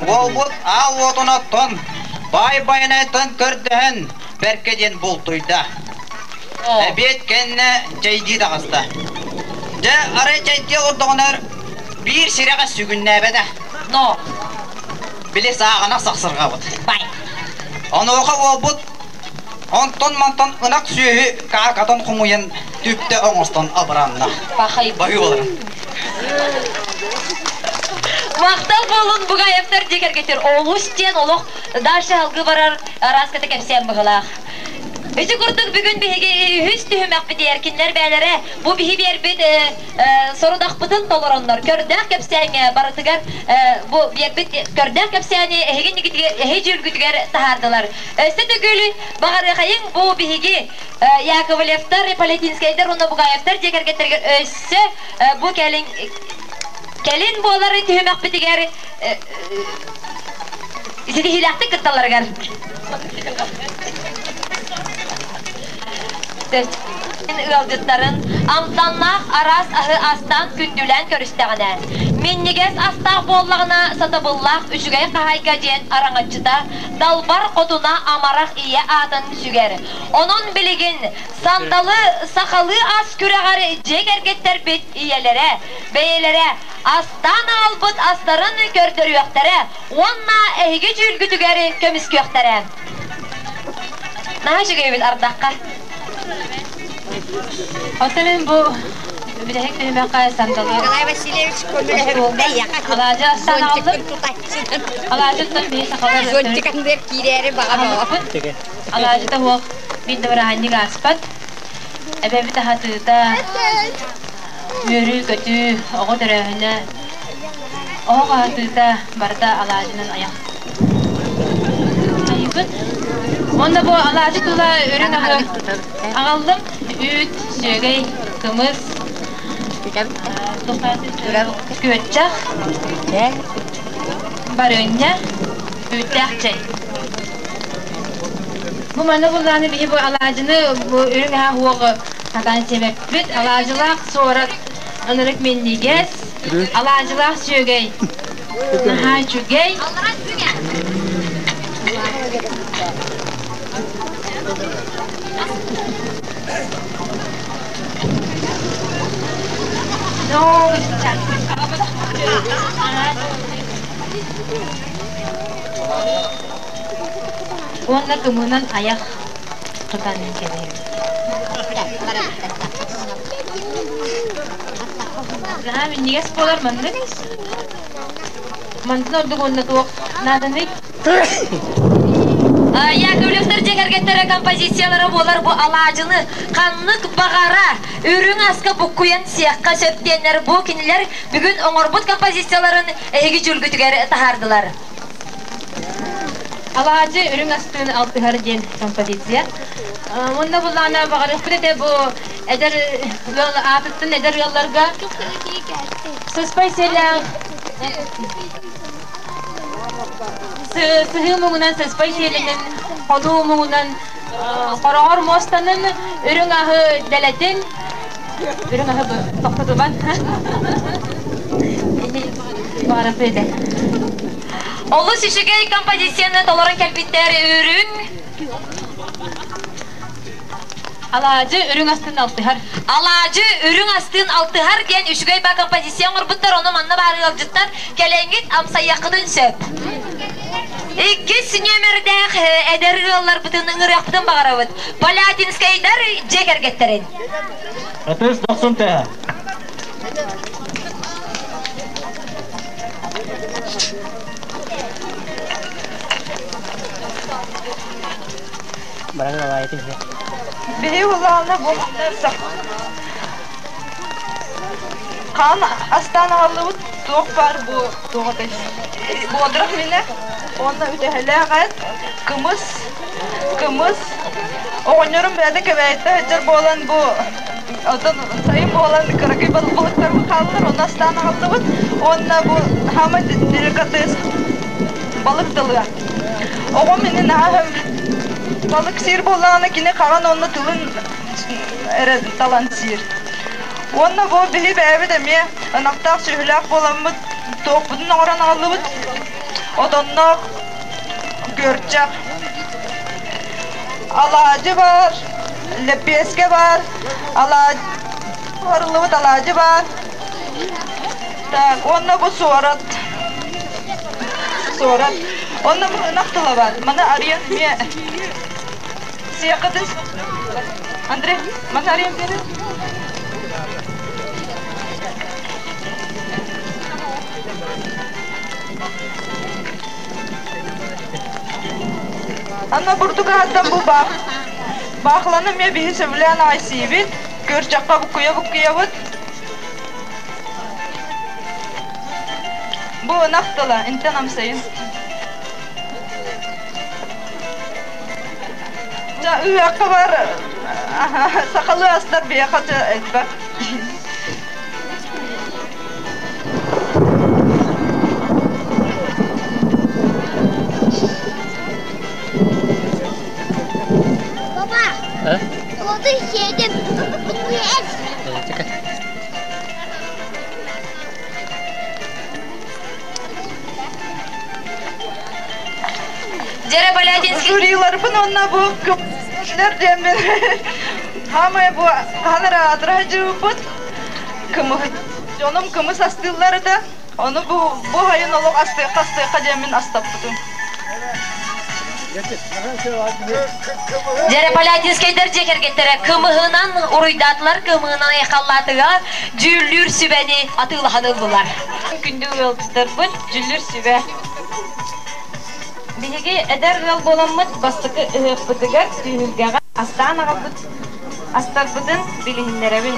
W: уолбут аал уотун оттон, баай байанайтан көрдөһөн, бэркэ диэн бултуйда. Эбиэт кэннэ чэйдии таҕыста. Дьэ, арай чэйдии олордоҕуна биир сирэҕэ сүгүннээбэтэ.
B: Но.
W: Били сааҕына сахсырҕабыт.
B: Бай.
W: Онуоха уолбут онтон-мантан ынах сүөһү каакатын хомуйан түптэ оҥостон абыранна.
B: Бахай.
D: Баһыы болар.
B: Махтал буолун Бугаевтар дьиэ кэргэттэр олус диэн олох дальше алгыы барар араската кэпсээн быһылаах. Ити курдук бүгүн биһиги үһүс түһүмэхпитигэр кинилэр бээлэрэ бу биһи биэрбит сорудахпытын толороннор көрдөөх кэпсээҥҥэ барытыгар бу биэрбит көрдөөх кэпсээни эһиги эһи дьүүлгүтүгэр таһаардылар. Өссө төгүл баҕарыахайыҥ бу биһиги Яковлевтар, Полятинскайдар уонна Бугаевтар дьиэ кэргэттэригэр өссө бу кэлин Кэлин буолар түһүмэхпитигэр ситиһиилээхтик кытталларыгар. Ыалдьыттарын амтаннаах араас аһы астаан күндүлээн көрүстэҕинэ, минньигэс астаах буоллаҕына сатабыллаах үчүгэй хаһаайка диэн араҥаччыта далбар хотуна амарах ийэ аатын сүгэр. Онон билигин сандалы сахалыы ас күрэҕэр дьиэ кэргэттэрбит ийэлэрэ, бэйэлэрэ астаан аҕалбыт астарын көрдөрүөхтэрэ уонна эһиги дьүүлгүтүгэр көмүскүөхтэрэ. Наһаа үчүгэйбит ардахха.
P: Оттон мин бу бүтэһик түһүмэххэ сандалы
K: Николай Васильевич
P: алаадьы астаан аҕаллым. Алаадьыттан биһи сахалар
K: Зонтик киирээри баҕа
P: Алаадьыта суох биир да бырааһынньык ааспат. Эбэбит аһатыыта, үөрүү-көтүү, оҕо төрөөһүнэ, оһох аһатыыта барыта алаадьынан айах айбыт. Уонна бу алаадьы тула үрүҥ аһы аҕаллым. Үүт, сүөгэй, кымыс, күөччэх, барыанньа, үүттээх чэй. Бу манна буллааны биһи бу алаадьыны бу үрүҥ аһа уоҕ сатаан сиэбэппит. Алаадьылаах суорат ынырык минньигэс, алаадьылаах сүөгэй наһаа үчүгэй. Уонна кымыынан айах тутан кэбиһэбит. Наһаа минньигэс буолар маннык. Мантан ордук уонна туох нааданый?
B: Яковлевтар дьиэ кэргэттэрэ композициялара буолар бу алаадьыны ханнык баҕара үрүҥ аска буккуйан сиэххэ сөп диэннэр бу кинилэр бүгүн оҥорбут композицияларын эһиги дьүүлгүтүгэр таһаардылар.
P: Алаадьы үрүҥ астыын алтыһар диэн композиция. Уонна буллаана баҕарыахпыт этэ бу эдэр ыал аатыттан эдэр ыалларга сыспай сиэлээх сыһыы муҥунан сыспай сиэлинэн хонуу муҥунан хороҕор муостанын үрүҥ аһы дэлэтин үрүҥ аһы тохтотуман баҕарыахпыт этэ.
B: Олус үчүгэй композицияны толорон кэлбиттэр үрүҥ
P: Алаадьы үрүҥ астыын алтыһар.
B: Алаадьы үрүҥ астыын алтыһар диэн үчүгэй ба композиция оҥорбуттар, ону манна баар ыалдьыттар кэлэҥҥит амсайыаххытын сөп. Иккис нүөмэрдээх эдэр ыалларбытын ыҥырыахпытын баҕарабыт. Полятинскайдар дьиэ кэргэттэрин.
E: Ытыс дохсун тыаһа.
G: Биһи улаана бу хаан астаан аҕаллыбыт туох баар бу туох этэй буодрах минэ уонна үтэһэлээх эт кымыс кымыс оҕонньорум бэйэтэ кэбээйитэ сылдьар буолан бу Оттон сайын буолан кыракый балыктарбыт хааллар, онно астаан аҕаллыбыт. Уонна бу хаама деликатес балык тылыа. Оҕом ини наһаа балык сиир буоллаҕына кини хаҕан уонна тылын эрэ талан сиир. Уонна бу биһи бэйэбит эмиэ ынахтаах сүөһүлээх буоламмыт туохпутун оҥорон аҕаллыбыт. Отонноох күөрчэх, алаадьы баар, лэппиэскэ баар, алаадьы буһарыллыбыт алаадьы баар. Так, уонна бу суорат. Суорат. Уонна бу ынах тыла баар. Маны арыйан эмиэ сиэххитин Андрей, маны арыйан биэрин. Анна бурдук аһаттан бу баах. Баахыланы эмиэ биһи сөбүлээн аҕай сиибит, күөрчэххэ буккуйа-буккуйабыт. Бу ынах тыла, интэн амсайын. Дьэ, ыһыахха бар сахалыы астар биһиэхэ элбэх.
U: Ыты сиэтим.
B: Дьэрэ Полятинский.
G: Жюриларбын онна бу кымлар диэммин хамай бу ханара атыраһдьыыбыт кымыһ дьонум кымыс астыыллар да ону бу бу хайын олох астыахха астыахха диэммин астаппытым.
B: Дьэрэ Полятинскайдар дьиэ кэргэттэрэ кымыһынан уруйдаатылар, кымыһынан айхаллаатыга дьүүллүүр сүбэни атыылаһан ыллылар.
A: Күндү ыалдьыттарбыт дьүүллүүр сүбэ. Биһиги эдэр ыал буоламмыт бастакы ыһыахпытыгар түһүлгэҕэ астаан аҕалбыт астарбытын билиһиннэрэбин.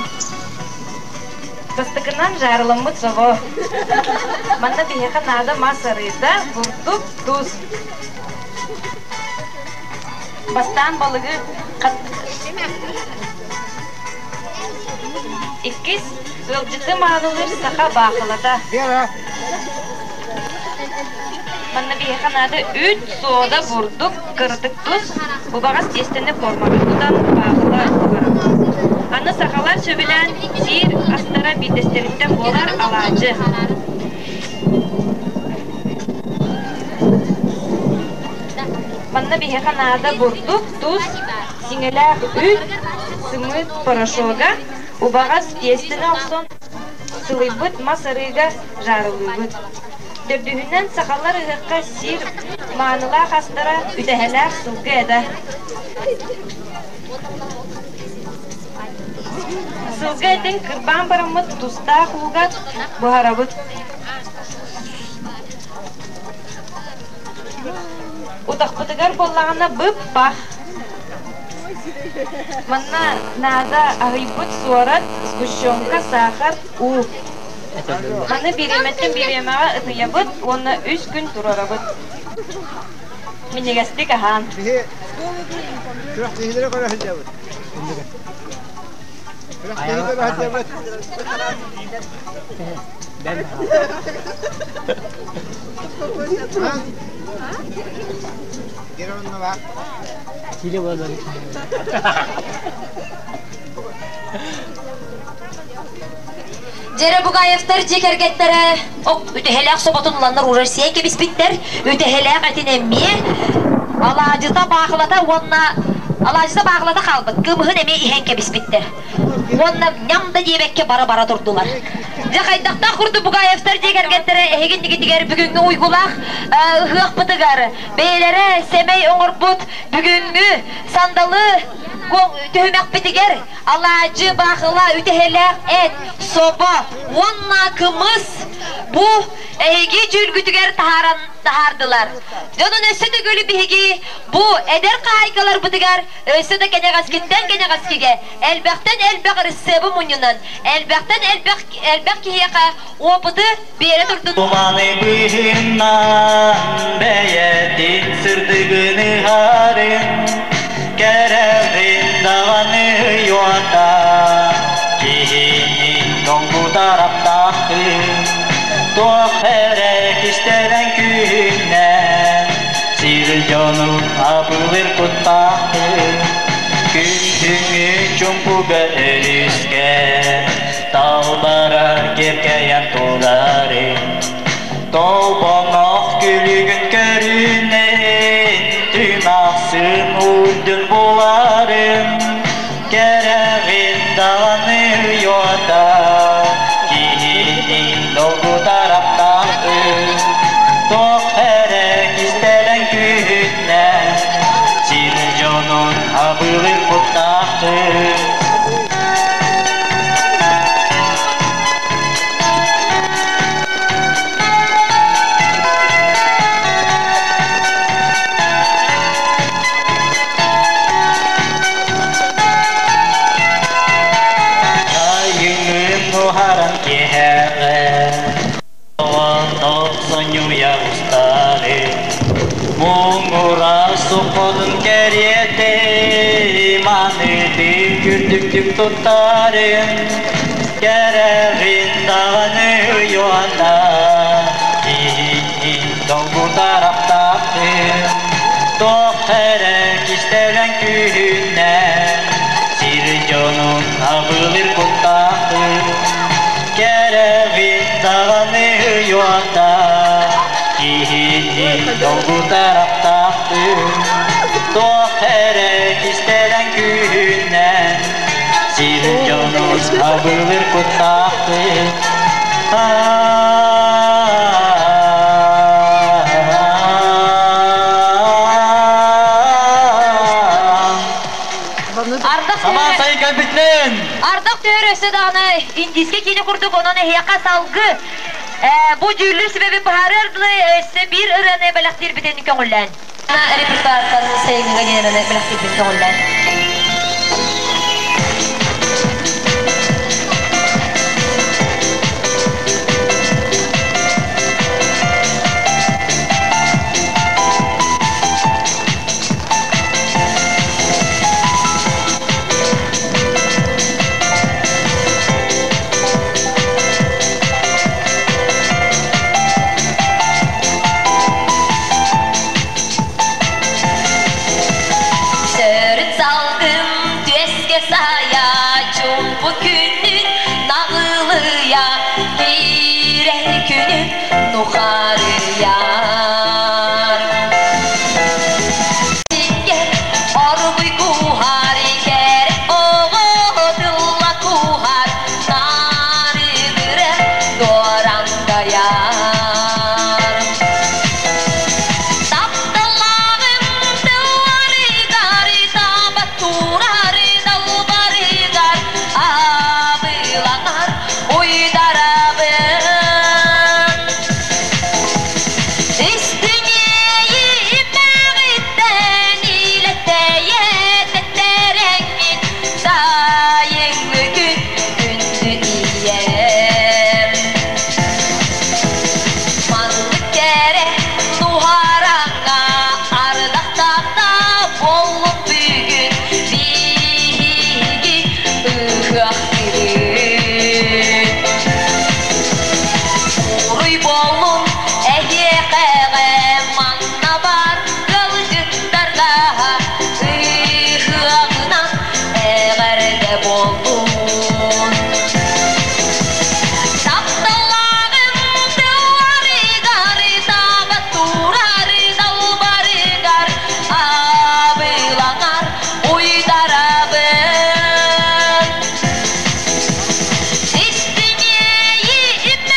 A: Бастакынан жаарыламмыт собо. Манна биһиэхэ наада мас арыыта, бурдук, туус. Бастаан балыгы Иккис ыалдьыты маанылыыр саха баахылата. Манна биһиэхэ наада үүт, суода, бурдук, кыратык тус, убаҕас тиэстэни формаҕа кутан баахыла угарабыт. Аны сахалар сөбүлээн сиир астара биирдэстэриттэн буолар алаадьы. Манна биһиэхэ наада бурдук, тус, сиҥэлээх үүт, сымыыт порошога, убаҕас тиэстэни охсон сылыйбыт мас арыыга жаарылыыбыт. Төрдүһүнэн сахалар ыһыахха сиир маанылаах астара үтэһэлээх сылгы этэ. Сылгы этин кырбаан бараммыт тустаах ууга буһарабыт. Утахпытыгар буоллаҕына бып-бах. Манна наада аһыйбыт суорат, сгущенка, саахар, уу. Маны бириэмэттэн бириэмэҕэ ытыйабыт уонна үс күн туруорабыт. Минньигэстик аһаан.
S: Күрэхтэһиилэри көрө сылдьабыт. Күрэхтэһии көрө сылдьабыт.
B: Дьэрэ Бугаевтар дьиэ кэргэттэрэ үтэһэлээх соботун ыланнар урар сиэн кэбиспиттэр. Үтэһэлээх этин эмиэ алаадьыта баахылата уонна алаадьыта баахылата хаалбыт. Кымыһын эмиэ иһэн кэбиспиттэр. Уонна ньам да диэбэккэ бара-бара турдулар. Дьэ хайдахтаах курдук Бугаевтар дьиэ кэргэттэрэ эһигиннигитигэр бүгүҥҥү уйгулаах ыһыахпытыгар бэйэлэрэ сэмэй оҥорбут бүгүҥҥү сандалы түһүмэхпитигэр алаадьы, баахыла, үтэһэлээх эт, собо уонна кымыс бу эһиги дьүүлгүтүгэр таһааран таһаардылар. Дьонун өссө төгүл биһиги бу эдэр хаһаайкаларбытыгар өссө да кэнэҕэскиттэн кэнэҕэскигэ элбэхтэн элбэх ырыссыабы мунньунан, элбэхтэн элбэх элбэх киһиэхэ опыты биэрэ турдун.
H: Туманы быыһынан бэйэтин сырдыгын ыһарын, кэрэҕин даҕаны уота, киһини долгутар аптаахтын, туох эрэ кистэлэҥ күүһүнэн, сир дьону абылыр куттаахтын, күһүҥҥү чуҥкуга өрүскэ Талбара киэркэйэн турарын, Толбонох күлүгүн көрүнэн, Түмахсын үрдүн буларын, Кэрэҕин даҕаны уйуота, Киһини долгутар аптаахтын, Туох эрэ кистэлэҥ күүһүнэн, Сир дьонун абылыр куттаахтын. Сайыҥҥын уһаран киэһэҕэ Тохсонньуйа устары Муҥура сухотун кэриэтэ Маанытык үрдүктүк туттарын Кэрэҕин даҕаны уйуона Киһини долгутар аптаахтын Туох эрэ кистэлэҥ күүһүнэн Сир
E: Абылыр куттаахтын, кэрэҕин даҕаны уйуота, киһини долгутар аптаахтын, туох эрэ кистэлэҥ күүһүнэн, сир дьонун абылыр куттаахтын.
B: Ардах
D: Самаан сайын кэлбитинэн!
B: Ардах түһэр өссө даҕаны индийскэй киинэ курдук онон эһиэхэ салгы бу дьүүллүүр сүбэбит быһаарыар дылы өссө биир ырыаны бэлэхтиирбитин көҥүллээн. Репертуартан сайыҥҥыга диэн ырыаны бэлэхтиирбин көҥүллээн. Сөрүн салгын түөскэ сайа чуумпу күнүн наҕылыйа киирэр күнүн нухарыйар. Оргуй куһар кэр оҕо тылла куһар нарыгыра дуорандайар. Тапталлааҕым тылларыгар таба турар далбарыгар абылаҥар уйдарабын. Истиҥиэйимэҕиттэн илэтэйэ тэттэрэҥҥин сайыҥҥы күн күндү ийэм. Маннык кэрэ нуһараҥҥа ардахтаахта буоллун бүгүн биһиги ыһыахтыыбыт. Уруй буоллун эһиэхэҕэ манна баар ыалдьыттарга ыһыаҕынан эҕэрдэ буоллун. Тапталлааҕым тылларыгар таба турар далбарыгар абылаҥар уйдарабын.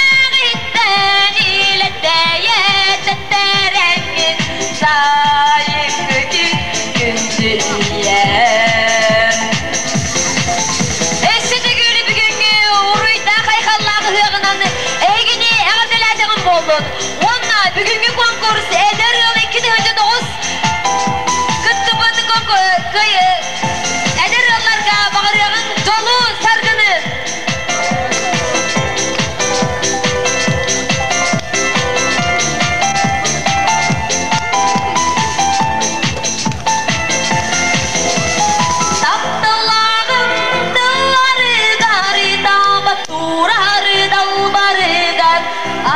B: Истиҥиэйи-имэҕиттэн илэтэйэ тэттэрэҥҥин сайыҥҥы күн күндү ийэм. Өссө төгүл бүгүҥҥү уруйдаах айхаллаах ыһыаҕынан эһигини эҕэрдэлээтэҕим буоллун. Уонна бүгүҥҥү конкурс эдэр ыал 2009 кыттыбыт эдэр ыалларга баҕарыаҕыҥ дьолу, саргыны! Тапталлааҕым тылларыгар таба турар далбарыгар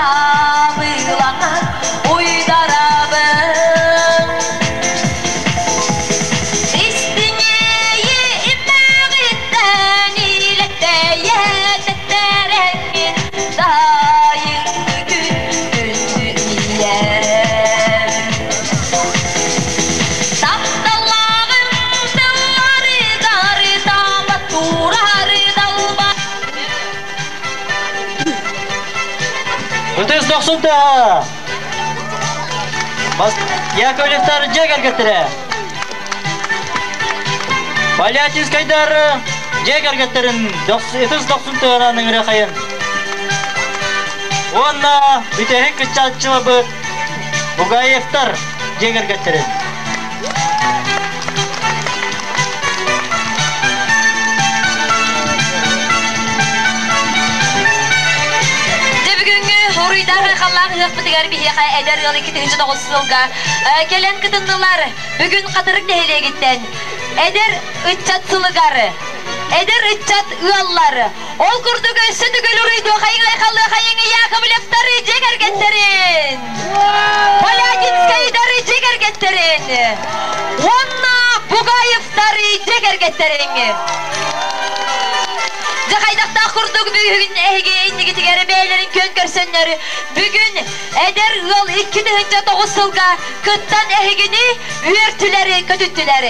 B: абылаҥар уйдарабын. Истиҥиэйи-имэҕиттэн илэтэйэ тэттэрэҥҥин сайыҥҥы күн күндү ийэм. Тапталлааҕым тылларыгар таба турар далба
E: Ытыс дохсунта! Яковлевтар дьиэ кэргэттэрэ! Полятинскайдар дьиэ кэргэттэрин ытыс дохсун тыынан ыҥырыахайын. Уонна бүтэһик кыччааччылабыт Бугаевтар дьиэ кэргэттэрин.
B: Дьэ бүгүҥҥү уруйдаах айхаллаах ыһыахпытыгар биһиэхэ эдэр ыал 2009 сылга кэлэн кытыннылар. Бүгүн Хатырык нэһилиэгиттэн эдэр ыччат сылыгар эдэр ыччат ыаллар. Ол курдук өссө төгүл уруйдуохайыҥ айхаллыахайыҥ Яковлевтар дьиэ кэргэттэрин, Полятинскайдар дьиэ кэргэттэрин уонна Бугаевтар дьиэ кэргэттэрин. Дьэ хайдахтаах курдук бүгүн эһиги иннигитигэр бэйэлэрин күөн көрсөннөр бүгүн эдэр ыал 2009 сылга кыттан эһигини үөртүлэри көтүттүлэр.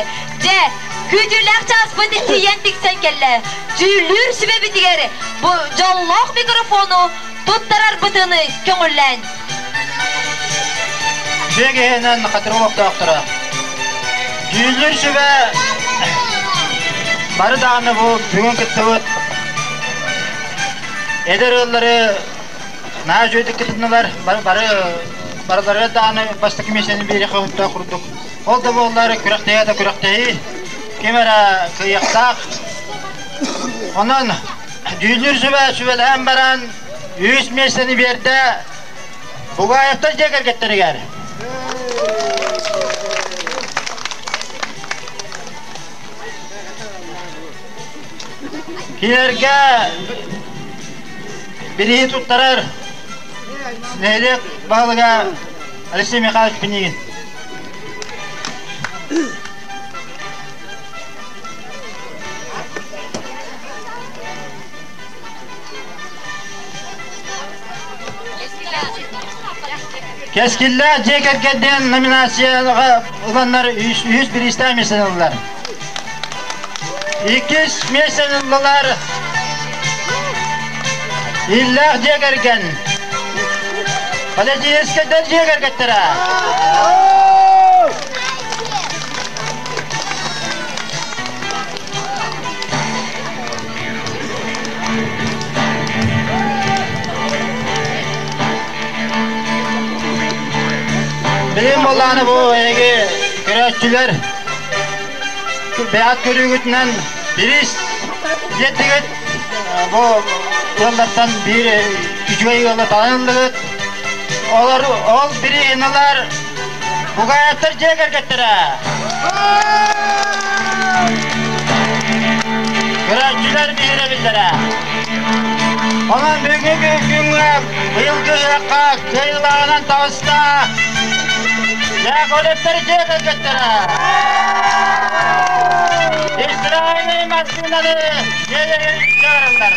B: Дьэ, күүтүүлээх чааспыт тиийэн тиксэн кэллэ. Дьүүллүүр сүбэбитигэр бу дьоллоох микрофону туттарарбытын көҥүллээн.
C: Дьиэ киһинэн хатырык олохтоохторо. Дьүүллүүр сүбэ бары даҕаны бу бүгүн кыттыбыт эдэр ыаллары наһаа үчүгэйдик кытыннылар. Бары бары барыларыгар даҕаны бастакы миэстэни биэриэххэ сөптөөх курдук. Ол да буоллар күрэхтэһии да күрэхтэһии. Ким эрэ кыайыахтаах. Онон дьүүллүүр сүбэ сүбэлэһэн баран үс миэстэни биэрдэ Бугаевтар дьиэ кэргэттэригэр. Кинилэргэ бирииһи туттарар нэһилиэк баһылыга Алексей Михайлович Пинигин. Кэскиллээх дьиэ кэргэн диэн номинацияҕа ыланнар үһүс бириистээх миэстэни ыллылар. Иккис миэстэни ыллылар Иллээх дьиэ кэргэн Политическайдар дьиэ кэргэттэрэ. Билим буоллаҕына бу эһиги көрөөччүлэр бэйэҕит көрүүгүтүнэн бириис биэрдигит. Бу ыаллартан биир үчүгэй ыалы талан ыллыгыт. Олор ол бирииһиналар Бугаевтар дьиэ кэргэттэрэ. Көрөөччүлэр биһирэбиллэрэ. Онон бүгүҥҥү күҥҥэ быйылгы ыһыахха кыайыылааҕынан таҕыста Яковлевтар дьиэ кэргэттэрэ. Израильнай массыынаны дьиэлэрин чыгараллар.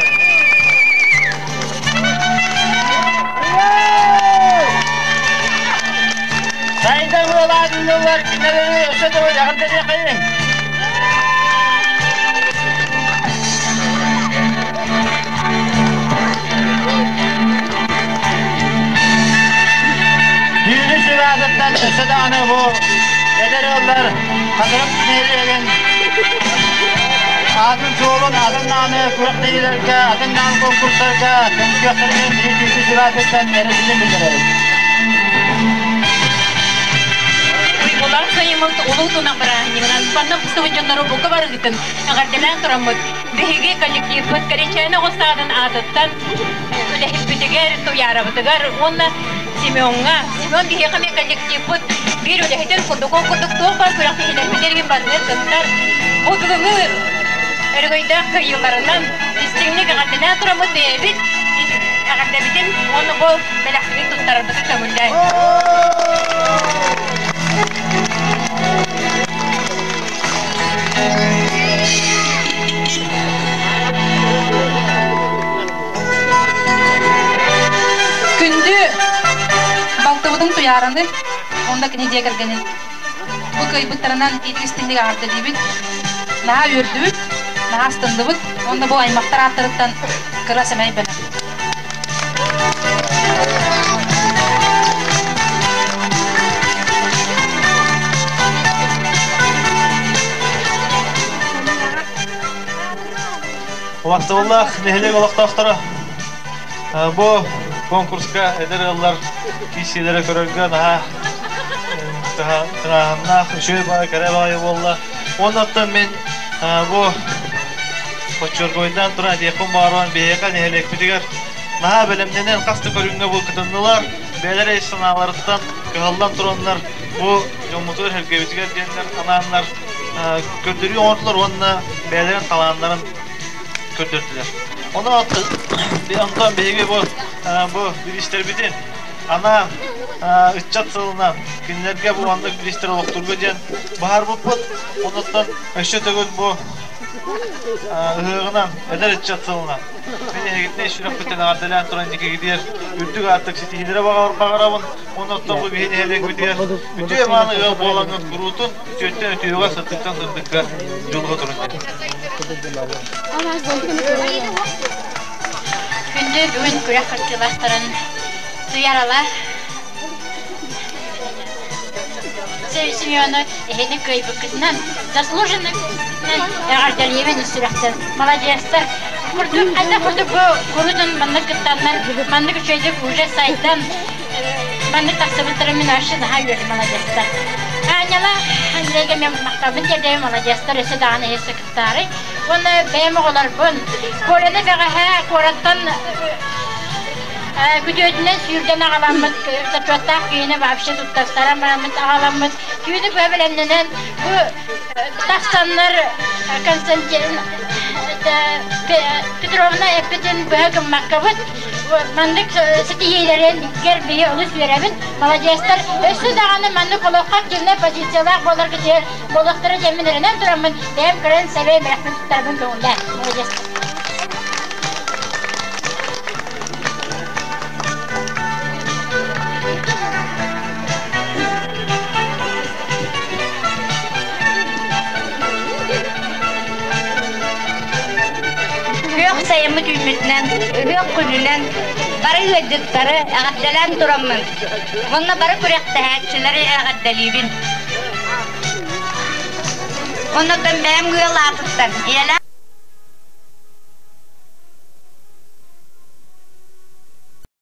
C: Сайда буолаатыллар кинилэри өссө да эҕэрдэлиэхэйиҥ. Дүүнү сүбаатыттан өссө даҕаны бу эдэр ыаллар Хатырык нэһилиэгин атын суолун атын даҕаны күрэхтэһиилэргэ, атын даҕаны конкурстарга көмүскүөхтэрин биһиги сүбаатыттан эрэсилин биллэрэбит.
P: Уйгулаах сайыммыт улуу тунах бырааһынньыгынан манна мустубут дьоннору бука барыгытын эҕэрдэлээн тураммыт биһиги коллективпыт Кэричээнэ оҕо саадын аатыттан үлэһиппитигэр, Туйаарабытыгар уонна Семеҥҥа, Семен биһиэхэ эмиэ коллективпыт биир үлэһитин курдук, ол курдук туох баар күрэхтэһиилэрбитигэр барытыгар кыттар. Бу бүгүҥҥү өрөгөйдөөх кыайыыларынан истиҥник эҕэрдэлээн тураммыт бэйэбит эҕэрдэбитин уонна бу бэлэхпитин туттарарбытын көҥүллээн.
A: Күндү балтыбытын Туйаараны уонна кини дьиэ кэргэнин бу кыайбыттарынан иитик-истиҥник эҕэрдэлиибит. Наһаа үөрдүбүт, наһаа астынныбыт уонна бу аймахтар ааттарыттан кыра сэмэй бэлэх.
M: Убастабыллаах нэһилиэк олохтоохторо, бу конкурска эдэр ыаллар киирсиилэрэ көрөргө наһаа тыҥааһыннаах, үчүгэй баҕайы, кэрэ баҕайы буолла. Уонна оттон мин бу Хоччоргойдаан туран этиэхпин баҕарабын, биһиэхэ нэһилиэкпитигэр наһаа бэлэмнэнэн хас да көрүҥҥэ бу кытыннылар, бэйэлэрэ ис санааларыттан кыһаллан тураннар бу дьоммутугар сэргэбитигэр диэннэр анааннар көрдөрүү оҥордулар уонна бэйэлэрин талааннарын көрдөрдүлэр. Онон онтон биһиги бу бу бириистэрбитин анаан ыччат сылынан кинилэргэ бу маннык бириистэр олохтуурга диэн баһарбыппыт. Онуттан өссө төгүл бу ыһыаҕынан, эдэр ыччат сылынан мин эһигитинэн сүрэхпиттэн эҕэрдэлээн туран инникигитигэр үрдүк ааттык ситиһиилэри баҕарабын. Уонна оттон бу биһи нэһилиэкпитигэр үтүө мааны ыал буолаҥҥыт куруутун үтүөттэн үтүөҕэ, сырдыктан сырдыкка дьулуһа турун диэн.
V: Күндү бүгүн күрэх кыттыылаахтарын Туярала Семену эһини кыайбыккытынан заслуженный эҕэрдэлиибин сүрэхтэн молодецтар курдук хайдах курдук бу курутун маннык кыттаннар маннык үчүгэйдик уже сайдан маннык тахсыбыттарын мин вообще наһаа үөрдүм молодецтар Аанньала Андрейга мен махталбын тиэрдэбин молодецтар өссө даҕаны эһиэсэ кыттаары уонна бэйэм оҕолорбун Коляны бэҕэһээ куораттан Күтүөтүнэн сүүрдэн аҕаламмыт, сочуоттаах киһини вообще туттарсаран бараммыт аҕаламмыт, түүнү быһа бэлэмнэнэн бу тахсаннар Константин Петровна эппитин быһа гыммаккабыт маннык ситиһиилэрин биһи олус үөрэбит. Молодецтар өссө даҕаны маннык олоххо активнай позициялаах буоларгытыгар буолуохтара диэммин эрэнэн тураммын бэйэм көрөн сэмэй бэлэхпин туттарбын көҥүллээх. Молодецтар.
K: Күөх сайыммыт үүммүтүнэн, ыһыах күнүнэн бары ыалдьыттары эҕэрдэлээн тураммын, уонна бары күрэхтэһээччилэри эҕэрдэлиибин. Оннуттан бэйэм ыал аатыттан, ийэлээх